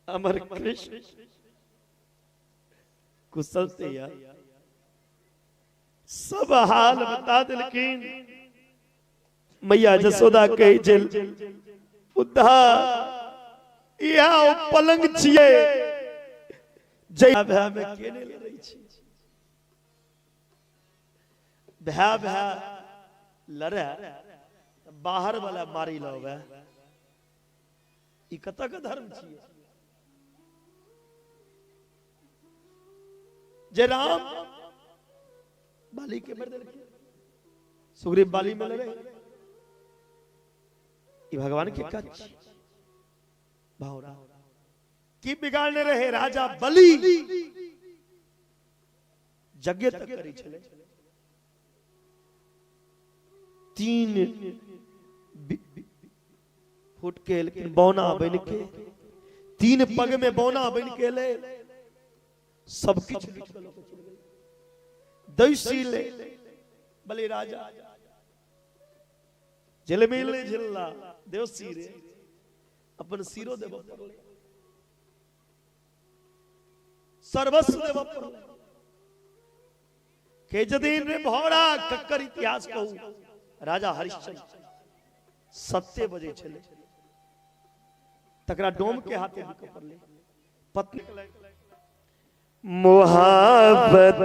A: अमर कृष्ण कुशल से या, सब हाल बता देलखिन। मैया जसोदा कहै छै उद्धव इएह ओ पलंग छियै जै भाय में के नहि लड़ै छै, भाय भाय लड़ै बाहर वाला मारी लबै, ई कतऽ के धर्म छियै? जे राम बाली के मारि देलखिन, सुग्रीव बाली में लड़े, ई भगवान के काज छी। भावरा की बिगाड़ने रहे राजा बलि, यज्ञ तक करै छलै, 3 फुट के एलखिन बौना बन के, 3 पग में बौना बन के एलै, सब किछु लूटि कऽ लऽ कऽ चलि गेलै। दैसी ले बलि राजा झिलमिल झिल्ला देवसी रे, अपन सिरो देबऽ पड़लै, सर्वस्व देबऽ पड़लै। के जदिन रे भौरा ककर इतिहास कहू, राजा हरिश्चंद्र सत्य बजै छलै, तकरा डोम के हाथे बिकऽ पड़लै। पत्नी मोहब्बत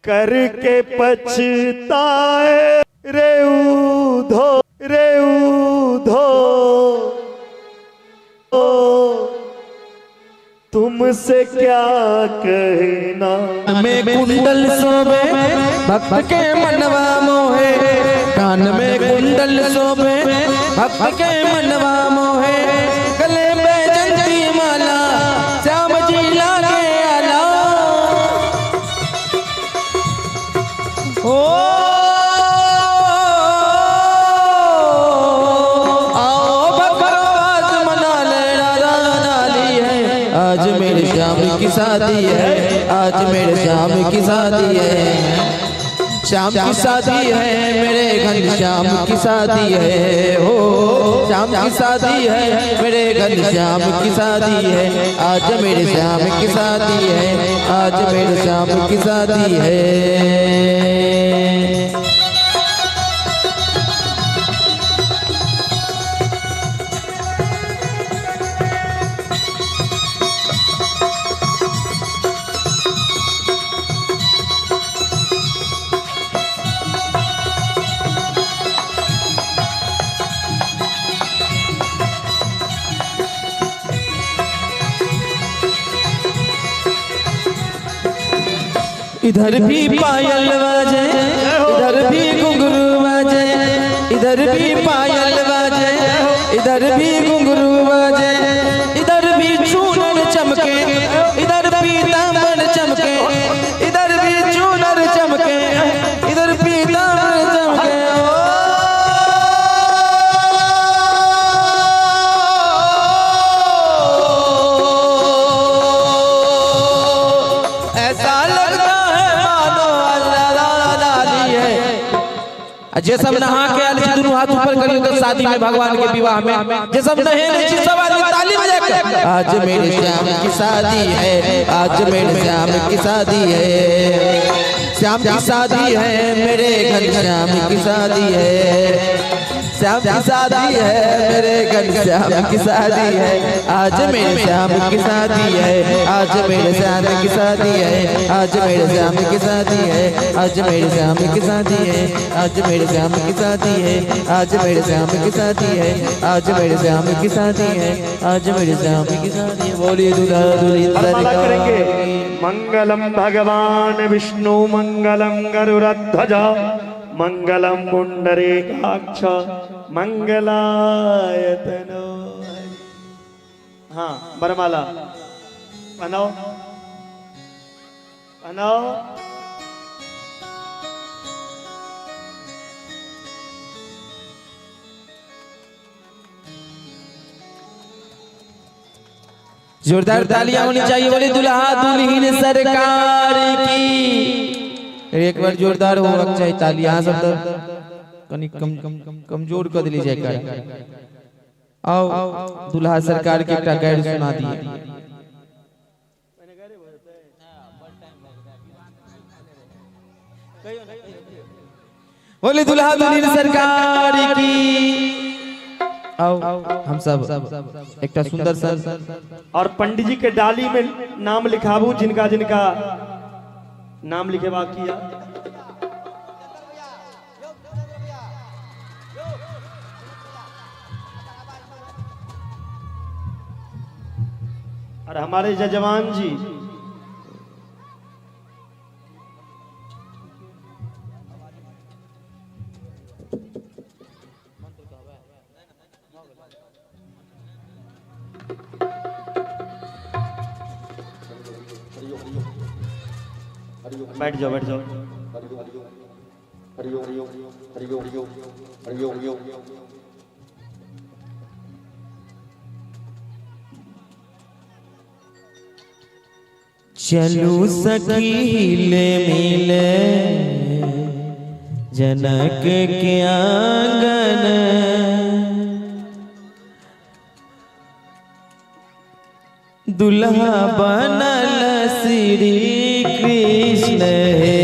A: करके पछताए रे उधो, रे तुमसे क्या कहना।
B: में कुंडल शोभे भक्त के मनवा मोहे, कान में कुंडल शोभे भक्त के मनवा मोहे, गले में जंती माला श्याम जी लागे आला। ओ आज मेरे श्याम की शादी है, आज मेरे श्याम की शादी है, श्याम की शादी है मेरे घर श्याम की शादी है, हो श्याम की शादी है मेरे घर श्याम की शादी है, आज मेरे श्याम की शादी है, आज मेरे श्याम की शादी है। इधर भी पायल बाजे, इधर भी घुंघरू बाजे, इधर भी पायल बाजे, इधर भी घुंघरू बाजे, इधर भी चूनर चमके, इधर पीताम्बर चमके, इधर भी चूनर चमके, इधर पीताम्बर चमके। ऐसा लगता है मानो अल्लाह है। जे सब नहा के आयल छी दुनू हाथ ऊपर करियो तो शादी में भगवान के विवाह में जे सब नहेने छी सब आदमी ताली बजा के। आज मेरे श्याम की शादी है, आज मेरे श्याम की शादी है, श्याम की शादी है मेरे घर श्याम की शादी है, श्याम की शादी है मेरे घर श्याम की शादी है, आज मेरे श्याम की शादी है, आज मेरे श्याम की शादी है, आज मेरे श्याम की शादी है, आज मेरे श्याम की शादी है, आज मेरे श्याम की शादी है, आज मेरे श्याम की शादी है, आज मेरे श्याम की शादी है, आज मेरे श्याम की शादी है। बोलिए दुल्हा दुल्हन
A: करेंगे। मंगलम भगवान विष्णु मंगलम गरुड़ध्वज मंगलम पुंडरीकाक्ष मंगलायतनो। हाँ बरमाला पहनाओ पहनाओ।
B: जोरदार तालियां होनी चाहिए। बोले दुल्हा दुल्हन सरकार की। एक बार जोरदार होना चाहिए तालियां। सब तो कनी कम कमजोर कर दिली जाए। आओ दुल्हा सरकार के एकटा गारि सुना दिए। बोले दुल्हा दुल्हन सरकार की। आओ हम सब एकटा सुंदर सा
A: और पंडित जी के डाली में नाम लिखाबू जिनका जिनका नाम लिखे बाकी। और हमारे जजमान जी बैठ जाओ बैठ जाओ।
B: चलू सखी हिले मिले जनक के आंगन, दुल्हा बनल श्री कृष्ण हे,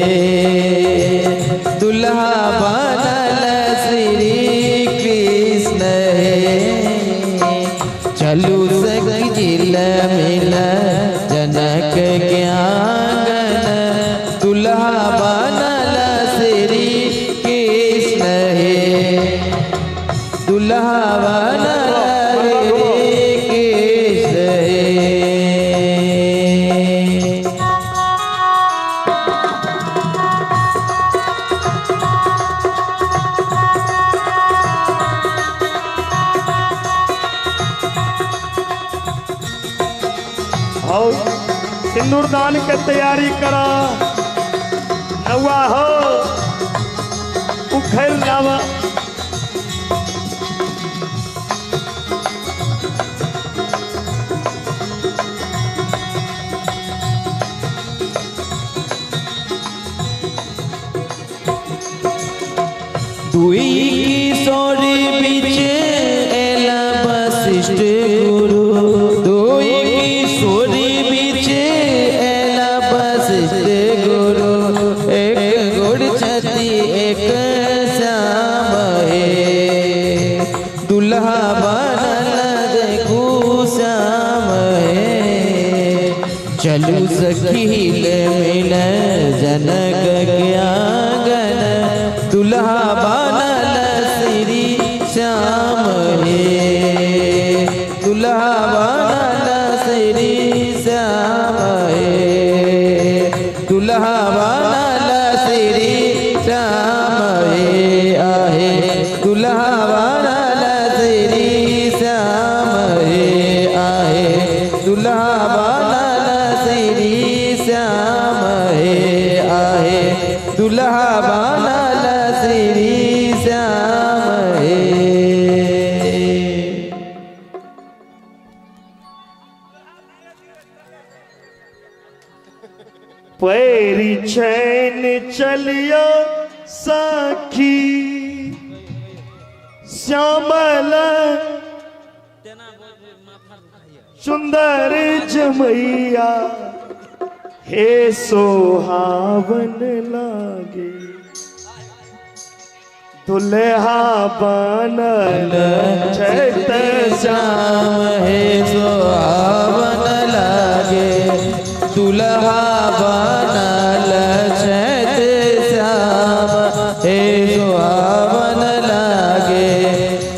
B: दुल्हा बनल श्री कृष्ण हे। चलू सखी झिल मिल जनक के आंगन, दुल्हा बनल श्री कृष्ण हे, दुल्हा बनल श्री कृष्ण हे।
A: और सिंदूरदान के तैयारी करा नौआ हो उखैल लावा।
B: दुई किशोरी बीच एला वशिष्ठ गुरु, दुई किशोरी बीच एला वशिष्ठ गुरु, एक गुड़ छति एक श्याम हे, दुल्हा बनल देखू श्याम हे। चलू सखी ले मिल जनक के आंगन, दुल्हा बनल श्री श्याम हे, दुल्हा बनल श्री श्याम हे, दुल्हा बनल श्री श्याम हे आहे, दुल्हा बनल श्री श्याम हे आहे, दुल्हा बनल श्री श्याम हे आहे, दुल्हा बनल श्री श्याम हे।
A: पैरी चैन चलियो सखी श्यामल सुंदर जमैया, हे सोहावन लागे दुल्हा बनल चैत
B: श्याम हे, सोहावन लागे दुल्हा बनल चैत श्याम हे, सोहावन लागे।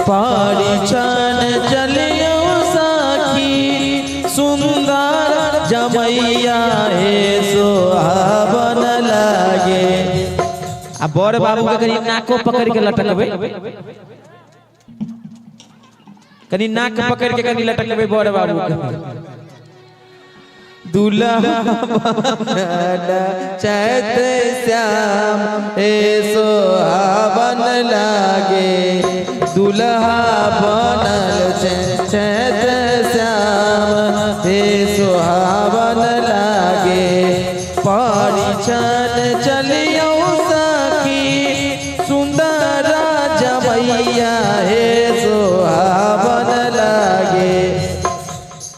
B: परिछन चलियो सखी सुंदर जमैया हे, सोहावन लागे। आ बड़ बाबू के कनी नाको पकड़ के लटकबे, कनी नाक पकड़ के कनी लटकबे बड़ बाबू के। दुल्हा बनल चैत श्याम हे, सोहावन लागे, दुल्हा बनल चैत श्याम हे, सोहावन लागे। परिछन चलियो सखी सुंदर जमैया हे, सोहावन लागे,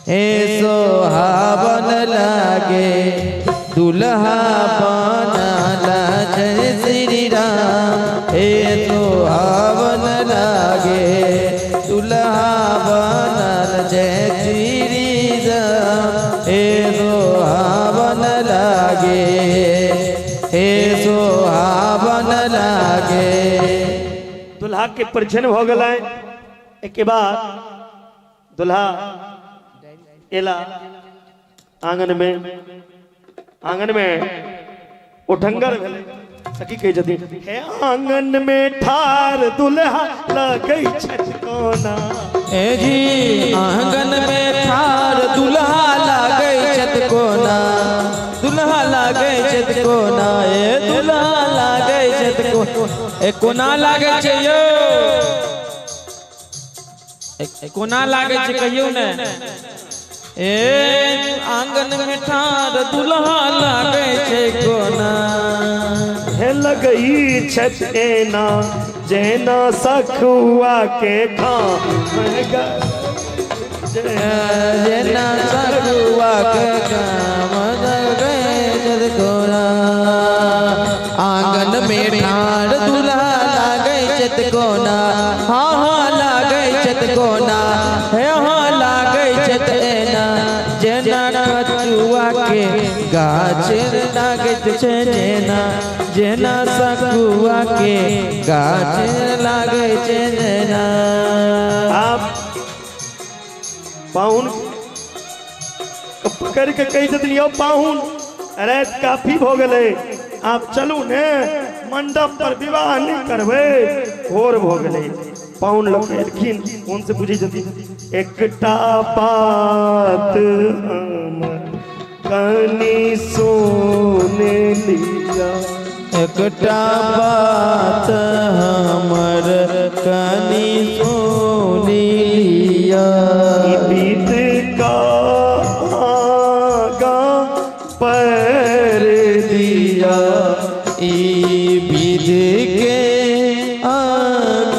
B: हे सोहावन लागे। दुल्हा बनल जय श्री राम हे, सोहावन लागे, दुल्हा बनल जय श्री राम हे, सोहावन लागे, हे सोहावन लागे।
A: दुल्हा के परिछन भ गेलै। एक बाद दुल्हा एला आंगन में, आंगन में उठंगर भेलै। सखी कहै छथिन हे आंगन में ठार दुल्हा लगै छथि कोना,
B: ए जी आंगन में ठार दुल्हा लागै छथि कोना, दुल्हा लागै छथि कोना, ए दुल्हा लागै छथि कोना, ए कोना लागै छै यौ, ए कोना लागै छै कहियौ ने। ए आंगन में ठार दुल्हा लागै छै कोना,
A: हे लगै छथि एना जेना सखुआ के खान,
B: जेना सखुआ के खान लगै कोना। आंगन में ठार दुल्हा लागै छथि कोना, हाँ हाँ लागै छथि कोना, हे हाँ लागै छथि एना जेना कचुआ के गाछ लागैत छै, जेना जेना सखुआ के गाछ लागै छै जेना।
A: आप पाहुन पकड़ के कहै छथिन यौ पाहुन राति काफी भ गेलै, आप चलू ने मंडप पर विवाह नहीं करबै, भोर भ गेलै। पाहुन लोग एलखिन, उनसे पूछै छथिन एकटा बात हमर कनी सुन लिया।
B: एकटा बात हमर कनी सुनि लिया।
A: बीत का आगा पैर दिया।
B: ई विध के आग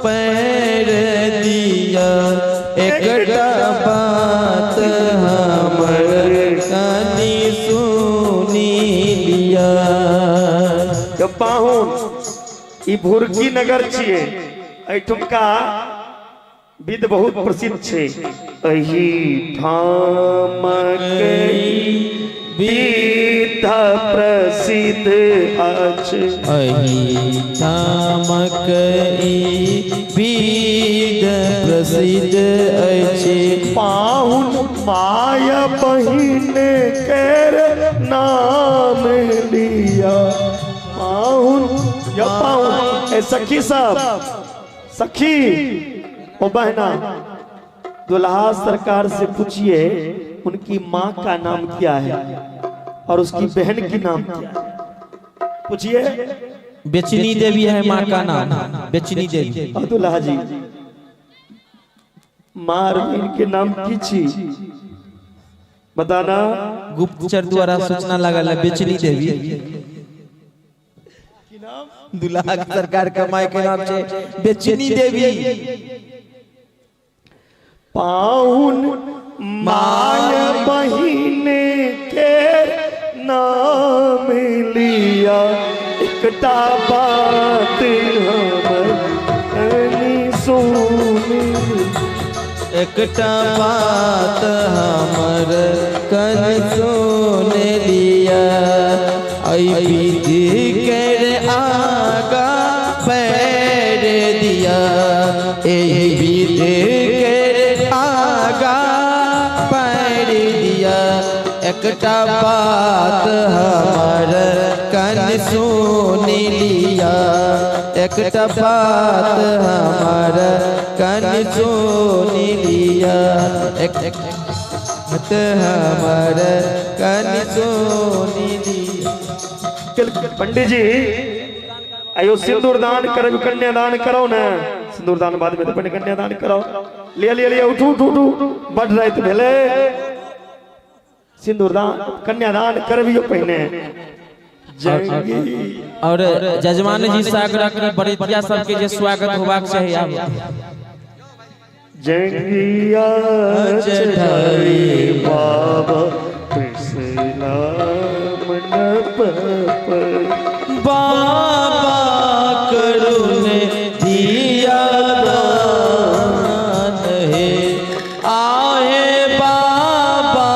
B: पैर दिया। एकटा बात हमर कनी सुनि लिया।
A: पाहुन ई भुरकी नगर छियै, एहिठुमका विध बहुत प्रसिद्ध छै। एहि ठामक विध प्रसिद्ध अछि।
B: एहि ठामक ई विध प्रसिद्ध अछि।
A: पाहुन माय बहिन केर नाम लिया। पाहुन या पाहुन ए सखी सब, सखी ओ बहना, दुल्हा सरकार से पूछिए उनकी माँ का नाम क्या है और उसकी बहन की नाम क्या है, पूछिए।
C: बेचनी देवी है माँ का नाम, बेचनी देवी।
A: और दुल्हा जी माँ और बहन के नाम की छी बताना।
C: गुप्तचर द्वारा सूचना लगल है बेचनी देवी।
B: दुल्हा के सरकार के माय के नाम छै बेचनी देवी।
A: पाहुन my बहिन के नाम लिया। एकटा बात हमर कनी सुनि।
B: एकटा बात हमर कनी सुन लिया। ऐ विधि केर आगा पैर दिया। एहि विधि केर आगा पैर दिया। एकटा बात हमर कनी सुनि लिया। एकटा बात हमर कनी सुनि लिया। एक बात हमर कनी सुनि लिया।
A: पंडित जी आयो सिंदूर दान करब, कन्यादान करो ने। सिंदूर दान बाद में, तो पहले कन्यादान करो। लिया लिया लिया, उठू उठू उठू, बड रात भेले। सिंदूर दान कन्यादान करबियो पहिने।
C: और जजमान जी सागर बरितिया सबके जे स्वागत होबाक चाही। आब
A: जंगिया चढ़ाई बाबा पिछला मंडप पर।
B: बाबा करुण दिया दान हे। आहे बाबा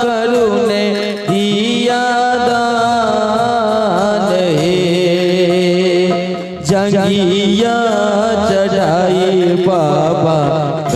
B: करुण दिया दान हे। जंगिया चढ़ाई बाबा